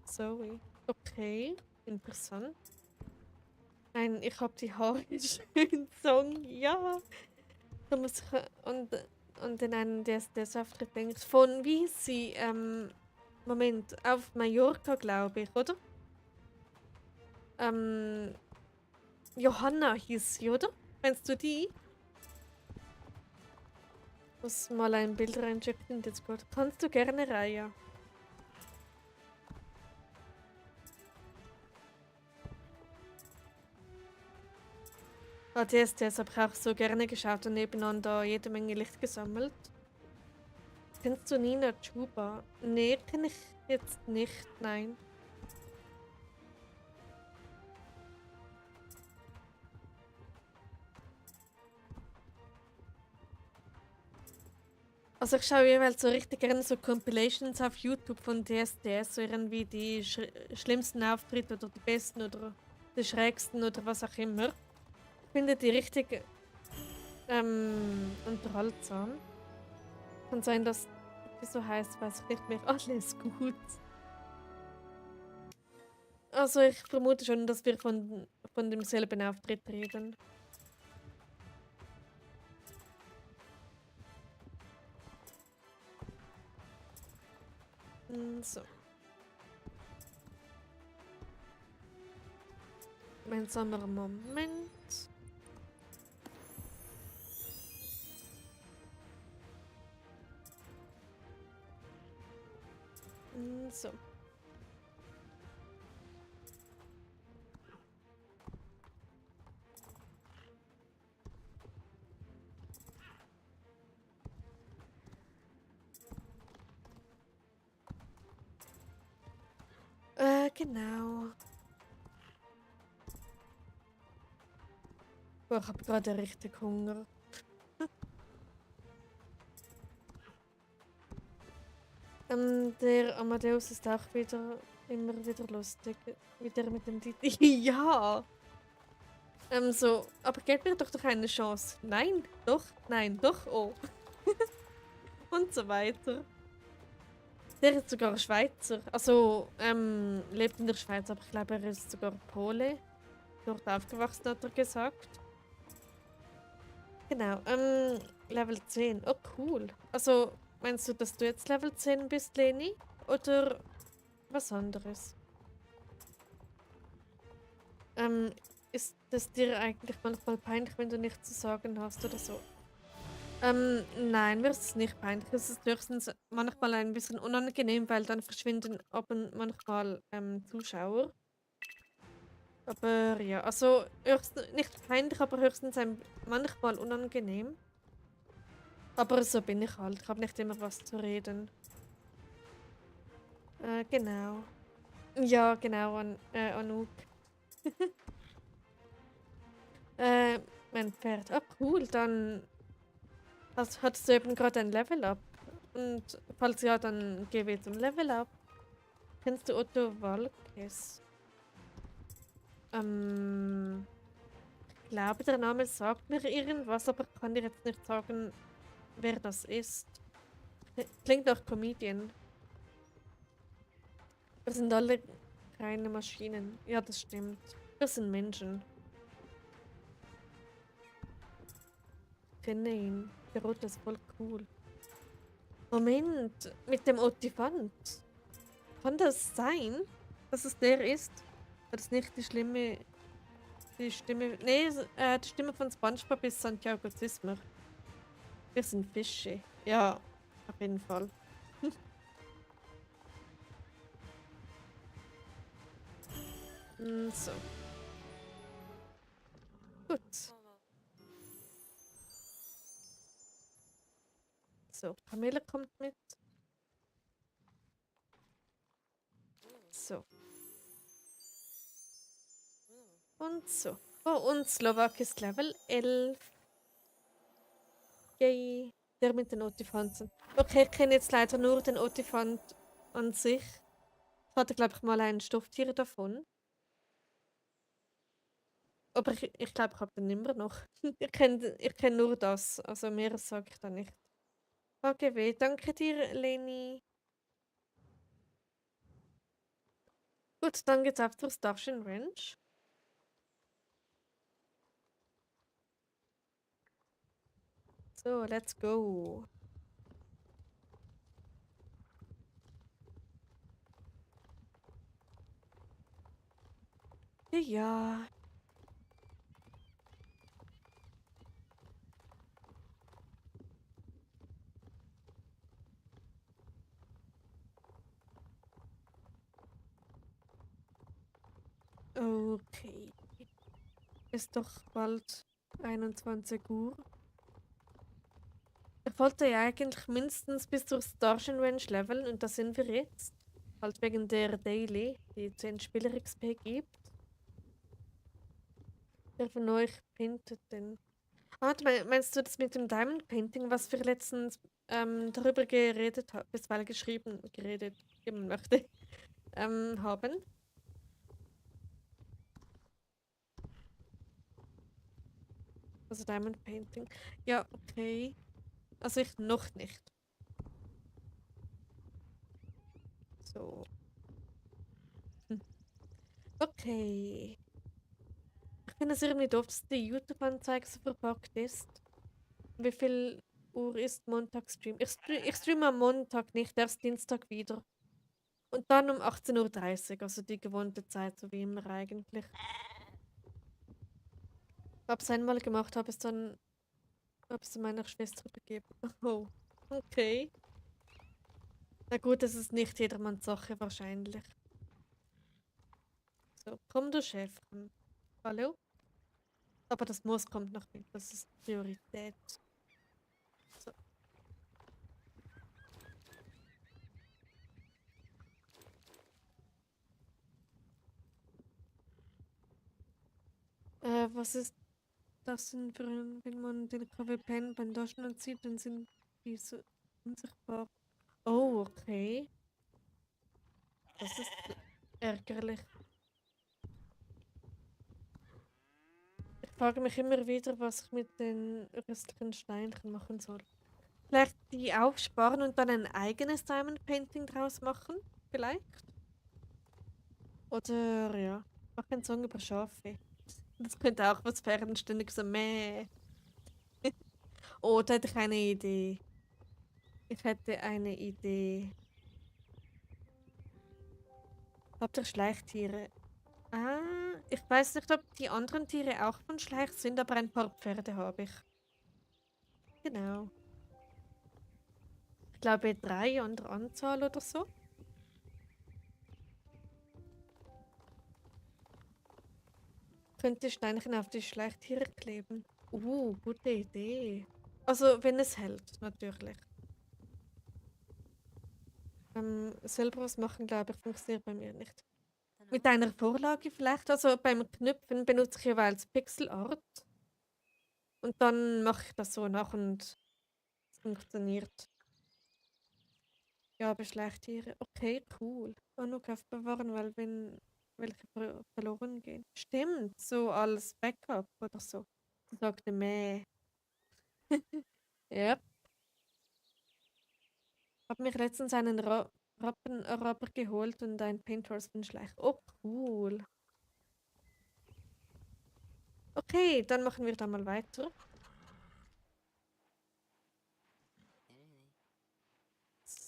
Zoe. Okay, interessant. Nein, ich hab die Haare schön Song. Ja. Da muss ich und in einem DSDS-Auftritt denkt von wie hieß sie, Moment, auf Mallorca, glaube ich, oder? Johanna hieß sie, oder? Meinst du die? Muss mal ein Bild reinschicken in Discord. Kannst du gerne, Raya. DSDS habe ich auch so gerne geschaut und nebeneinander jede Menge Licht gesammelt. Kennst du Nina Chuba? Nee, kenne ich jetzt nicht, nein. Also ich schaue jeweils so richtig gerne so Compilations auf YouTube von DSDS, so irgendwie die schlimmsten Auftritte oder die besten oder die schrägsten oder was auch immer. Ich finde die richtig unterhaltsam. Kann sein, dass die so heißt, weiß ich nicht mehr. Alles gut. Also ich vermute schon, dass wir von demselben Auftritt reden. So. Gemeinsamer Moment. So. Genau. Boah, ich habe gerade richtig Hunger. Der Amadeus ist auch immer wieder lustig. Wieder mit dem Titel. Ja! So, aber gebt mir doch eine Chance. Nein, doch, oh. Und so weiter. Der ist sogar Schweizer. Also, lebt in der Schweiz, aber ich glaube, er ist sogar Pole. Dort aufgewachsen, hat er gesagt. Genau, Level 10. Oh, cool. Also, meinst du, dass du jetzt Level 10 bist, Leni? Oder was anderes? Ist es dir eigentlich manchmal peinlich, wenn du nichts zu sagen hast oder so? Nein, mir ist es nicht peinlich. Es ist höchstens manchmal ein bisschen unangenehm, weil dann verschwinden ab und manchmal Zuschauer. Aber ja, also höchstens, nicht peinlich, aber höchstens manchmal unangenehm. Aber so bin ich halt. Ich habe nicht immer was zu reden. Genau. Ja, genau, Anouk. Mein Pferd. Ah, cool, dann hattest du eben gerade ein Level Up. Und falls ja, dann gehen wir zum Level Up. Kennst du Otto Walkes? Ich glaube, der Name sagt mir irgendwas, aber ich kann dir jetzt nicht sagen, wer das ist. Klingt nach Comedian. Wir sind alle keine Maschinen. Ja, das stimmt. Wir sind Menschen. Ich kenne ihn. Der Rote ist voll cool. Moment, mit dem Ottifant. Kann das sein, dass es der ist? Dass es nicht die Stimme, nee, die Stimme von SpongeBob ist Santiago Zismer. Wir sind Fische. Ja, auf jeden Fall. So, gut. So, Camilla kommt mit. So. Und so. Oh, und Slowak ist Level 11. Yay. Der mit den Ottifanten. Okay, ich kenne jetzt leider nur den Ottifant an sich. Ich hatte, glaube ich, mal ein Stofftier davon. Aber ich glaube, ich habe den immer noch. Ich kenn nur das. Also mehr sage ich da nicht. AGW, danke dir, Leni. Gut, dann geht's auf zur Starshine Ranch. So, let's go. Ja, ja. Okay. Ist doch bald 21 Uhr. Ich wollte ja eigentlich mindestens bis zur Starshine Range leveln und da sind wir jetzt. Halt wegen der Daily, die 10 Spieler XP gibt. Wer von euch paintet denn? Ah, meinst du das mit dem Diamond Painting, was wir letztens darüber geredet haben, bisweilen geredet, eben möchte, haben? Also Diamond Painting. Ja, okay. Also ich noch nicht. So. Hm. Okay. Ich finde es irgendwie doof, dass die YouTube-Anzeige so verpackt ist. Wie viel Uhr ist Montagsstream? Ich streame am Montag nicht, erst Dienstag wieder. Und dann um 18:30 Uhr, also die gewohnte Zeit, so wie immer eigentlich. Habe es einmal gemacht, habe es meiner Schwester übergeben. Oh, okay. Na gut, das ist nicht jedermanns Sache wahrscheinlich. So, komm du Chefchen. Hallo? Aber das Moos kommt noch mit, das ist Priorität. So. Was ist das denn für ein, wenn man den KW-Pen beim Deutschland sieht, dann sind die so unsichtbar. Oh, okay. Das ist ärgerlich. Ich frage mich immer wieder, was ich mit den restlichen Steinchen machen soll. Vielleicht die aufsparen und dann ein eigenes Diamond Painting draus machen? Vielleicht? Oder ja, mach einen Song über Schafe. Das könnte auch was werden, ständig so meh. Oh, da hätte ich eine Idee. Ich hätte eine Idee. Habt ihr Schleichtiere? Ah, ich weiß nicht, ob die anderen Tiere auch von Schleich sind, aber ein paar Pferde habe ich. Genau. Ich glaube 3 an der Anzahl oder so. Könnte Steinchen auf die Schleichtiere kleben. Gute Idee. Also, wenn es hält, natürlich. Selber was machen, glaube ich, funktioniert bei mir nicht. Mit einer Vorlage vielleicht. Also beim Knüpfen benutze ich jeweils Pixelart. Und dann mache ich das so nach und es funktioniert. Ja, aber Schleichtiere. Okay, cool. Und noch aufbewahren, weil wenn welche verloren gehen. Stimmt, so als Backup oder so. Sie sagte Mäh. Ja. Hab mich letztens einen Rappenrabber geholt und ein Paintball von Schleich. Oh, cool. Okay, dann machen wir da mal weiter.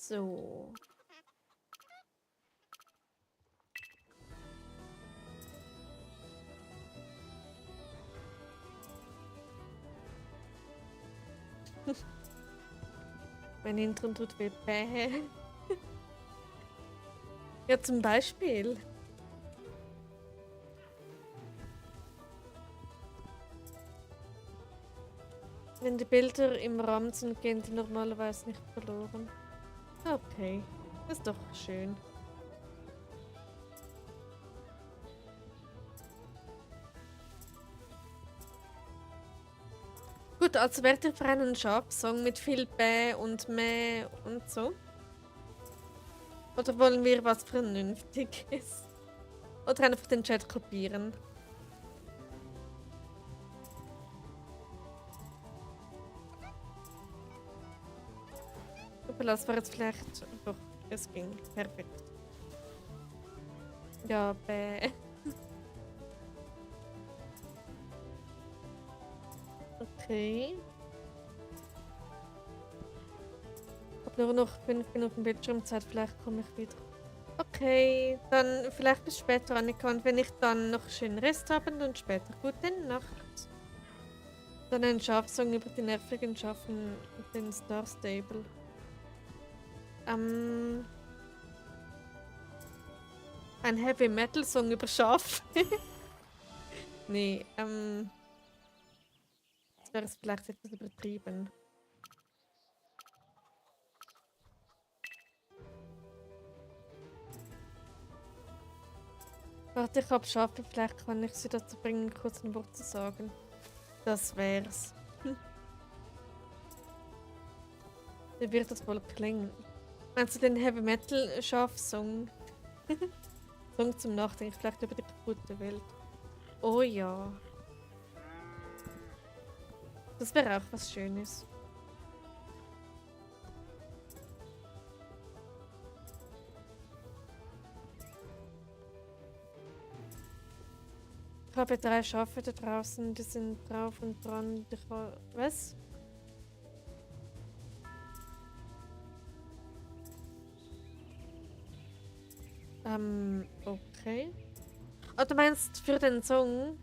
So. Mein Intro tut weh. Bäh. Ja, zum Beispiel. Wenn die Bilder im RAM sind, gehen die normalerweise nicht verloren. Okay, ist doch schön. Gut, also wärt ihr für einen Sharp-Song mit viel Bäh und Mäh und so? Oder wollen wir was Vernünftiges? Oder einfach den Chat kopieren? Aber das war jetzt vielleicht... Doch, es ging. Perfekt. Ja, Bäh. Okay. Ich habe nur noch 5 Minuten Bildschirmzeit, vielleicht komme ich wieder. Okay, dann vielleicht bis später, Annika. Und wenn ich dann noch schönen Rest habe, dann später. Gute Nacht. Dann ein Schafsong über die nervigen Schafen und den Star Stable. Ein Heavy Metal Song über Schaf. Nee, das wäre es vielleicht etwas übertrieben. Warte, ich habe Schafe, vielleicht kann ich sie dazu bringen, kurz ein Wort zu sagen. Das wär's. Wie wird das wohl klingen? Meinst du den Heavy Metal Schaf-Song? Song zum Nachdenken, vielleicht über die kaputte Welt. Oh ja. Das wäre auch was Schönes. Ich habe 3 Schafe da draußen, die sind drauf und dran. Was? Okay. Oh, du meinst für den Song?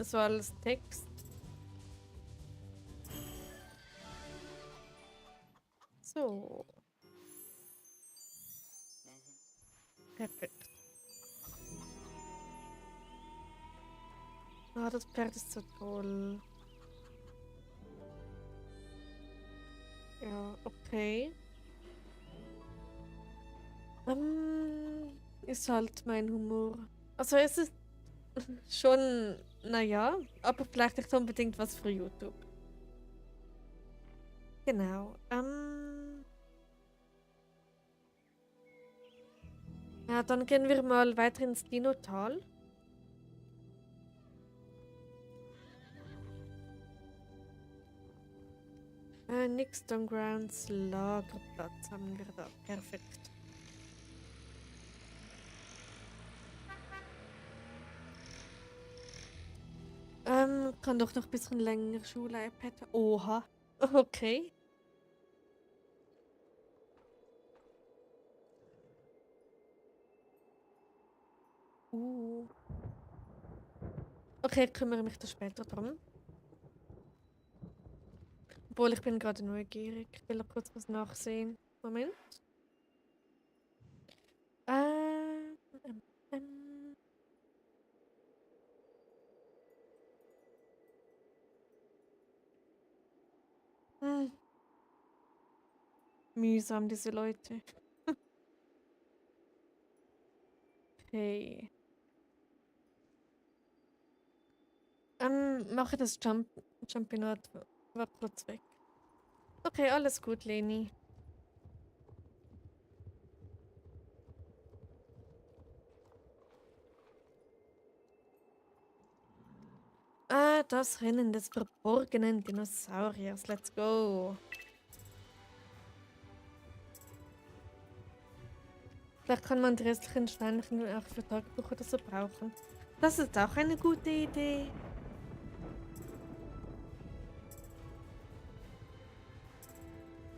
So als Text? So. Perfekt. Ah, das Pferd ist so toll. Ja, okay. Ist halt mein Humor. Also es ist schon, naja, aber vielleicht nicht unbedingt was für YouTube. Genau. Ja, dann gehen wir mal weiter ins Dino-Tal. Nixton Grounds Lagerplatz haben wir da. Perfekt. Kann doch noch ein bisschen länger Schule-iPad. Oha. Okay. Okay, ich kümmere mich da später drum. Obwohl, ich bin gerade neugierig. Ich will noch kurz was nachsehen. Moment. Ähm, ähm. Hm. Mühsam, diese Leute. Okay. Mache das Jumpinat. War kurz weg. Okay, alles gut, Leni. Das Rennen des verborgenen Dinosauriers. Let's go. Vielleicht kann man die restlichen Steinchen auch für Tagebuch oder so brauchen. Das ist auch eine gute Idee.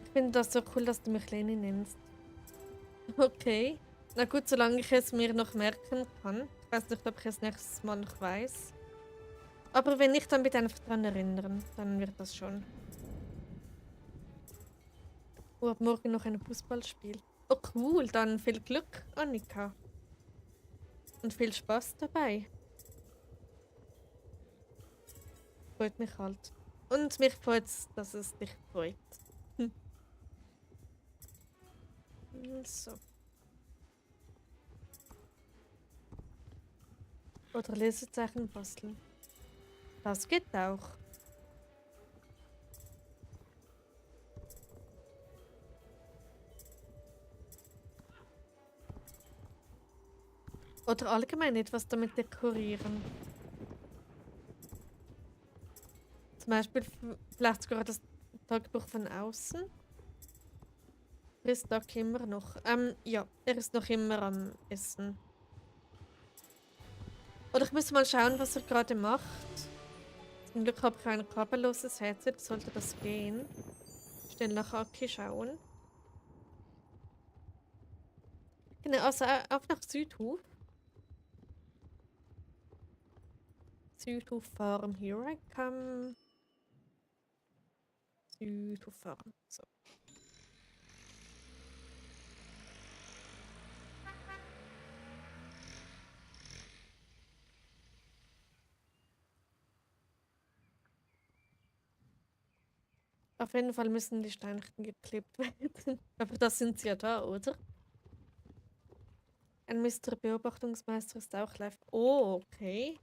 Ich finde das so cool, dass du mich Leni nennst. Okay. Na gut, solange ich es mir noch merken kann. Ich weiß nicht, ob ich es nächstes Mal noch weiß. Aber wenn nicht, dann bitte einfach daran erinnern. Dann wird das schon. Oh, ab morgen noch ein Fußballspiel. Oh cool, dann viel Glück, Annika. Und viel Spaß dabei. Freut mich halt. Und mich freut es, dass es dich freut. Hm. So. Oder Lesezeichen basteln. Das geht auch. Oder allgemein etwas damit dekorieren. Zum Beispiel vielleicht sogar das Tagebuch von außen. Ist Doc immer noch? Ja, er ist noch immer am Essen. Oder ich muss mal schauen, was er gerade macht. Zum Glück habe ich ein kabelloses Headset, sollte das gehen. Schnell nach Aki schauen. Genau, also auf nach Südhof. Südhof Farm, here I come. Südhof Farm, so. Auf jeden Fall müssen die Steinchen geklebt werden. Aber das sind sie ja da, oder? Ein Mr. Beobachtungsmeister ist auch live. Oh, okay.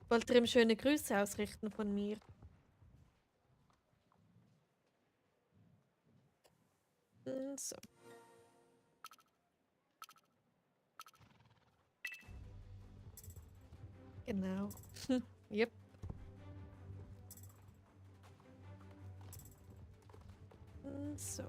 Wollt ihr ihm schöne Grüße ausrichten von mir? So. Genau. Yep. So.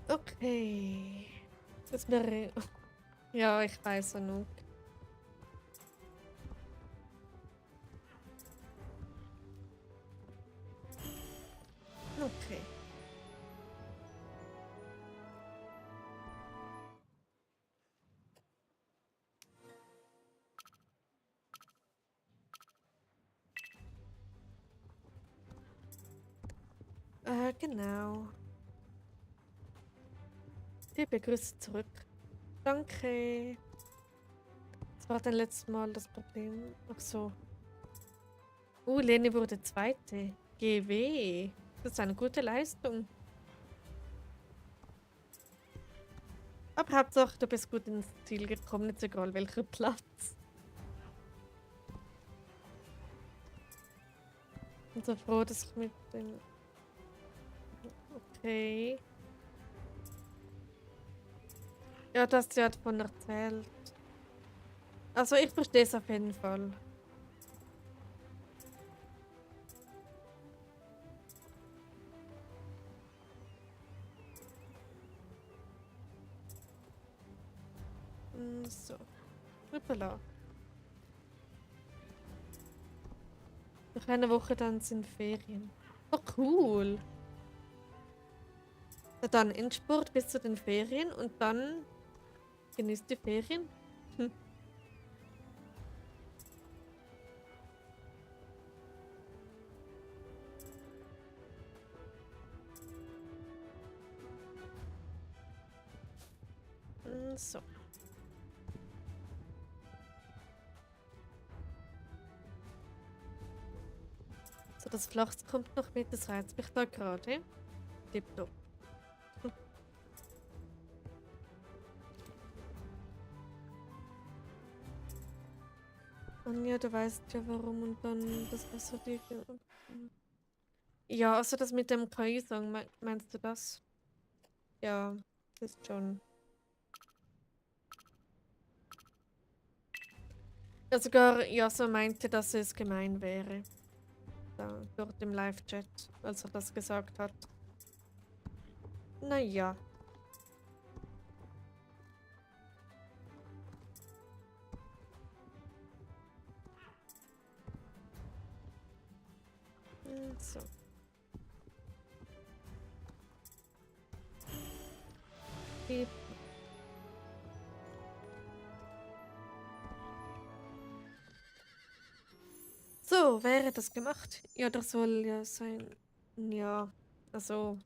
Okay. Das wäre. Ja, ich weiß genug. Okay. Genau. Liebe Grüße zurück. Danke. Das war dann letztes Mal das Problem. Ach so. Leni wurde Zweite. GW. Das ist eine gute Leistung. Aber Hauptsache, du bist gut ins Ziel gekommen, jetzt egal welcher Platz. Ich bin so froh, dass ich mit dem... Okay. Ja, das hast du ja davon erzählt. Also ich verstehe es auf jeden Fall. So. Hoppala. Nach einer Woche dann sind Ferien. Oh, cool. Na dann Endspurt bis zu den Ferien und dann genießt die Ferien. Hm. So. So, das Flachs kommt noch mit, das reizt mich da gerade. Tipptopp. Anja, du weißt ja warum und dann das Wasser die. Ja, also das mit dem KI-Song, meinst du das? Ja, das ist schon. Ja, sogar Yasuo meinte, dass es gemein wäre. Da, dort im Live-Chat, als er das gesagt hat. Naja. So. Die So, wäre das gemacht? Ja, das soll ja sein. Ja, also.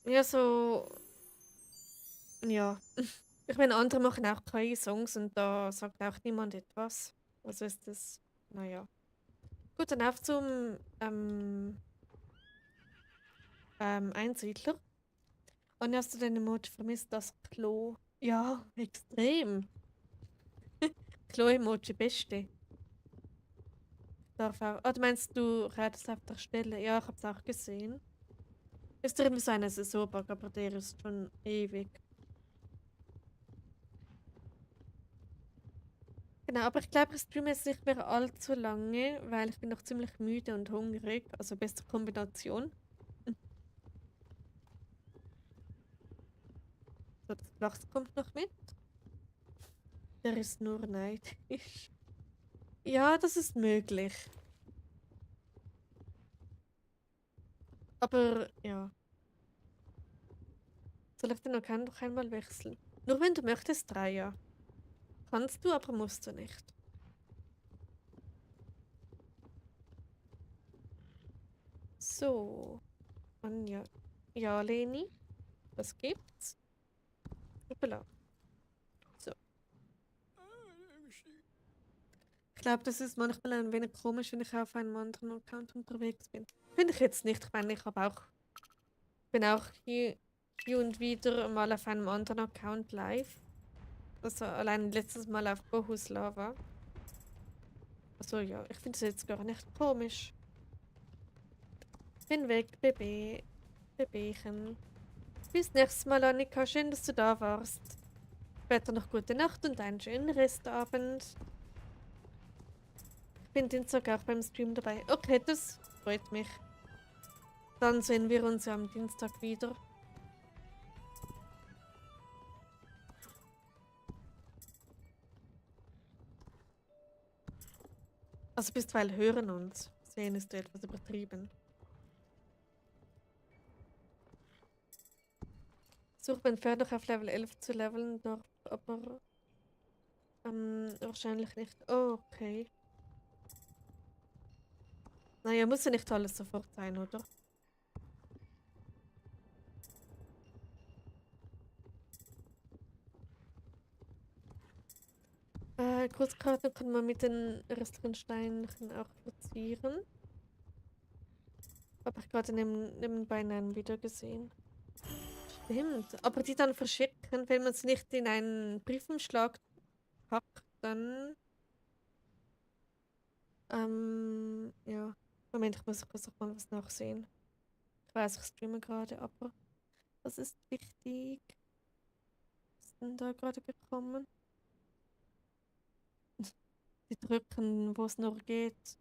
Ja, so. Ja. Ich meine, andere machen auch KI-Songs und da sagt auch niemand etwas. Also ist das. Naja. Gut, dann auf zum Einsiedler. Und hast du den Emoji vermisst? Das Klo. Ja, extrem. Klo-Emoji, beste. Darf auch. Ah, du meinst, du redest auf der Stelle? Ja, ich hab's auch gesehen. Ist irgendwie so eine Saisonbug, aber der ist schon ewig. Genau, aber ich glaube, ich streame jetzt nicht mehr allzu lange, weil ich bin noch ziemlich müde und hungrig. Also beste Kombination. So, das Lachs kommt noch mit. Der ist nur neidisch. Ja, das ist möglich. Aber ja. Soll ich den Account noch einmal wechseln? Nur wenn du möchtest, Dreier. Kannst du, aber musst du nicht. So. Anja. Ja, Leni. Was gibt's? Hoppala. So. Ich glaube, das ist manchmal ein wenig komisch, wenn ich auf einem anderen Account unterwegs bin. Finde ich jetzt nicht. Ich meine, bin auch hier und wieder mal auf einem anderen Account live. Also allein letztes Mal auf Bohuslava. Also ja, ich finde es jetzt gar nicht komisch. Bin weg, Baby. Babychen. Bis nächstes Mal, Annika. Schön, dass du da warst. Später noch gute Nacht und einen schönen Restabend. Ich bin Dienstag auch beim Stream dabei. Okay, das freut mich. Dann sehen wir uns ja am Dienstag wieder. Also bisweilen hören uns. Sehen ist etwas übertrieben. Suche mein Pferd noch auf Level 11 zu leveln, doch aber wahrscheinlich nicht. Oh, okay. Naja, muss ja nicht alles sofort sein, oder? Kurzkarten kann man mit den restlichen Steinchen auch platzieren. Habe ich gerade nebenbei in einem Video gesehen. Stimmt. Aber die dann verschicken, wenn man es nicht in einen Briefumschlag packt, dann. Ja. Moment, ich muss kurz noch mal was nachsehen. Ich weiß, ich streame gerade, aber das ist wichtig. Was ist denn da gerade gekommen? Die drücken, wo es nur geht.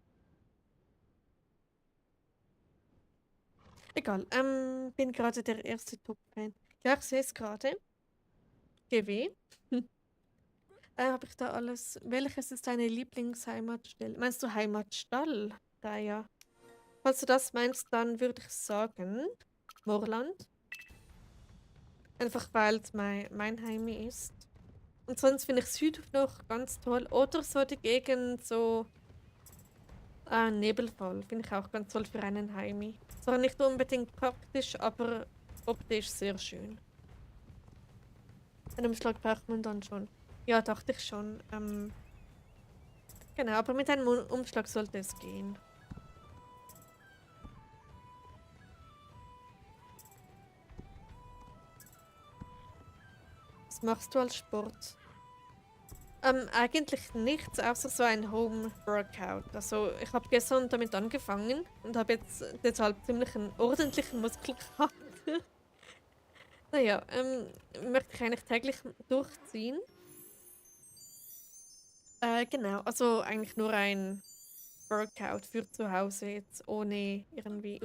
Egal, bin gerade der erste Top-Fan. Ja, ich sehe es gerade. GW. Habe ich da alles? Welches ist deine Lieblingsheimatstelle? Meinst du Heimatstall? Da ja. Falls du das meinst, dann würde ich sagen Moorland. Einfach weil es mein Heimi ist. Und sonst finde ich Süd noch ganz toll. Oder so die Gegend, so Nebelfall. Finde ich auch ganz toll für einen Heimi. Zwar nicht unbedingt praktisch, aber optisch sehr schön. Einen Umschlag braucht man dann schon. Ja, dachte ich schon. Genau, aber mit einem Umschlag sollte es gehen. Was machst du als Sport? Eigentlich nichts, außer so ein Home-Workout. Also ich habe gestern damit angefangen und habe jetzt deshalb ziemlich einen ordentlichen Muskel gehabt. Naja, möchte ich eigentlich täglich durchziehen. Genau, also eigentlich nur ein Workout für zu Hause, jetzt ohne irgendwie,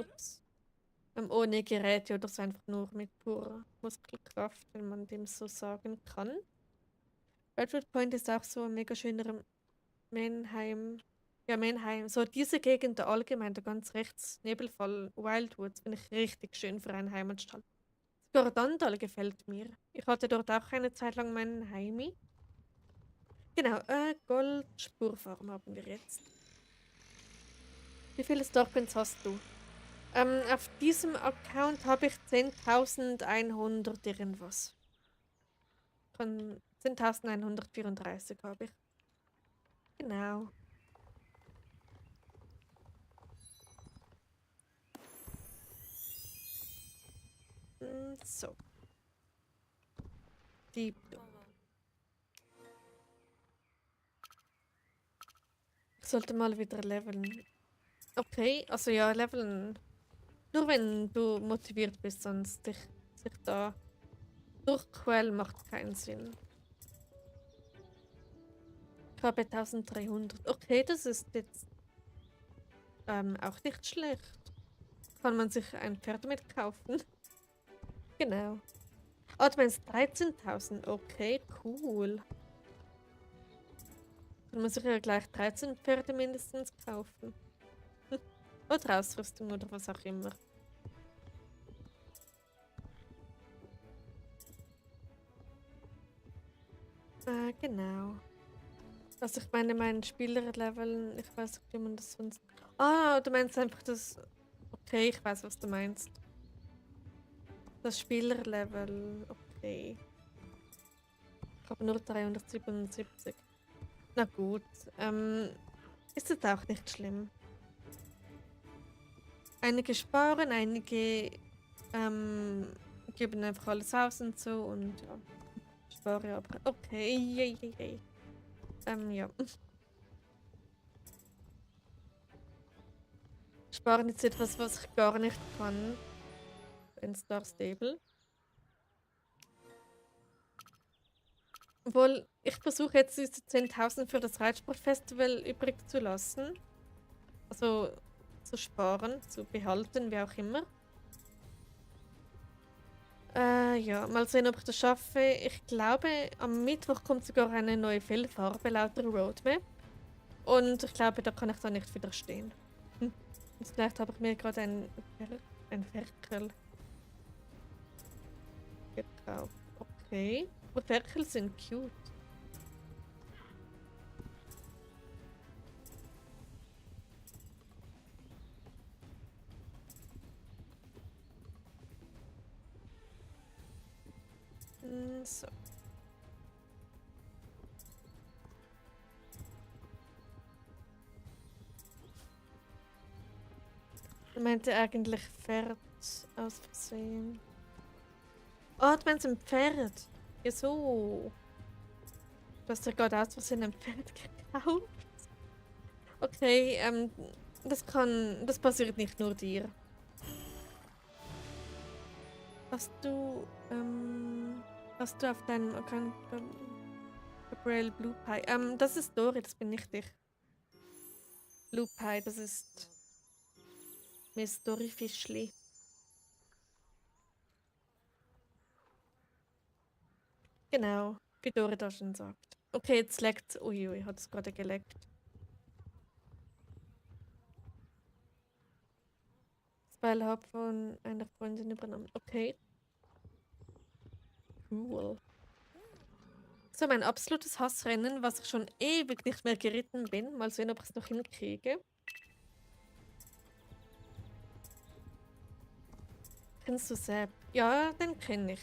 ohne Geräte oder so, einfach nur mit purer Muskelkraft, wenn man dem so sagen kann. Redwood Point ist auch so ein mega schöner Menheim. Ja, Menheim. So diese Gegend da allgemein, da ganz rechts, Nebelfall, Wildwoods, finde ich richtig schön für eine Heimatstadt. Sogar Dandal gefällt mir. Ich hatte dort auch eine Zeit lang meinen Heimi. Genau, Goldspurfarm haben wir jetzt. Wie viele Starcoins hast du? Auf diesem Account habe ich 10.100 irgendwas. Von 10.134 habe ich. Genau. So. Die. Ich sollte mal wieder leveln. Okay, also ja, leveln. Nur wenn du motiviert bist, sonst sich da durchquälen macht keinen Sinn. Ich habe 1300. Okay, das ist jetzt auch nicht schlecht. Kann man sich ein Pferd mitkaufen? Genau. Oh, du meinst 13.000? Okay, cool. Dann muss ich ja gleich 13 Pferde mindestens kaufen. Oder Ausrüstung oder was auch immer. Genau. Also ich meine, mein Spielerleveln, ich weiß nicht, wie man das sonst... Ah, du meinst einfach das... Okay, ich weiß, was du meinst. Das Spielerlevel, okay. Ich habe nur 377. Na gut, ist jetzt auch nicht schlimm. Einige sparen, einige geben einfach alles aus und so und ja. Spare aber. Okay, yay. Ja. Sparen ist etwas, was ich gar nicht kann. In Star Stable. Obwohl, ich versuche jetzt diese 10.000 für das Reitsportfestival übrig zu lassen. Also zu sparen, zu behalten, wie auch immer. Ja, mal sehen, ob ich das schaffe. Ich glaube, am Mittwoch kommt sogar eine neue Fellfarbe laut der Roadmap. Und ich glaube, da kann ich dann nicht widerstehen. Und vielleicht habe ich mir gerade ein Ferkel gekauft. Okay. Aber Ferkel sind cute. So. Ich meinte eigentlich Pferd aus Versehen. Oh, du meinst ein Pferd? Ja, so. Du hast ja gerade aus Versehen ein Pferd gekauft. Okay, das passiert nicht nur dir. Hast du auf deinem Account Gabriel Blue Pie? Das ist Dori, das bin nicht ich. Blue Pie, das ist Miss Dori Fischli. Genau, wie Dori da schon sagt. Okay, jetzt leckt. Uiui, hat es gerade geleckt. Spell hab von einer Freundin übernommen. Okay. Cool. So, mein absolutes Hassrennen, was ich schon ewig nicht mehr geritten bin. Mal sehen, ob ich es noch hinkriege. Kennst du Sepp? Ja, den kenne ich.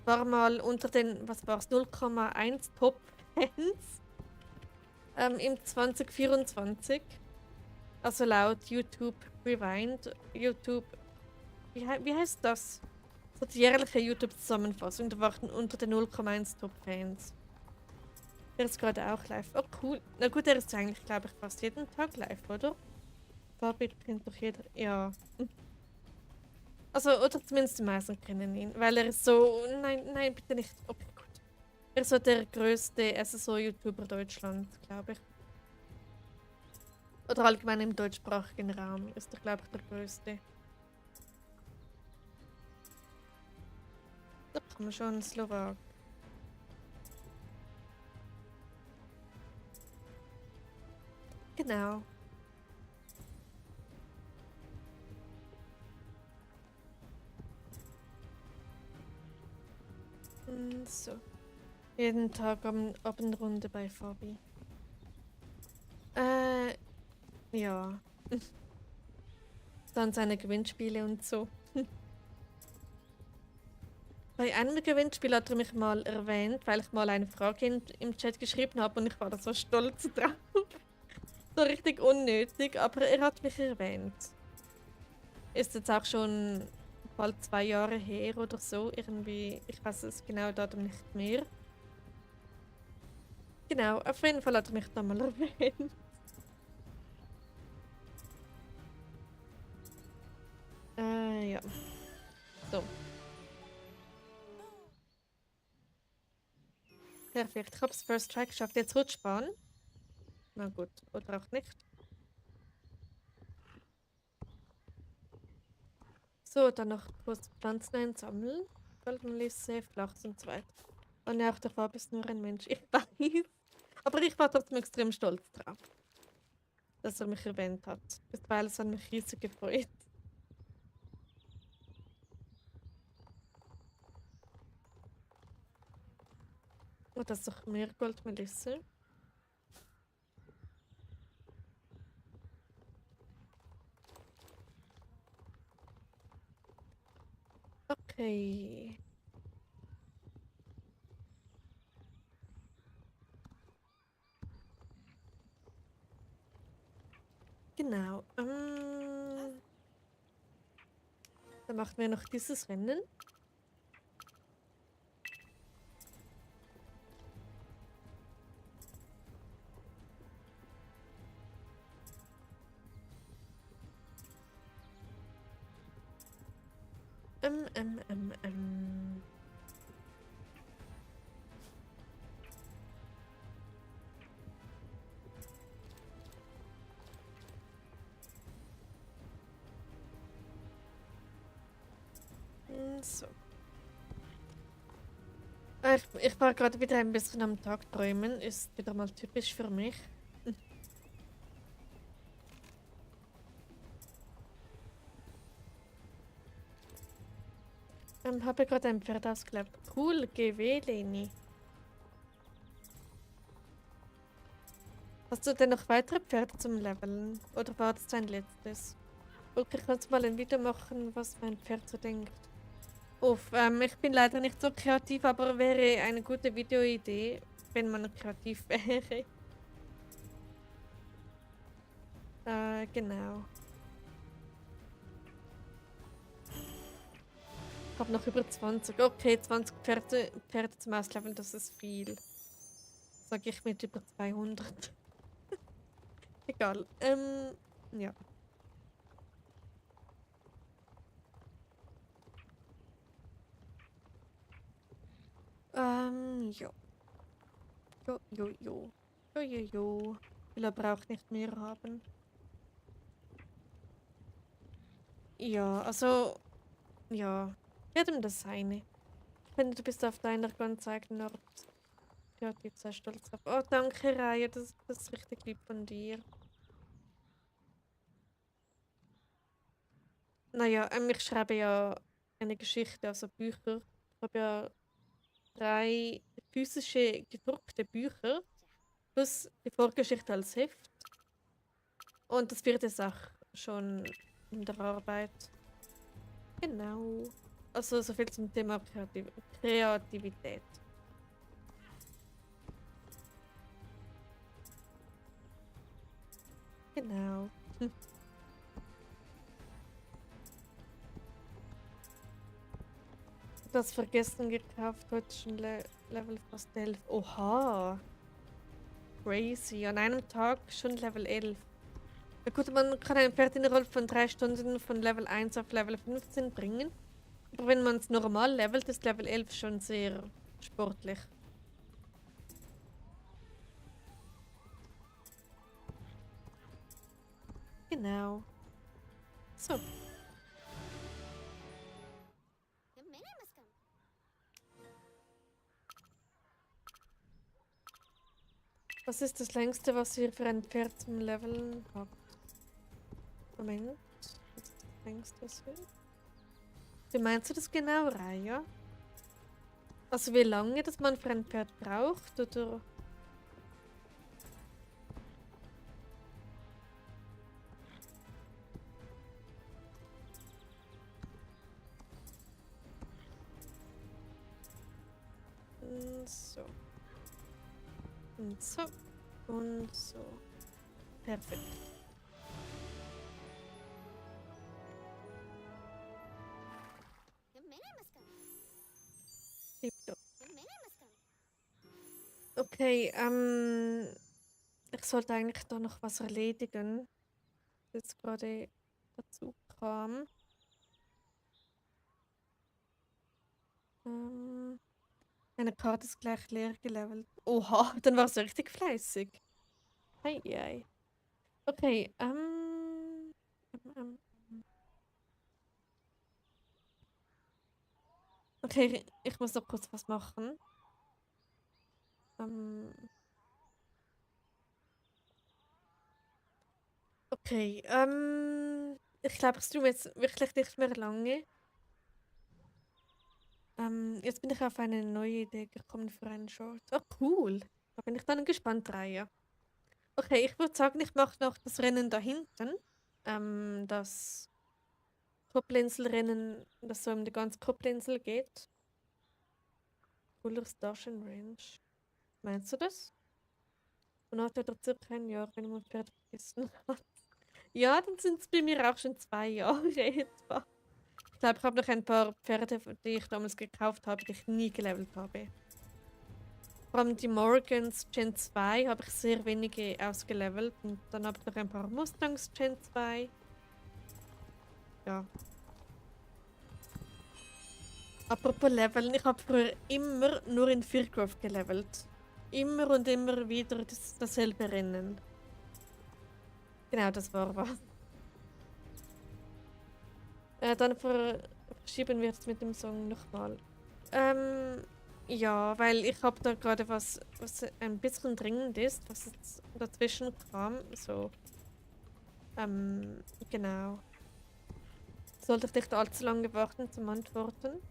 War mal unter den, was war's, 0,1 Top-Fans im 2024. Also laut YouTube Rewind. YouTube, wie heißt das? So die jährliche YouTube-Zusammenfassung. Da waren unter den 0,1 Top-Fans. Der ist gerade auch live. Oh, cool. Na gut, der ist eigentlich, glaube ich, fast jeden Tag live, oder? Fabi kennt doch jeder. Ja. Also, oder zumindest die meisten kennen ihn, weil er ist so. Nein, nein, bitte nicht. Okay, gut. Er ist so der größte SSO-YouTuber Deutschland, glaube ich. Oder allgemein im deutschsprachigen Raum ist er, glaube ich, der größte. Da kann man schon Slowak. Genau. So. Jeden Tag Abendrunde bei Fabi. Ja. Dann seine Gewinnspiele und so. Bei einem Gewinnspiel hat er mich mal erwähnt, weil ich mal eine Frage im Chat geschrieben habe und ich war da so stolz drauf. So richtig unnötig, aber er hat mich erwähnt. Ist jetzt auch schon bald 2 Jahre her oder so. Irgendwie, ich weiß es genau datum nicht mehr. Genau, auf jeden Fall hat er mich da mal erwähnt. Ja. So. Perfekt, ich habe das First Try geschafft. Jetzt Rutschbahn. Na gut, oder auch nicht. So, dann noch kurz Pflanzen einsammeln. Goldenlisse, Flachs und so weiter. Und ja, auch der Farbe ist nur ein Mensch. Ich weiß. Aber ich war trotzdem extrem stolz drauf, dass er mich erwähnt hat. Bisweilen hat mich riesig gefreut. Und das ist doch mehr Goldmelisse. Okay. Genau. Dann machen wir noch dieses Rennen. Ähm, ähm, ähm, ähm. So. Ich war gerade wieder ein bisschen am Tag träumen. Ist wieder mal typisch für mich. Habe gerade ein Pferd ausgelebt. Cool, GW, Leni. Hast du denn noch weitere Pferde zum Leveln? Oder war das dein letztes? Okay, kannst du mal ein Video machen, was mein Pferd so denkt? Uff, ich bin leider nicht so kreativ, aber wäre eine gute Videoidee, wenn man kreativ wäre. Genau. Ich habe noch über 20. Okay, 20 Pferde zum Ausleveln, das ist viel. Sag ich mit über 200. Egal. Ja. Jo. Jo, jo, jo. Jo, jo, jo. Will er braucht nicht mehr haben. Ja, also, ja. Jedem das seine. Ich finde, du bist auf deiner ganz eigenen Art kreativ, sehr stolz drauf. Oh, danke, Raya, das ist richtig lieb von dir. Naja, ich schreibe ja eine Geschichte, also Bücher. Ich habe ja 3 physische gedruckte Bücher plus die Vorgeschichte als Heft. Und das 4. ist auch schon in der Arbeit. Genau. Also so viel zum Thema Kreativität. Genau. Das vergessen gekauft, heute schon Level fast 11. Oha. Crazy. An einem Tag schon Level 11. Ja gut, man kann ein Pferd innerhalb von 3 Stunden von Level 1 auf Level 15 bringen. Aber wenn man es normal levelt, ist Level 11 schon sehr sportlich. Genau. So. Was ist das längste, was ihr für ein Pferd zum Leveln habt? Moment. Was ist das längste, was wir... Wie meinst du das genau, Raya? Also wie lange das man für ein Pferd braucht, oder? So. Und so. Und so. Perfekt. Tipptopp. Okay, ich sollte eigentlich da noch was erledigen, das jetzt gerade dazu kam. Meine Karte ist gleich leer gelevelt. Oha, dann war es richtig fleißig. Ei, ei. Okay, ähm. Okay, ich muss noch kurz was machen. Ähm, okay, ich glaube, ich streame jetzt wirklich nicht mehr lange. Jetzt bin ich auf eine neue Idee gekommen für einen Short. Oh, cool. Da bin ich dann gespannt, Raya. Okay, ich würde sagen, ich mache noch das Rennen da hinten. Das Koppelinsel-Rennen, das so um die ganze Koppelinsel geht. Cooler Station Range. Meinst du das? Und hat er circa ein Jahr, wenn man Pferd vergessen hat. Ja, dann sind es bei mir auch schon 2 Jahre etwa. Ich glaube, ich habe noch ein paar Pferde, die ich damals gekauft habe, die ich nie gelevelt habe. Vor allem die Morgans Gen 2 habe ich sehr wenige ausgelevelt. Und dann habe ich noch ein paar Mustangs Gen 2. Ja. Apropos Leveln, ich habe früher immer nur in Firgrove gelevelt. Immer und immer wieder dasselbe Rennen. Genau, das war was. Dann verschieben wir jetzt mit dem Song nochmal. Ja, weil ich habe da gerade was ein bisschen dringend ist, was jetzt dazwischen kam. So, genau. Sollte ich nicht allzu lange warten zum Antworten?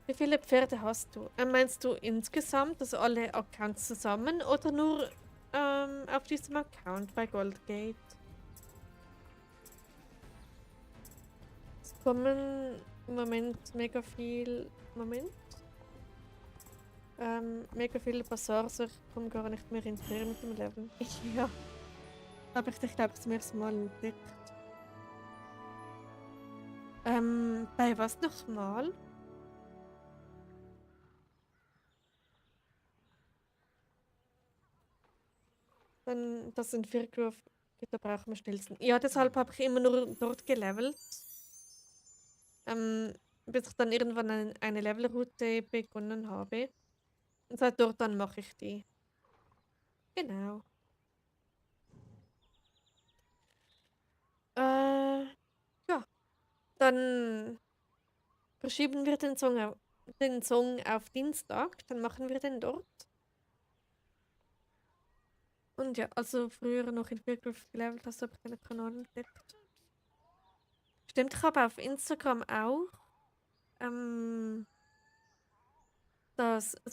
Wie viele Pferde hast du? Meinst du insgesamt, also alle Accounts zusammen oder nur auf diesem Account bei Goldgate? Es kommen im Moment mega viel. Moment. Mega viele Bazaars, ich komme gar nicht mehr hinterher mit dem Level. Ja. Habe ich dich, glaube ich, zum ersten Mal entdeckt. Bei was nochmal? Dann, das sind Firgrove, da brauchen wir schnellsten. Ja, deshalb habe ich immer nur dort gelevelt. Bis ich dann irgendwann eine Levelroute begonnen habe. Und seit dort dann mache ich die. Genau. Ja. Dann verschieben wir den Song auf Dienstag. Dann machen wir den dort. Und ja, also früher noch in Firgrove gelevelt hast, habe ich deinen Kanal entdeckt. Stimmt, ich habe auf Instagram auch so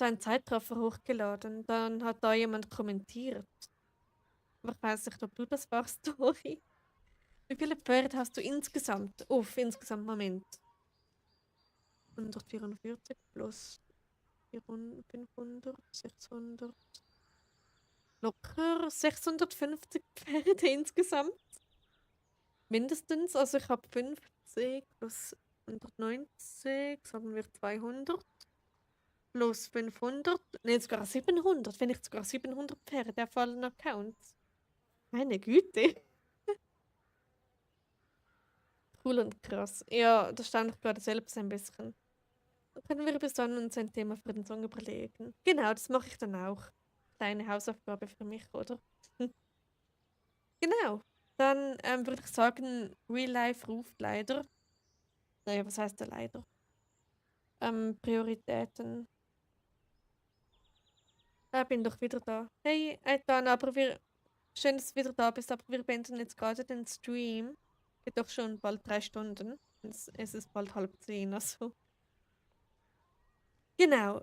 einen Zeitraffer hochgeladen. Dann hat da jemand kommentiert. Aber ich weiß nicht, ob du das warst, Tori. Wie viele Pferde hast du insgesamt? Insgesamt, Moment. 144 plus 400, 500, 600. Locker 650 Pferde insgesamt. Mindestens. Also ich habe 50 plus 190, sagen wir 200. Plus 500. Nein, sogar 700. Wenn nicht sogar 700 Pferde auf allen Accounts. Meine Güte. Cool und krass. Ja, das stand ich gerade selbst ein bisschen. Dann können wir bis dann uns ein Thema für den Song überlegen. Genau, das mache ich dann auch. Kleine Hausaufgabe für mich, oder? Genau. Dann würde ich sagen, Real Life ruft leider. Naja, was heißt da leider? Prioritäten. Bin doch wieder da. Hey, Ethan, schön, dass du wieder da bist, aber wir beenden jetzt gerade den Stream. Geht doch schon bald 3 Stunden. Es ist bald 9:30, also. Genau,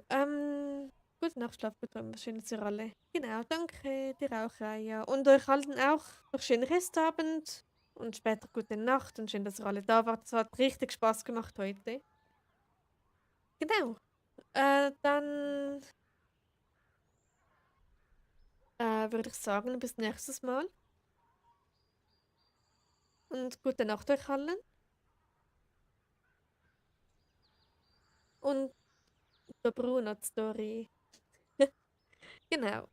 gute Nacht, schlaf gut, schön, dass ihr alle. Genau, danke dir auch, Raya. Und euch allen auch noch schönen Restabend und später gute Nacht und schön, dass ihr alle da wart. Es hat richtig Spaß gemacht heute. Genau, dann würde ich sagen, bis nächstes Mal und gute Nacht euch allen. Und der Bruno die Story. Genau.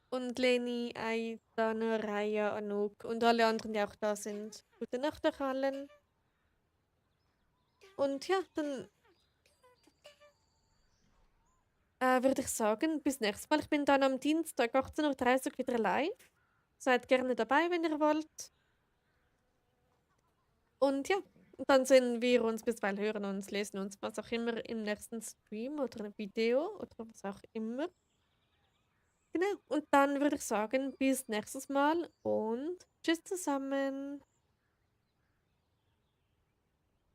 Und Leni, Aitana, Raya, Anouk und alle anderen, die auch da sind. Gute Nacht euch allen. Und ja, dann würde ich sagen, bis nächstes Mal. Ich bin dann am Dienstag 18:30 Uhr wieder live. Seid gerne dabei, wenn ihr wollt. Und ja, dann sehen wir uns, bisweilen hören uns, lesen uns, was auch immer im nächsten Stream oder Video oder was auch immer. Genau. Und dann würde ich sagen, bis nächstes Mal und tschüss zusammen.